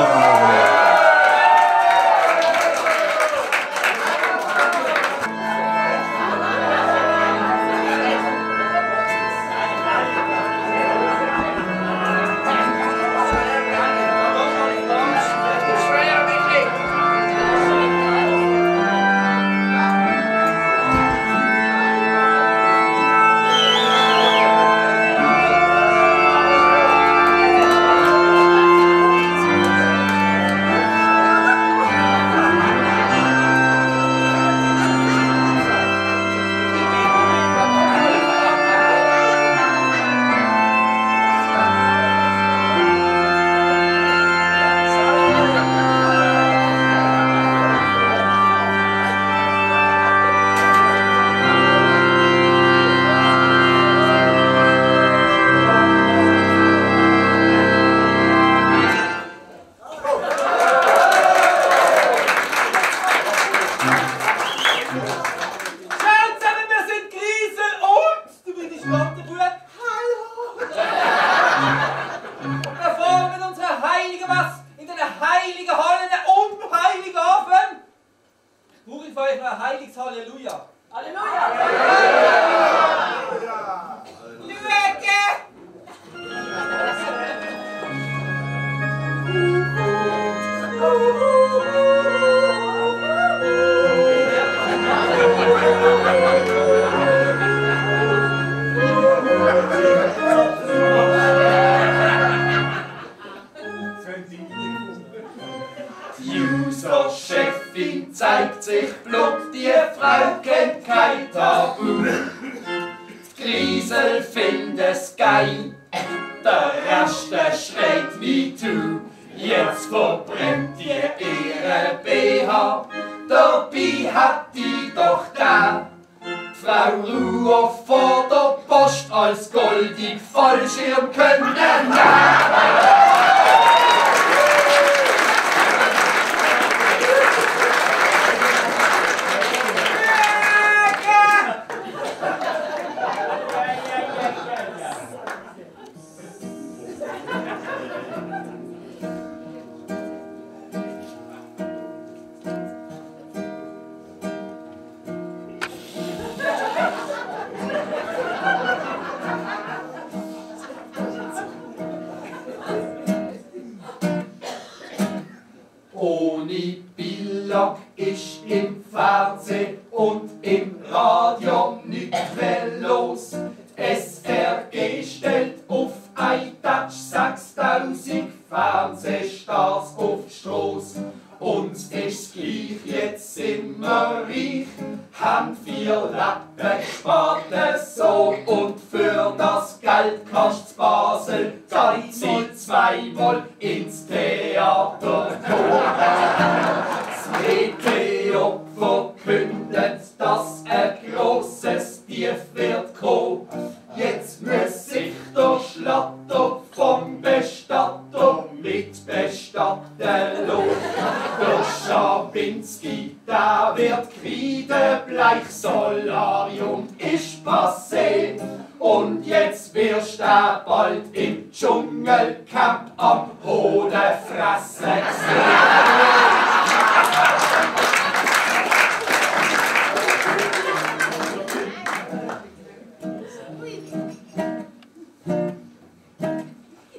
User-Chefin zeigt sich blub, die Frau kennt kein Tabu. Die Griesel findet's geil, der Rest schreit wie du. Jetzt verbrennt ihr ihre BH, dabei hat die doch da. Frau Ruhr vor der Post als goldig Fallschirm können. Ohne Billag ist im Fernsehen und im Radio nicht mehr los. SRG stellt auf ein Touch 6000 Fernsehstars auf die Strasse. Uns ist gleich, jetzt sind wir reich, haben 4 Lappen gespart, so, und für das Geld kannst du Basel zweimal ins Theater gehen. Das Meteo verkündet, dass ein grosses Tief wird kommen. Jetzt muss sich der Schlatter vom Bestatter mit bestatten los. Der Schawinski, der wird kreidebleich, Solarium ist passé. Und jetzt wirst du bald im Dschungelcamp am Hodefressen gesehen.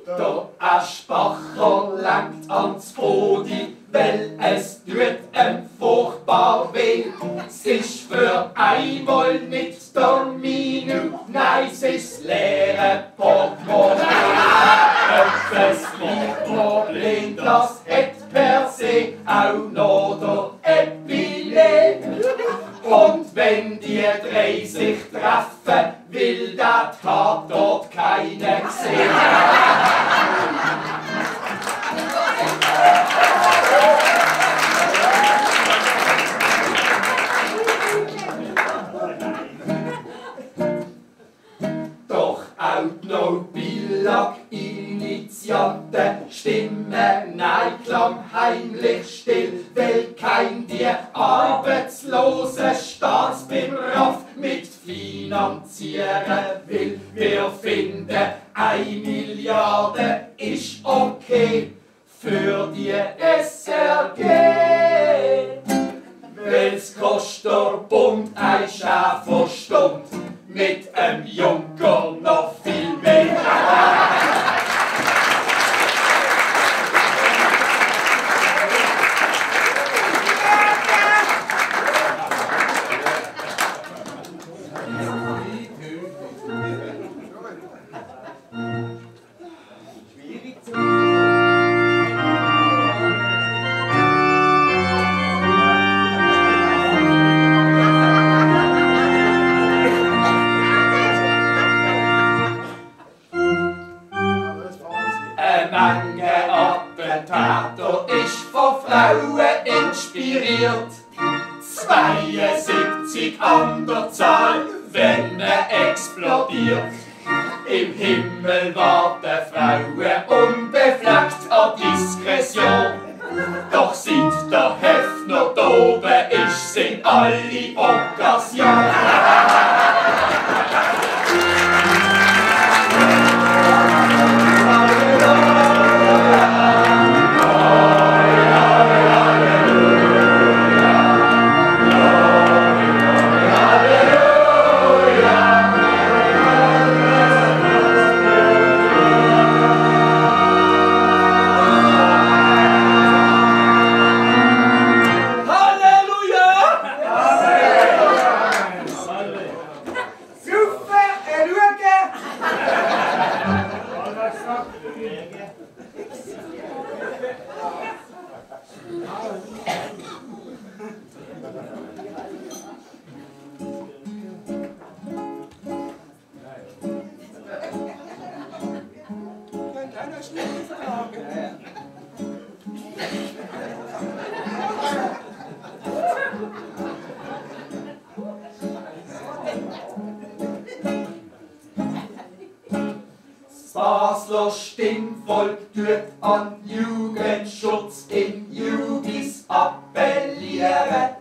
Der Aschbacher langt ans Fodi, weil es tut ihm furchtbar weh. Es ist für einmal nicht der Minu, nein, es ist leere Portemonnaie. Das Problem, das hat per se auch noch der Epilé. Und wenn die 3 sich treffen, will das hat dort keiner gesehen. Doch auch noch Billag-Initianten stimmen Neiklang heimlich still, weil kein die arbeitslose Staatsbeamte mit feinen kein Schaf verstand, mit Junker noch viel mehr. Attentäter ist von Frauen inspiriert. 72 an der Zahl, wenn er explodiert. Im Himmel warten Frauen unbefleckt an Diskretion. Doch seit der Hefner da oben ist, sind alle Occasion. Basler Stimmvolk tut an Jugendschutz in Jugis appellieren.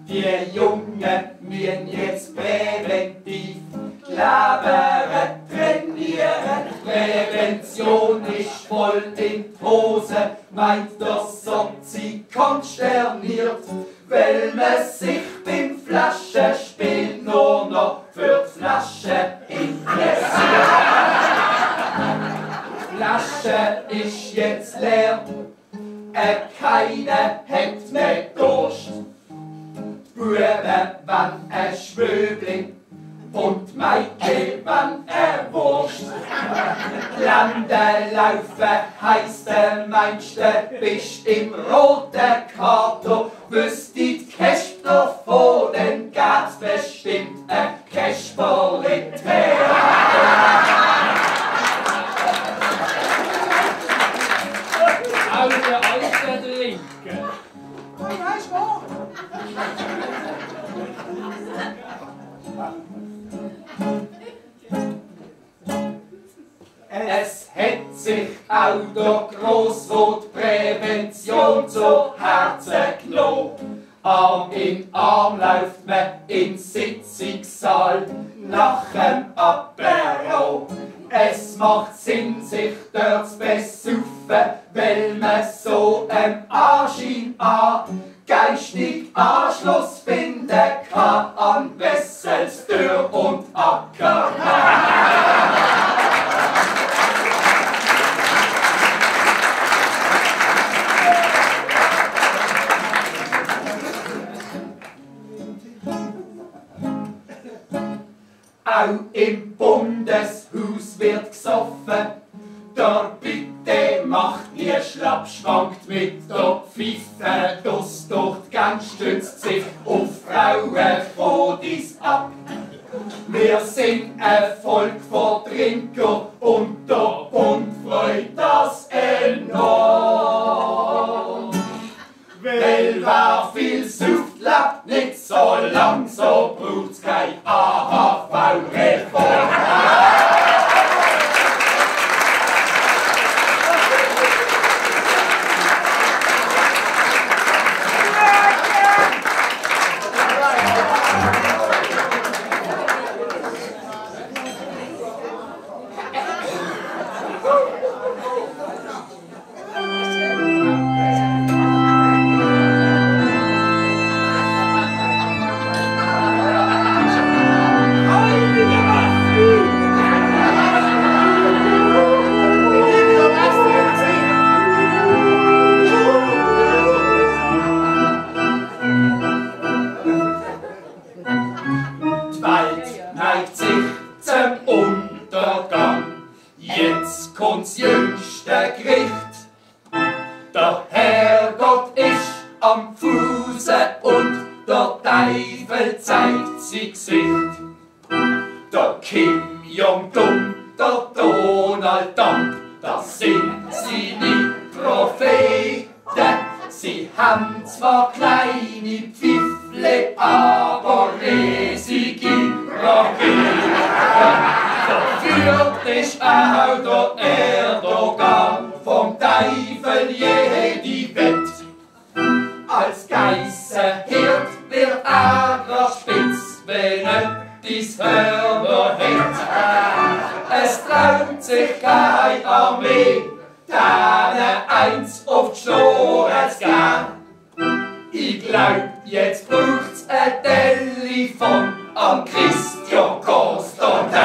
Die Jungen müssen jetzt präventiv die Leber trainieren. Prävention ist voll in die Hose, meint der Sozi konsterniert, weil man sich beim Flaschenspiel nur noch für die Flasche interessiert. Die Flasche ist jetzt leer, keiner hat mehr Durst. Die Buben wann ein Schwöbling und Mädchen wann ein Wurst. Lande laufen heisst meinst du bist im roten Kater, wüsstet Käsper von den Gats bestimmt ein Käsperli-Theater. Alte Trinken. Es hat sich auch der Grossrot Prävention zu Herzen genommen. Arm in Arm läuft man in Sitzungssaal nach dem Apero. Es macht Sinn, sich dort zu besaufen, weil man so Anschein an geistig Anschluss finden kann an Wessels Tür und Ackermann. Auch im Bundeshaus wird gesoffen, der Bitte macht nie schlapp, schwankt mit der Pfeife, das durch die Gang stützt sich auf Frauenfrodis ab. Wir sind ein Volk von Trinker und der Bund freut das enorm. Weil wer viel sucht, lebt nicht so lang, so braucht's kein AHV-Reform. am Fuße und der Teufel zeigt sein Gesicht. Der Kim Jong-un, der Donald Trump, das sind seine Propheten. Sie haben zwar kleine Pfiffle, aber riesige Raketen. Verführt ist auch der Erdogan, vom Teufel jede Wett. Als Geißenhirt wird er spitz, wenn etwas Hörner hat. Es traut sich keine Armee, denen eins auf die Schnur zu gehen. Ich glaub, jetzt braucht's ein Telefon am Christian Constantin.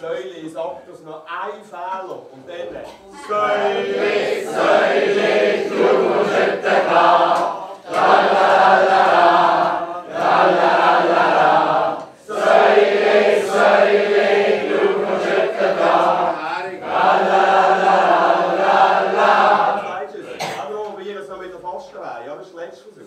Säule, sagt das noch ein Fehler und dann Säule, Säule, du musst da, tralalala, tralalala. Säule, Säule, du musst da, tralalala. Sagst du es? Aber probieren es noch mit der Fastenweih, ja, das ist längst versucht.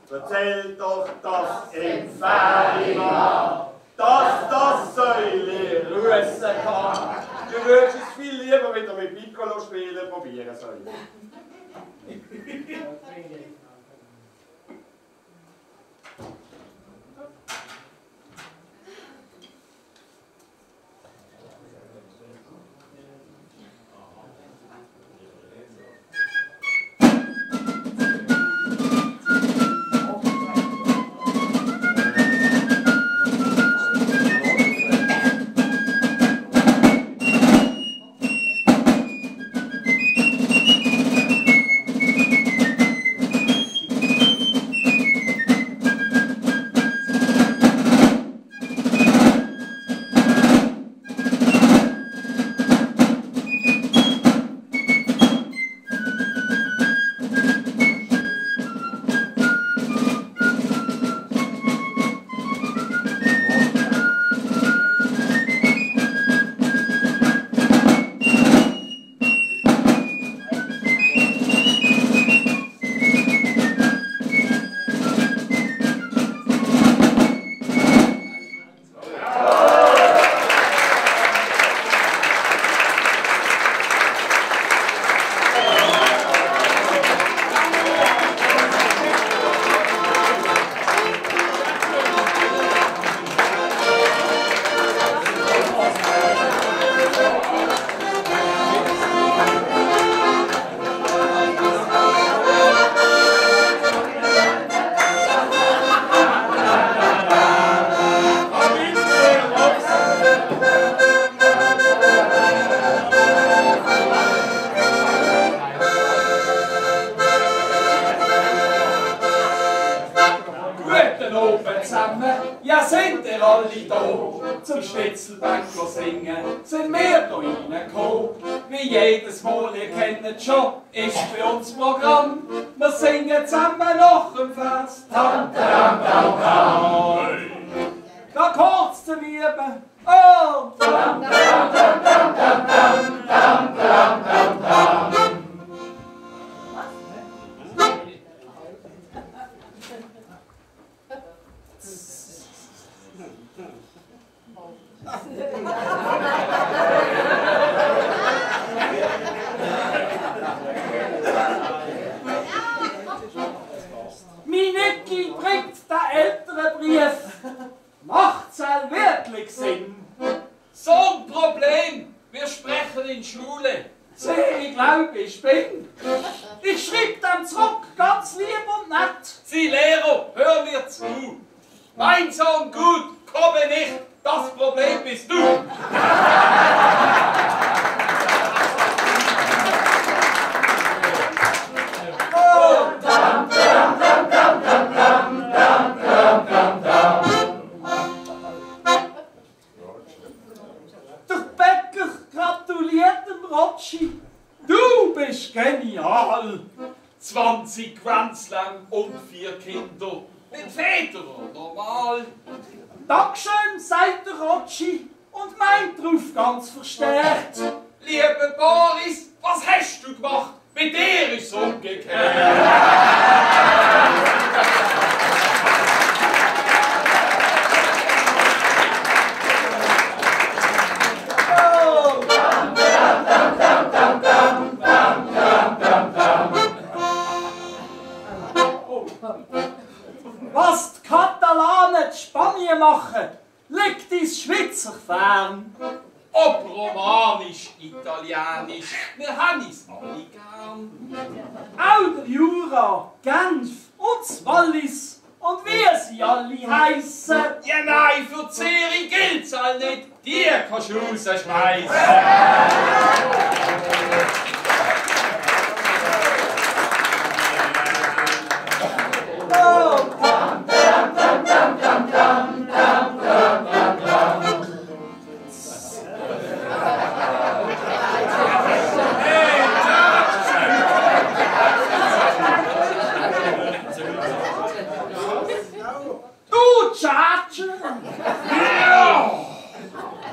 Erzähl doch das im Ferienmann, dass das Säule russen kann. Du würdest es viel lieber wieder mit Piccolo spielen probieren sollen. zum Schnitzelbank singen, sind wir da reingekommen. Wie jedes Mal, ihr kennt schon, ist für uns Programm. Wir singen zusammen nach dem Vers. Tam, tam, tam, tam. Da kurz zu lieben. Oh! Tam, tam, tam, tam, tam, tam, tam, tam, tam, tam. Miniki bringt den älteren Brief. Macht's auch wirklich Sinn? So ein Problem. Wir sprechen in Schule. Ich glaube, ich bin. Ich schrieb dann zurück, ganz lieb und nett. Sie Lehrer, hör mir zu. Mein Sohn gut, komme nicht. Das Problem bist du. Der Bäcker gratuliert dem Rotschi. Du bist genial. 20 Grands lang und 4 Kinder. Mit Väter, normal. Dankeschön, sagt der Rotschi und meint drauf ganz verstärkt. Lieber Boris, was hast du gemacht? Mit dir ist es umgekehrt. Was die Katalanen in Spanien machen, liegt ins Schweizer fern. Ob Romanisch, Italienisch, wir haben es alle gern. Auch der Jura, Genf und das Wallis und wie sie alle heissen. Ja nein, für die Serie gilt's all nicht, die kannst du rausschmeißen. Du Tschatsche!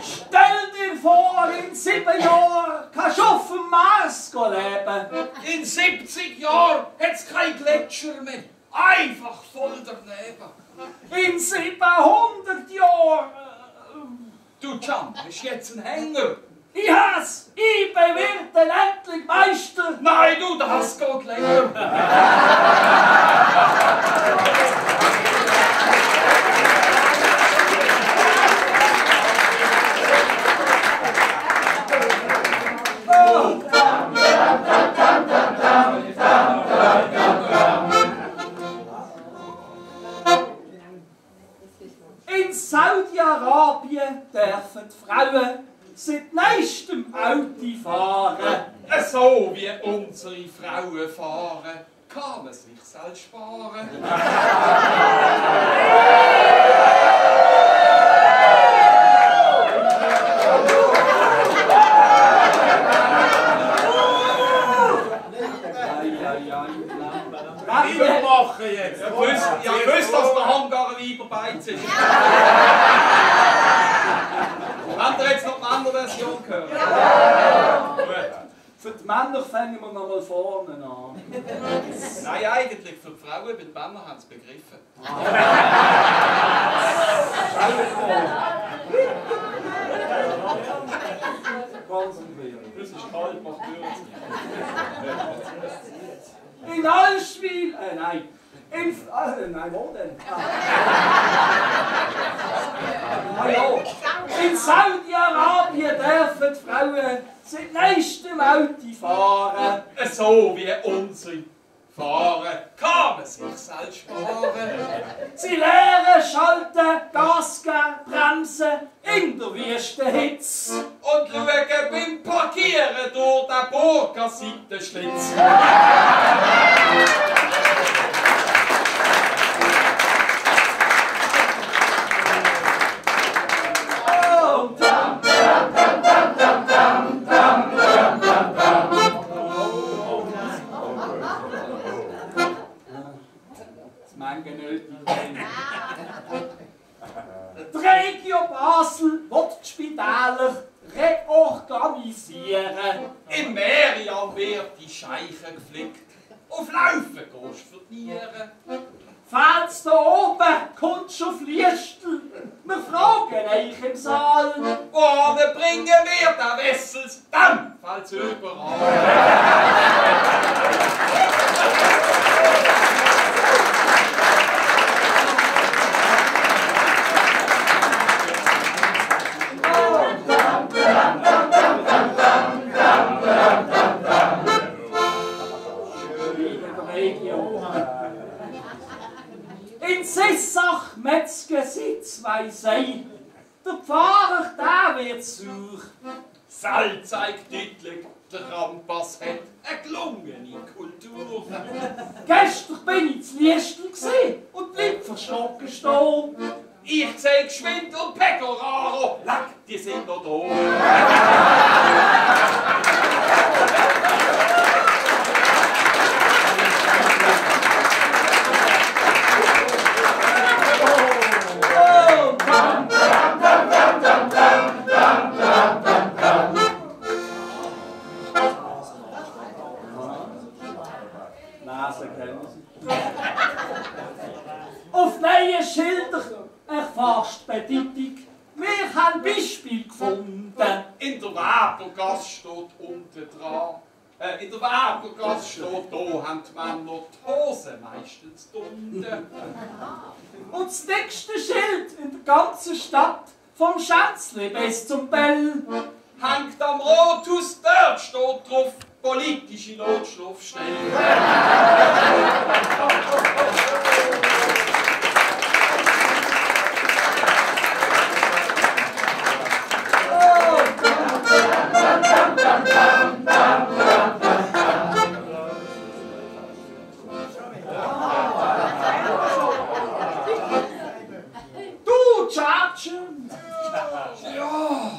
Stell dir vor, in 7 Jahren kannst du auf dem Mars leben. In 70 Jahren hat's kein Gletscher mehr. Einfach voll daneben. In 700 Jahren. Du Can, bist jetzt ein Hänger. Ich has! Ich bewirte endlich Meister! Nein, du, das geht länger. In Saudi-Arabien dürfen die Frauen seit nächstem Auto fahren. So wie unsere Frauen fahren, kann man sich selbst sparen. Was wir machen jetzt? Ich wüsste, dass der Hangar ein Weiberbeiz ist. Habt ihr jetzt noch die Männerversion gehört? Ja. Gut. Für die Männer fangen wir noch mal vorne an. Nein, eigentlich für die Frauen, bei den Männern haben sie es begriffen. Konzentrieren. Es ist kalt, macht Würze. In Allschwil, nein. Nein, wo denn? Hallo. In Saudi-Arabien dürfen die Frauen seit nächstem Auto fahren. So wie unsere fahren, kann man sich selbst sparen. Sie lernen schalten, Gas geben, bremsen in der Wüstenhitze. Und schauen beim Parkieren durch den Burgerseitenschlitz. synchronisieren. Im Merian wird die Scheiche geflickt. Auf Laufen gehst du verdienen. Falls da oben kommst du auf Liestel, wir fragen euch im Saal. Wohin bringen wir den Wessels? Dann fällt's überall. In Sissach Metzger sind zwei Sei. Der Pfarrer, der wird sauer. Sal zeigt deutlich, der Rampas hat eine gelungene Kultur. Gestern bin ich zu Liestel und blieb verschrocken stehen. Ich seh geschwind und Pecoraro, leck, die sind noch da. Auf neue Schilder erfasst die Bedeutung. Wir haben Beispiel gefunden. In der Webergasse steht unten dran. In der Webergasse steht, da haben die Männer die Hose meistens unten. Und das nächste Schild in der ganzen Stadt, vom Schänzli bis zum Bell, hängt am Rathaus, dort steht drauf, politische Notschlafstelle. Du, Tschatschen! Ja,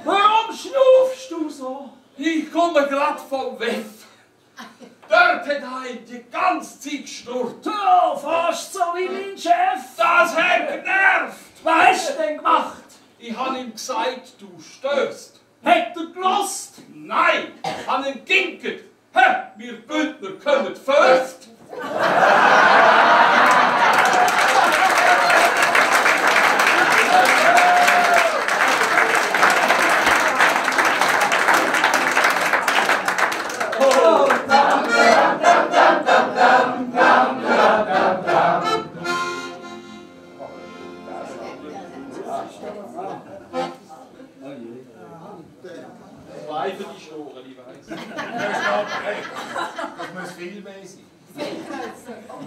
warum schnufst du so? Ich komme grad vom WEF. Dort hat heim die ganze Zeit geschnurrt. Ja, fast so wie mein Chef. Das hat genervt. Was hast du denn gemacht? Ich habe ihm gesagt, du stößt. Hat er gelost? Nein, ich habe ihm ginket. Hä, wir Bündner kommen first. Zwei für die Schnoren, ich weiss. Das muss viel mehr sein.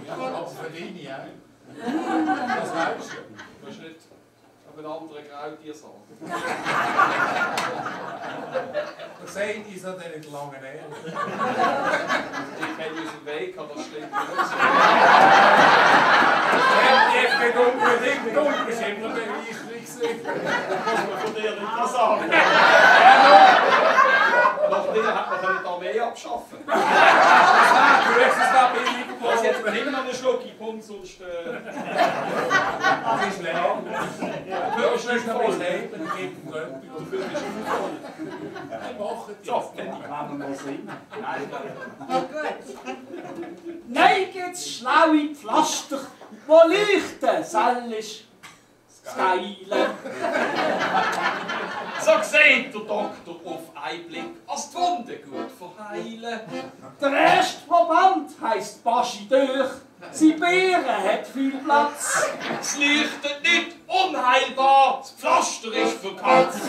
Aber für deine auch. Das weißt du. Du musst nicht auf einen anderen Krautier sagen. Das seht ihr so nicht lange näher. Ich kenne unseren Weg, aber das stimmt nicht. Ich bin unbedingt dunkel, ist immer bereichlich. Das muss man von dir nicht sagen. Nach dir hat man die Armee abschaffen. Das wäre billig. Das jetzt mal immer noch einen Schluck in Pump, sonst... Das ist leer. Du musst nicht noch was leben, dann gibt es Röntgen. Du fühlst dich voll. Wir machen das. So, dann kann man mal singen. Nein, gibt's schlaue Pflaster, wo leuchten, soll ist das Geile. So sieht der Doktor auf einen Blick, als die Wunde gut verheilen. Der erste Proband heisst Bachideur. Sein Beeren hat viel Platz. Es leuchtet nicht unheilbar, das Pflaster ist für Katz.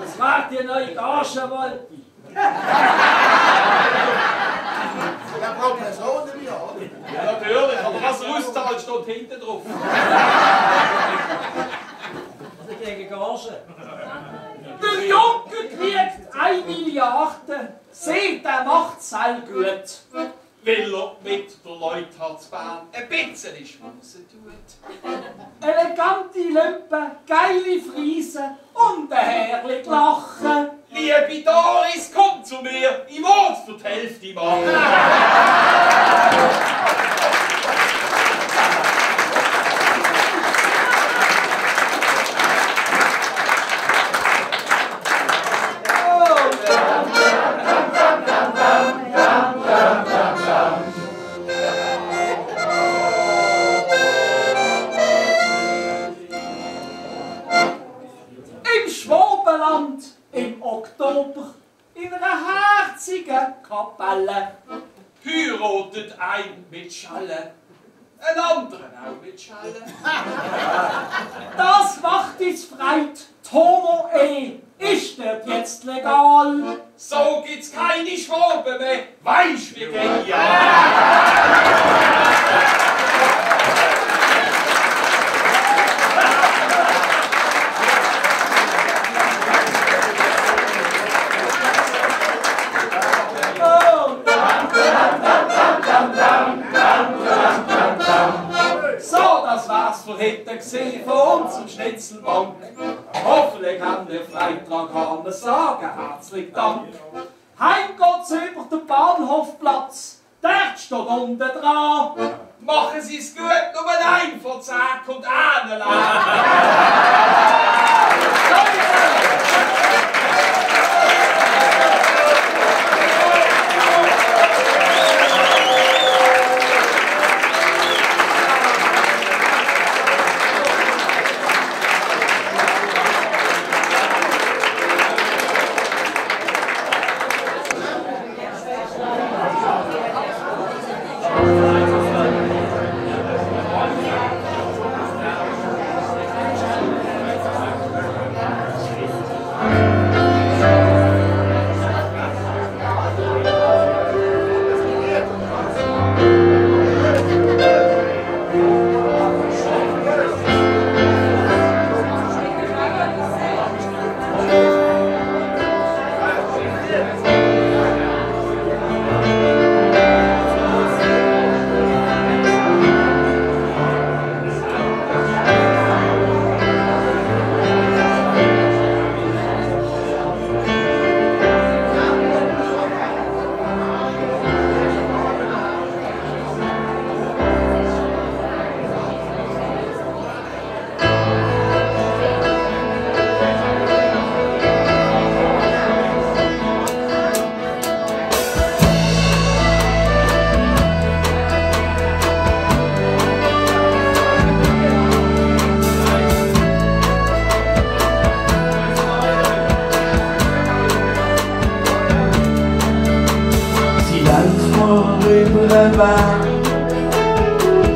Das war die neue Gage, wollte ich. Der Professor oder wie, oder? Ja, natürlich, aber was er auszahlt, steht hinten drauf. Gegen Gage. Der Junge kriegt 1 Milliarde. Seht, er macht's all gut. weil er mit der Leuthardtsbahn ein bisschen schmusen tut. Elegante Lampen, geile Friesen und ein herrlich Lachen. Liebe Doris, komm zu mir, ich will's für die Hälfte machen. Im Schwabenland im Oktober in einer herzigen Kapelle Heiratet ein mit Schalle, ein anderen auch mit Schalle. Das macht uns freit. Homo-Ehe ist dort jetzt legal. So gibt's keine Schwaben mehr, weisst wie genial. So, das war's für heute gesehen von uns im Schnitzelbank. Hoffentlich haben wir Freitrag haben sagen. Herzlichen Dank. Heim geht's über den Bahnhofplatz. Dort steht unten dran. Machen Sie's gut, nur ein von Zack und Ahnenlang.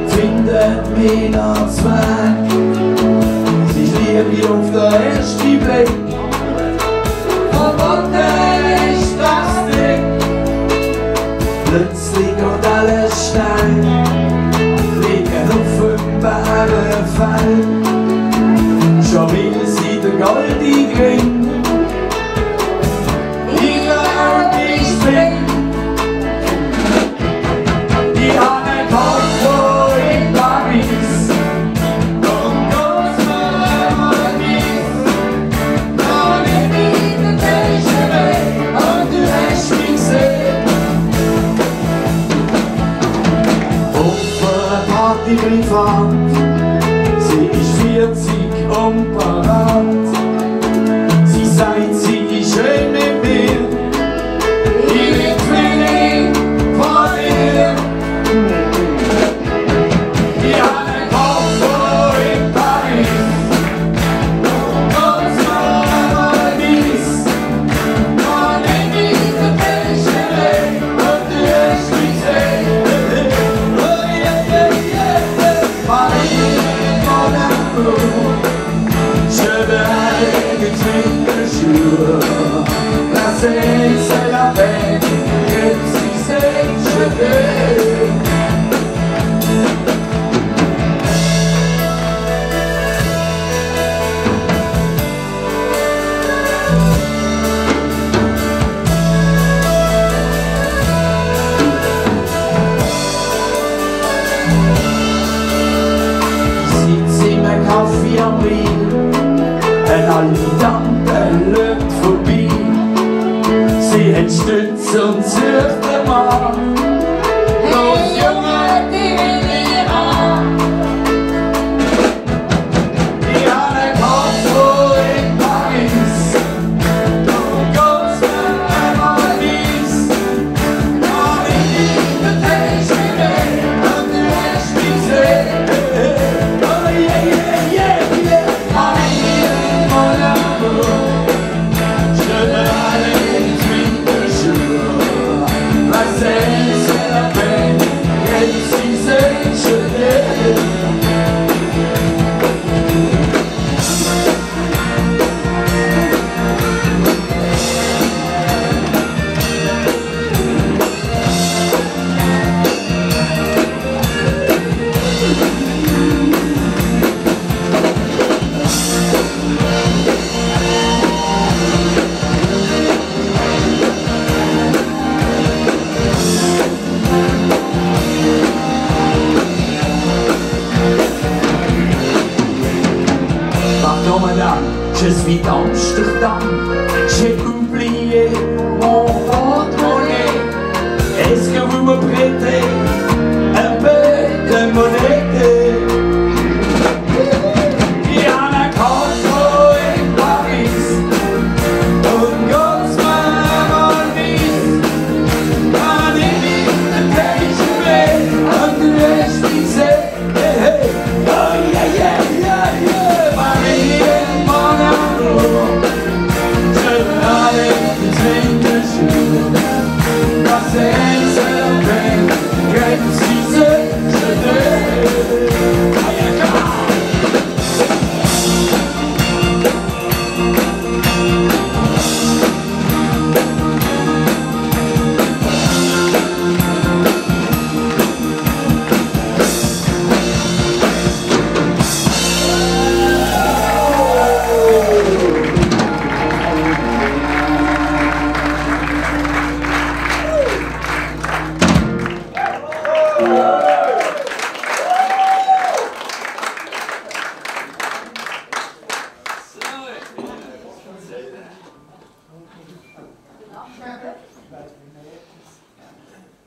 Findet mich ans Weg. Sie ist Liebe auf der ersten Blick. Von Boden ist das Ding. Plötzlich geht alles steil. Liegen auf dem Bärenfell. Schon will sie den goldigen Ring. Ich glaub, ich bin. Ich hab einen Kopf in Paris. Komm, komm, mal nicht. Noch nicht in den Fächer und du hast mich gesehen. Auf einer Party privat. Sie ist 40 und parat. Sie sagt, sie ist schön mit mir. Ich will Frühling von ihr. Ich hab einen Kopf in Paris. Und so einmal dies. Noch nicht in der Fächer und du hast mich gesehen. Oh yeah, yeah, yeah. Paris, mon amour. Je vais avec jour. La scène, c'est la peine. Et si c'est, je vais. Kaffee am Rhein. Eine alte Tante schaut vorbei. Sie hat Stütz und sucht den Mann. Los Junge, die will ich an. Ich habe einen Kopf in Paris. Du gehst mir einmal weiss. Noch nicht in der Tasche mehr und du hast mich gesehen. Oh yeah, yeah, yeah, yeah. Marie, mon amour, je te allais une de jour. La scène, c'est la peine, et si c'est je t'aime. Pardon madame, je suis d'Amsterdam. J'ai oublié mon porte-monnaie. Est-ce que vous me prêtez un peu de monnaie? Il y en a Kaufmann in Paris und Gottsmann und Nice. Kann ich nicht den Tasche mehr und du hast mich gesehen. Oh yeah, yeah, yeah, yeah. Marie, mon amour, je t'allais une de jour. La scène se peine, qu'elle si je t'aime.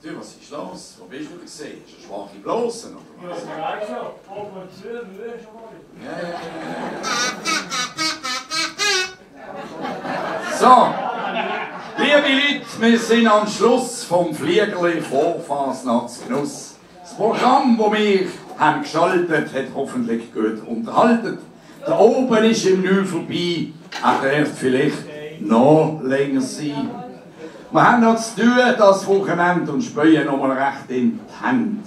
Du, was ist los? Wo bist du gesehen? Hast du schwache Blosen oder was? Ja, schon. Oben und zu, Mühe schon mal. So, liebe Leute, wir sind am Schluss vom Fliegerli Vorfasnachtsgenuss. Das Programm, das wir haben geschaltet, hat hoffentlich gut unterhalten. Da oben ist im Neu vorbei, er darf vielleicht noch länger sein. Wir haben noch zu tun, das Wochenende und spielen noch mal recht in die Hände.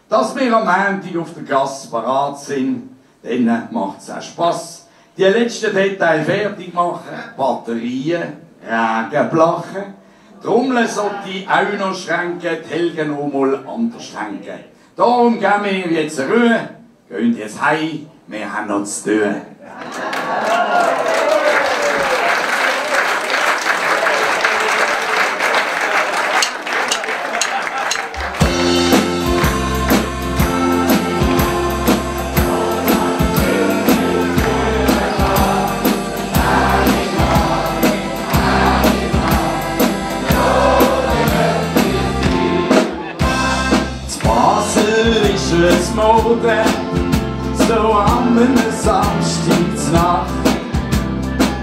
Dass wir am Montag auf der Gasse parat sind, dann macht es auch Spass. Die letzten Details fertig machen, Batterien, Regenblachen. Trommeln sollte ich auch noch schränken, die Helge noch mal anders hängen. Darum geben wir jetzt Ruhe, gehen jetzt heim, wir haben noch zu tun. Es Mode, so am Samstagsnacht.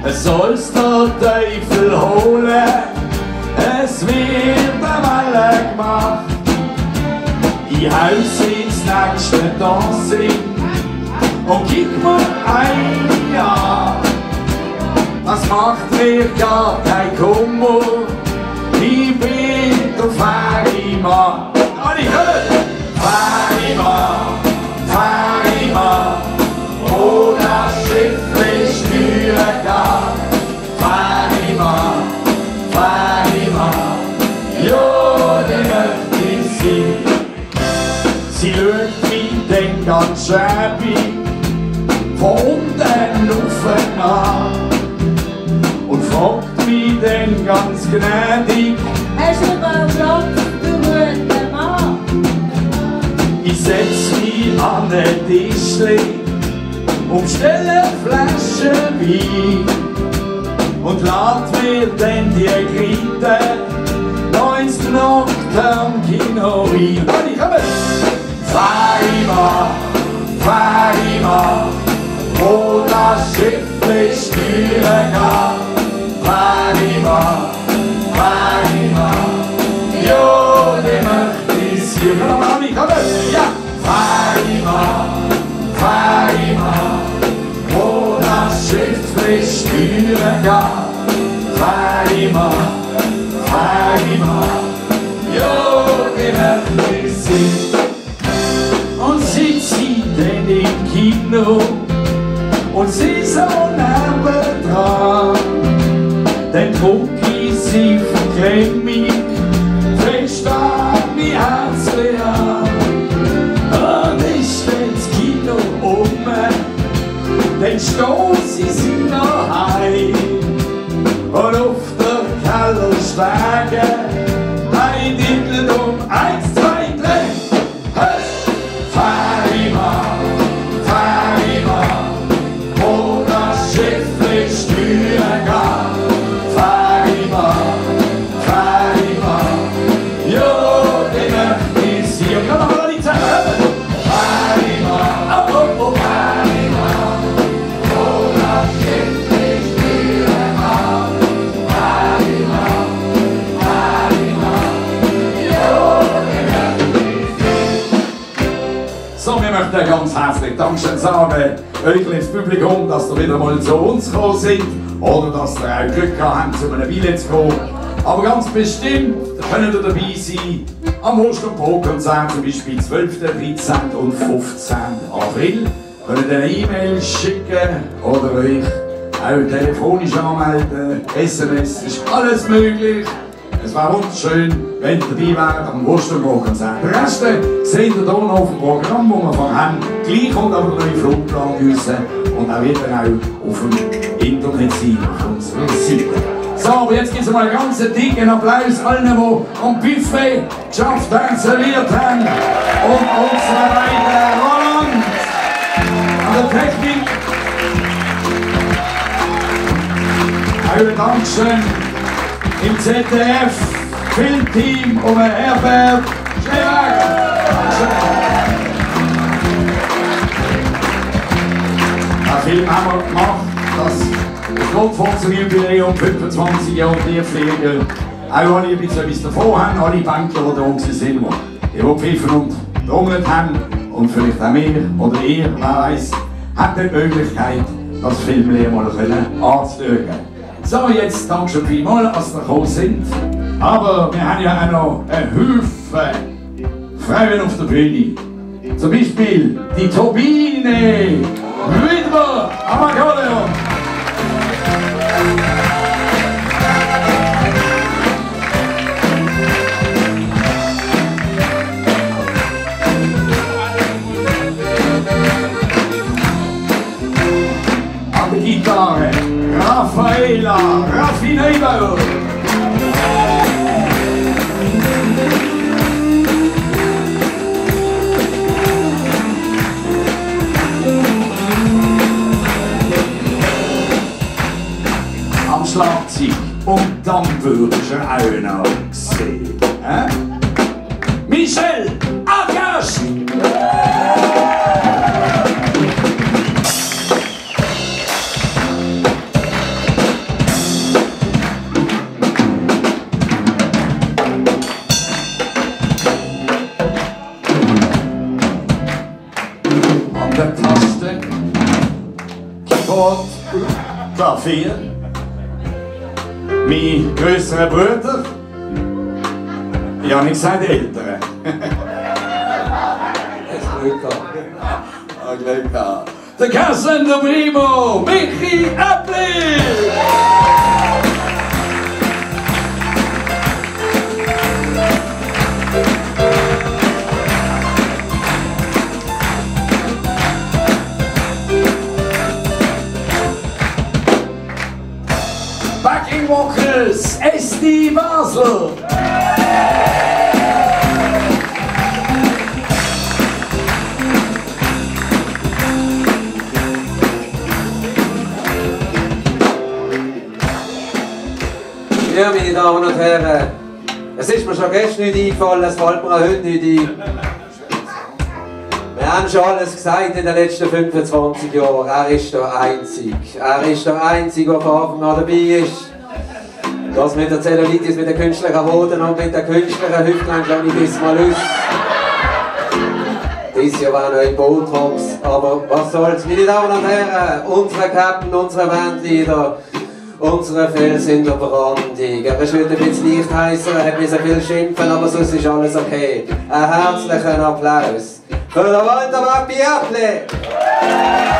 Es soll's der Teufel holen, es wird am Welle gemacht. Ich haus ins nächste Dancing und gib mir ein Jahr. Das macht mir gar kein Kummer, ich bin der Ferimann. Alle hören! Farima, wo das Schiff steuern kann. Farima, ja, die möchte ich sein. Sie schaut mich dann ganz schäbig von unten rauf an und fragt mich dann ganz gnädig: Hast du mal Platz, du guter Mann? Ich setz mich an den Tischli und bestelle Flasche Wein und lad mir dann die Krite 90 Nacht am Kino ein. Alle kommen! Fahr immer, wo das Schiff steuern kann. Fahr immer, ja, die möchte ich sehen. Alle kommen! Ja! Fahr immer, wo das Schiff steuern kann. Fahr immer, ja, die möchte ich sehen. Und sitzt sie denn im Kino und sie so nebendran, dann guck ich sie verklemmig, versteht mich herzlich an. Und ist dann das Kino dann stoß ich sie noch heim und auf der Kellerstege ein Drittel um 1, 2, 3. Fahr immer, wo das Schiff steuern kann. Fahr immer, ja, die möchte ich sehen. Komm mal alle zusammen. Fahr immer, fahr immer, wo das Schiff steuern kann. Fahr immer, ja, die möchte ich sehen. So, wir möchten ganz herzlich Dankeschön sagen, euch liebes Publikum, dass ihr wieder mal zu uns gekommen seid oder dass ihr auch Glück gehabt habt, zu einem Billett zu kommen. Aber ganz bestimmt könnt ihr dabei sein am Ostern-Pro-Konzert, zum Beispiel 12., 13. und 15. April. Könnt ihr eine E-Mail schicken oder euch auch telefonisch anmelden, SMS, ist alles möglich. Es wäre wunderschön, wenn ihr dabei wärt am Ostern-Pro-Konzert. Den Rest seht ihr hier noch auf dem Programm, das wir vorhin haben. Gleich kommt aber der neue Flugplan raus und auch wieder auch auf dem Internet sein, auf unserer Seite. So, aber jetzt gibt es mal einen ganz dicken Applaus allen, die am Buffet geschafft haben, serviert haben. Und unsere beiden Roland an der Technik. Auch ein Dankeschön im ZDF Filmteam um Herbert Schneeberger. Den Film haben wir gemacht, das kommt vor zum Jubiläum 25 Jahre Tierpflege. Auch alle ein bisschen etwas davon haben, alle Bänkler, die da waren, die gepfiffen und trommelt haben und vielleicht auch mehr oder ihr, wer weiß, hat die Möglichkeit, das Film mal anzuschauen. So, jetzt danke schon vielmals, dass ihr gekommen sind. Aber wir haben ja auch noch einen Haufen Frauen auf der Bühne. Zum Beispiel die Turbine Widmer am Akkordeon. An der Gitarre Raffaella Raffinebauer. Am Schlagzeug und dann würde ich auch noch sehen. Michel Agache! Der Taste, Keyboard, Klavier, mein grösserer Bruder, ja nicht seine Eltern. Glück gehabt. Der Kassen, der Primo, Michi Appel! Backing Vocals, SD Basel. Ja, meine Damen und Herren, es ist mir schon gestern nicht eingefallen, es fällt mir auch heute nicht ein. Wir haben schon alles gesagt in den letzten 25 Jahren. Er ist der Einzige. Er ist der Einzige, der von Anfang an dabei ist. Das mit der Zellulitis, mit den künstlichen Hoden und mit den künstlichen Hüftlein schon nicht bis mal aus. Dieses Jahr war noch ein Botox, aber was soll's. Meine Damen und Herren, unsere Captain, unsere Bandleader, unsere Fels in der Brandung. Er ist heute ein bisschen leicht heißer, er hat nicht so viel schimpfen, aber sonst ist alles okay. Einen herzlichen Applaus für den Walter Papi Apple!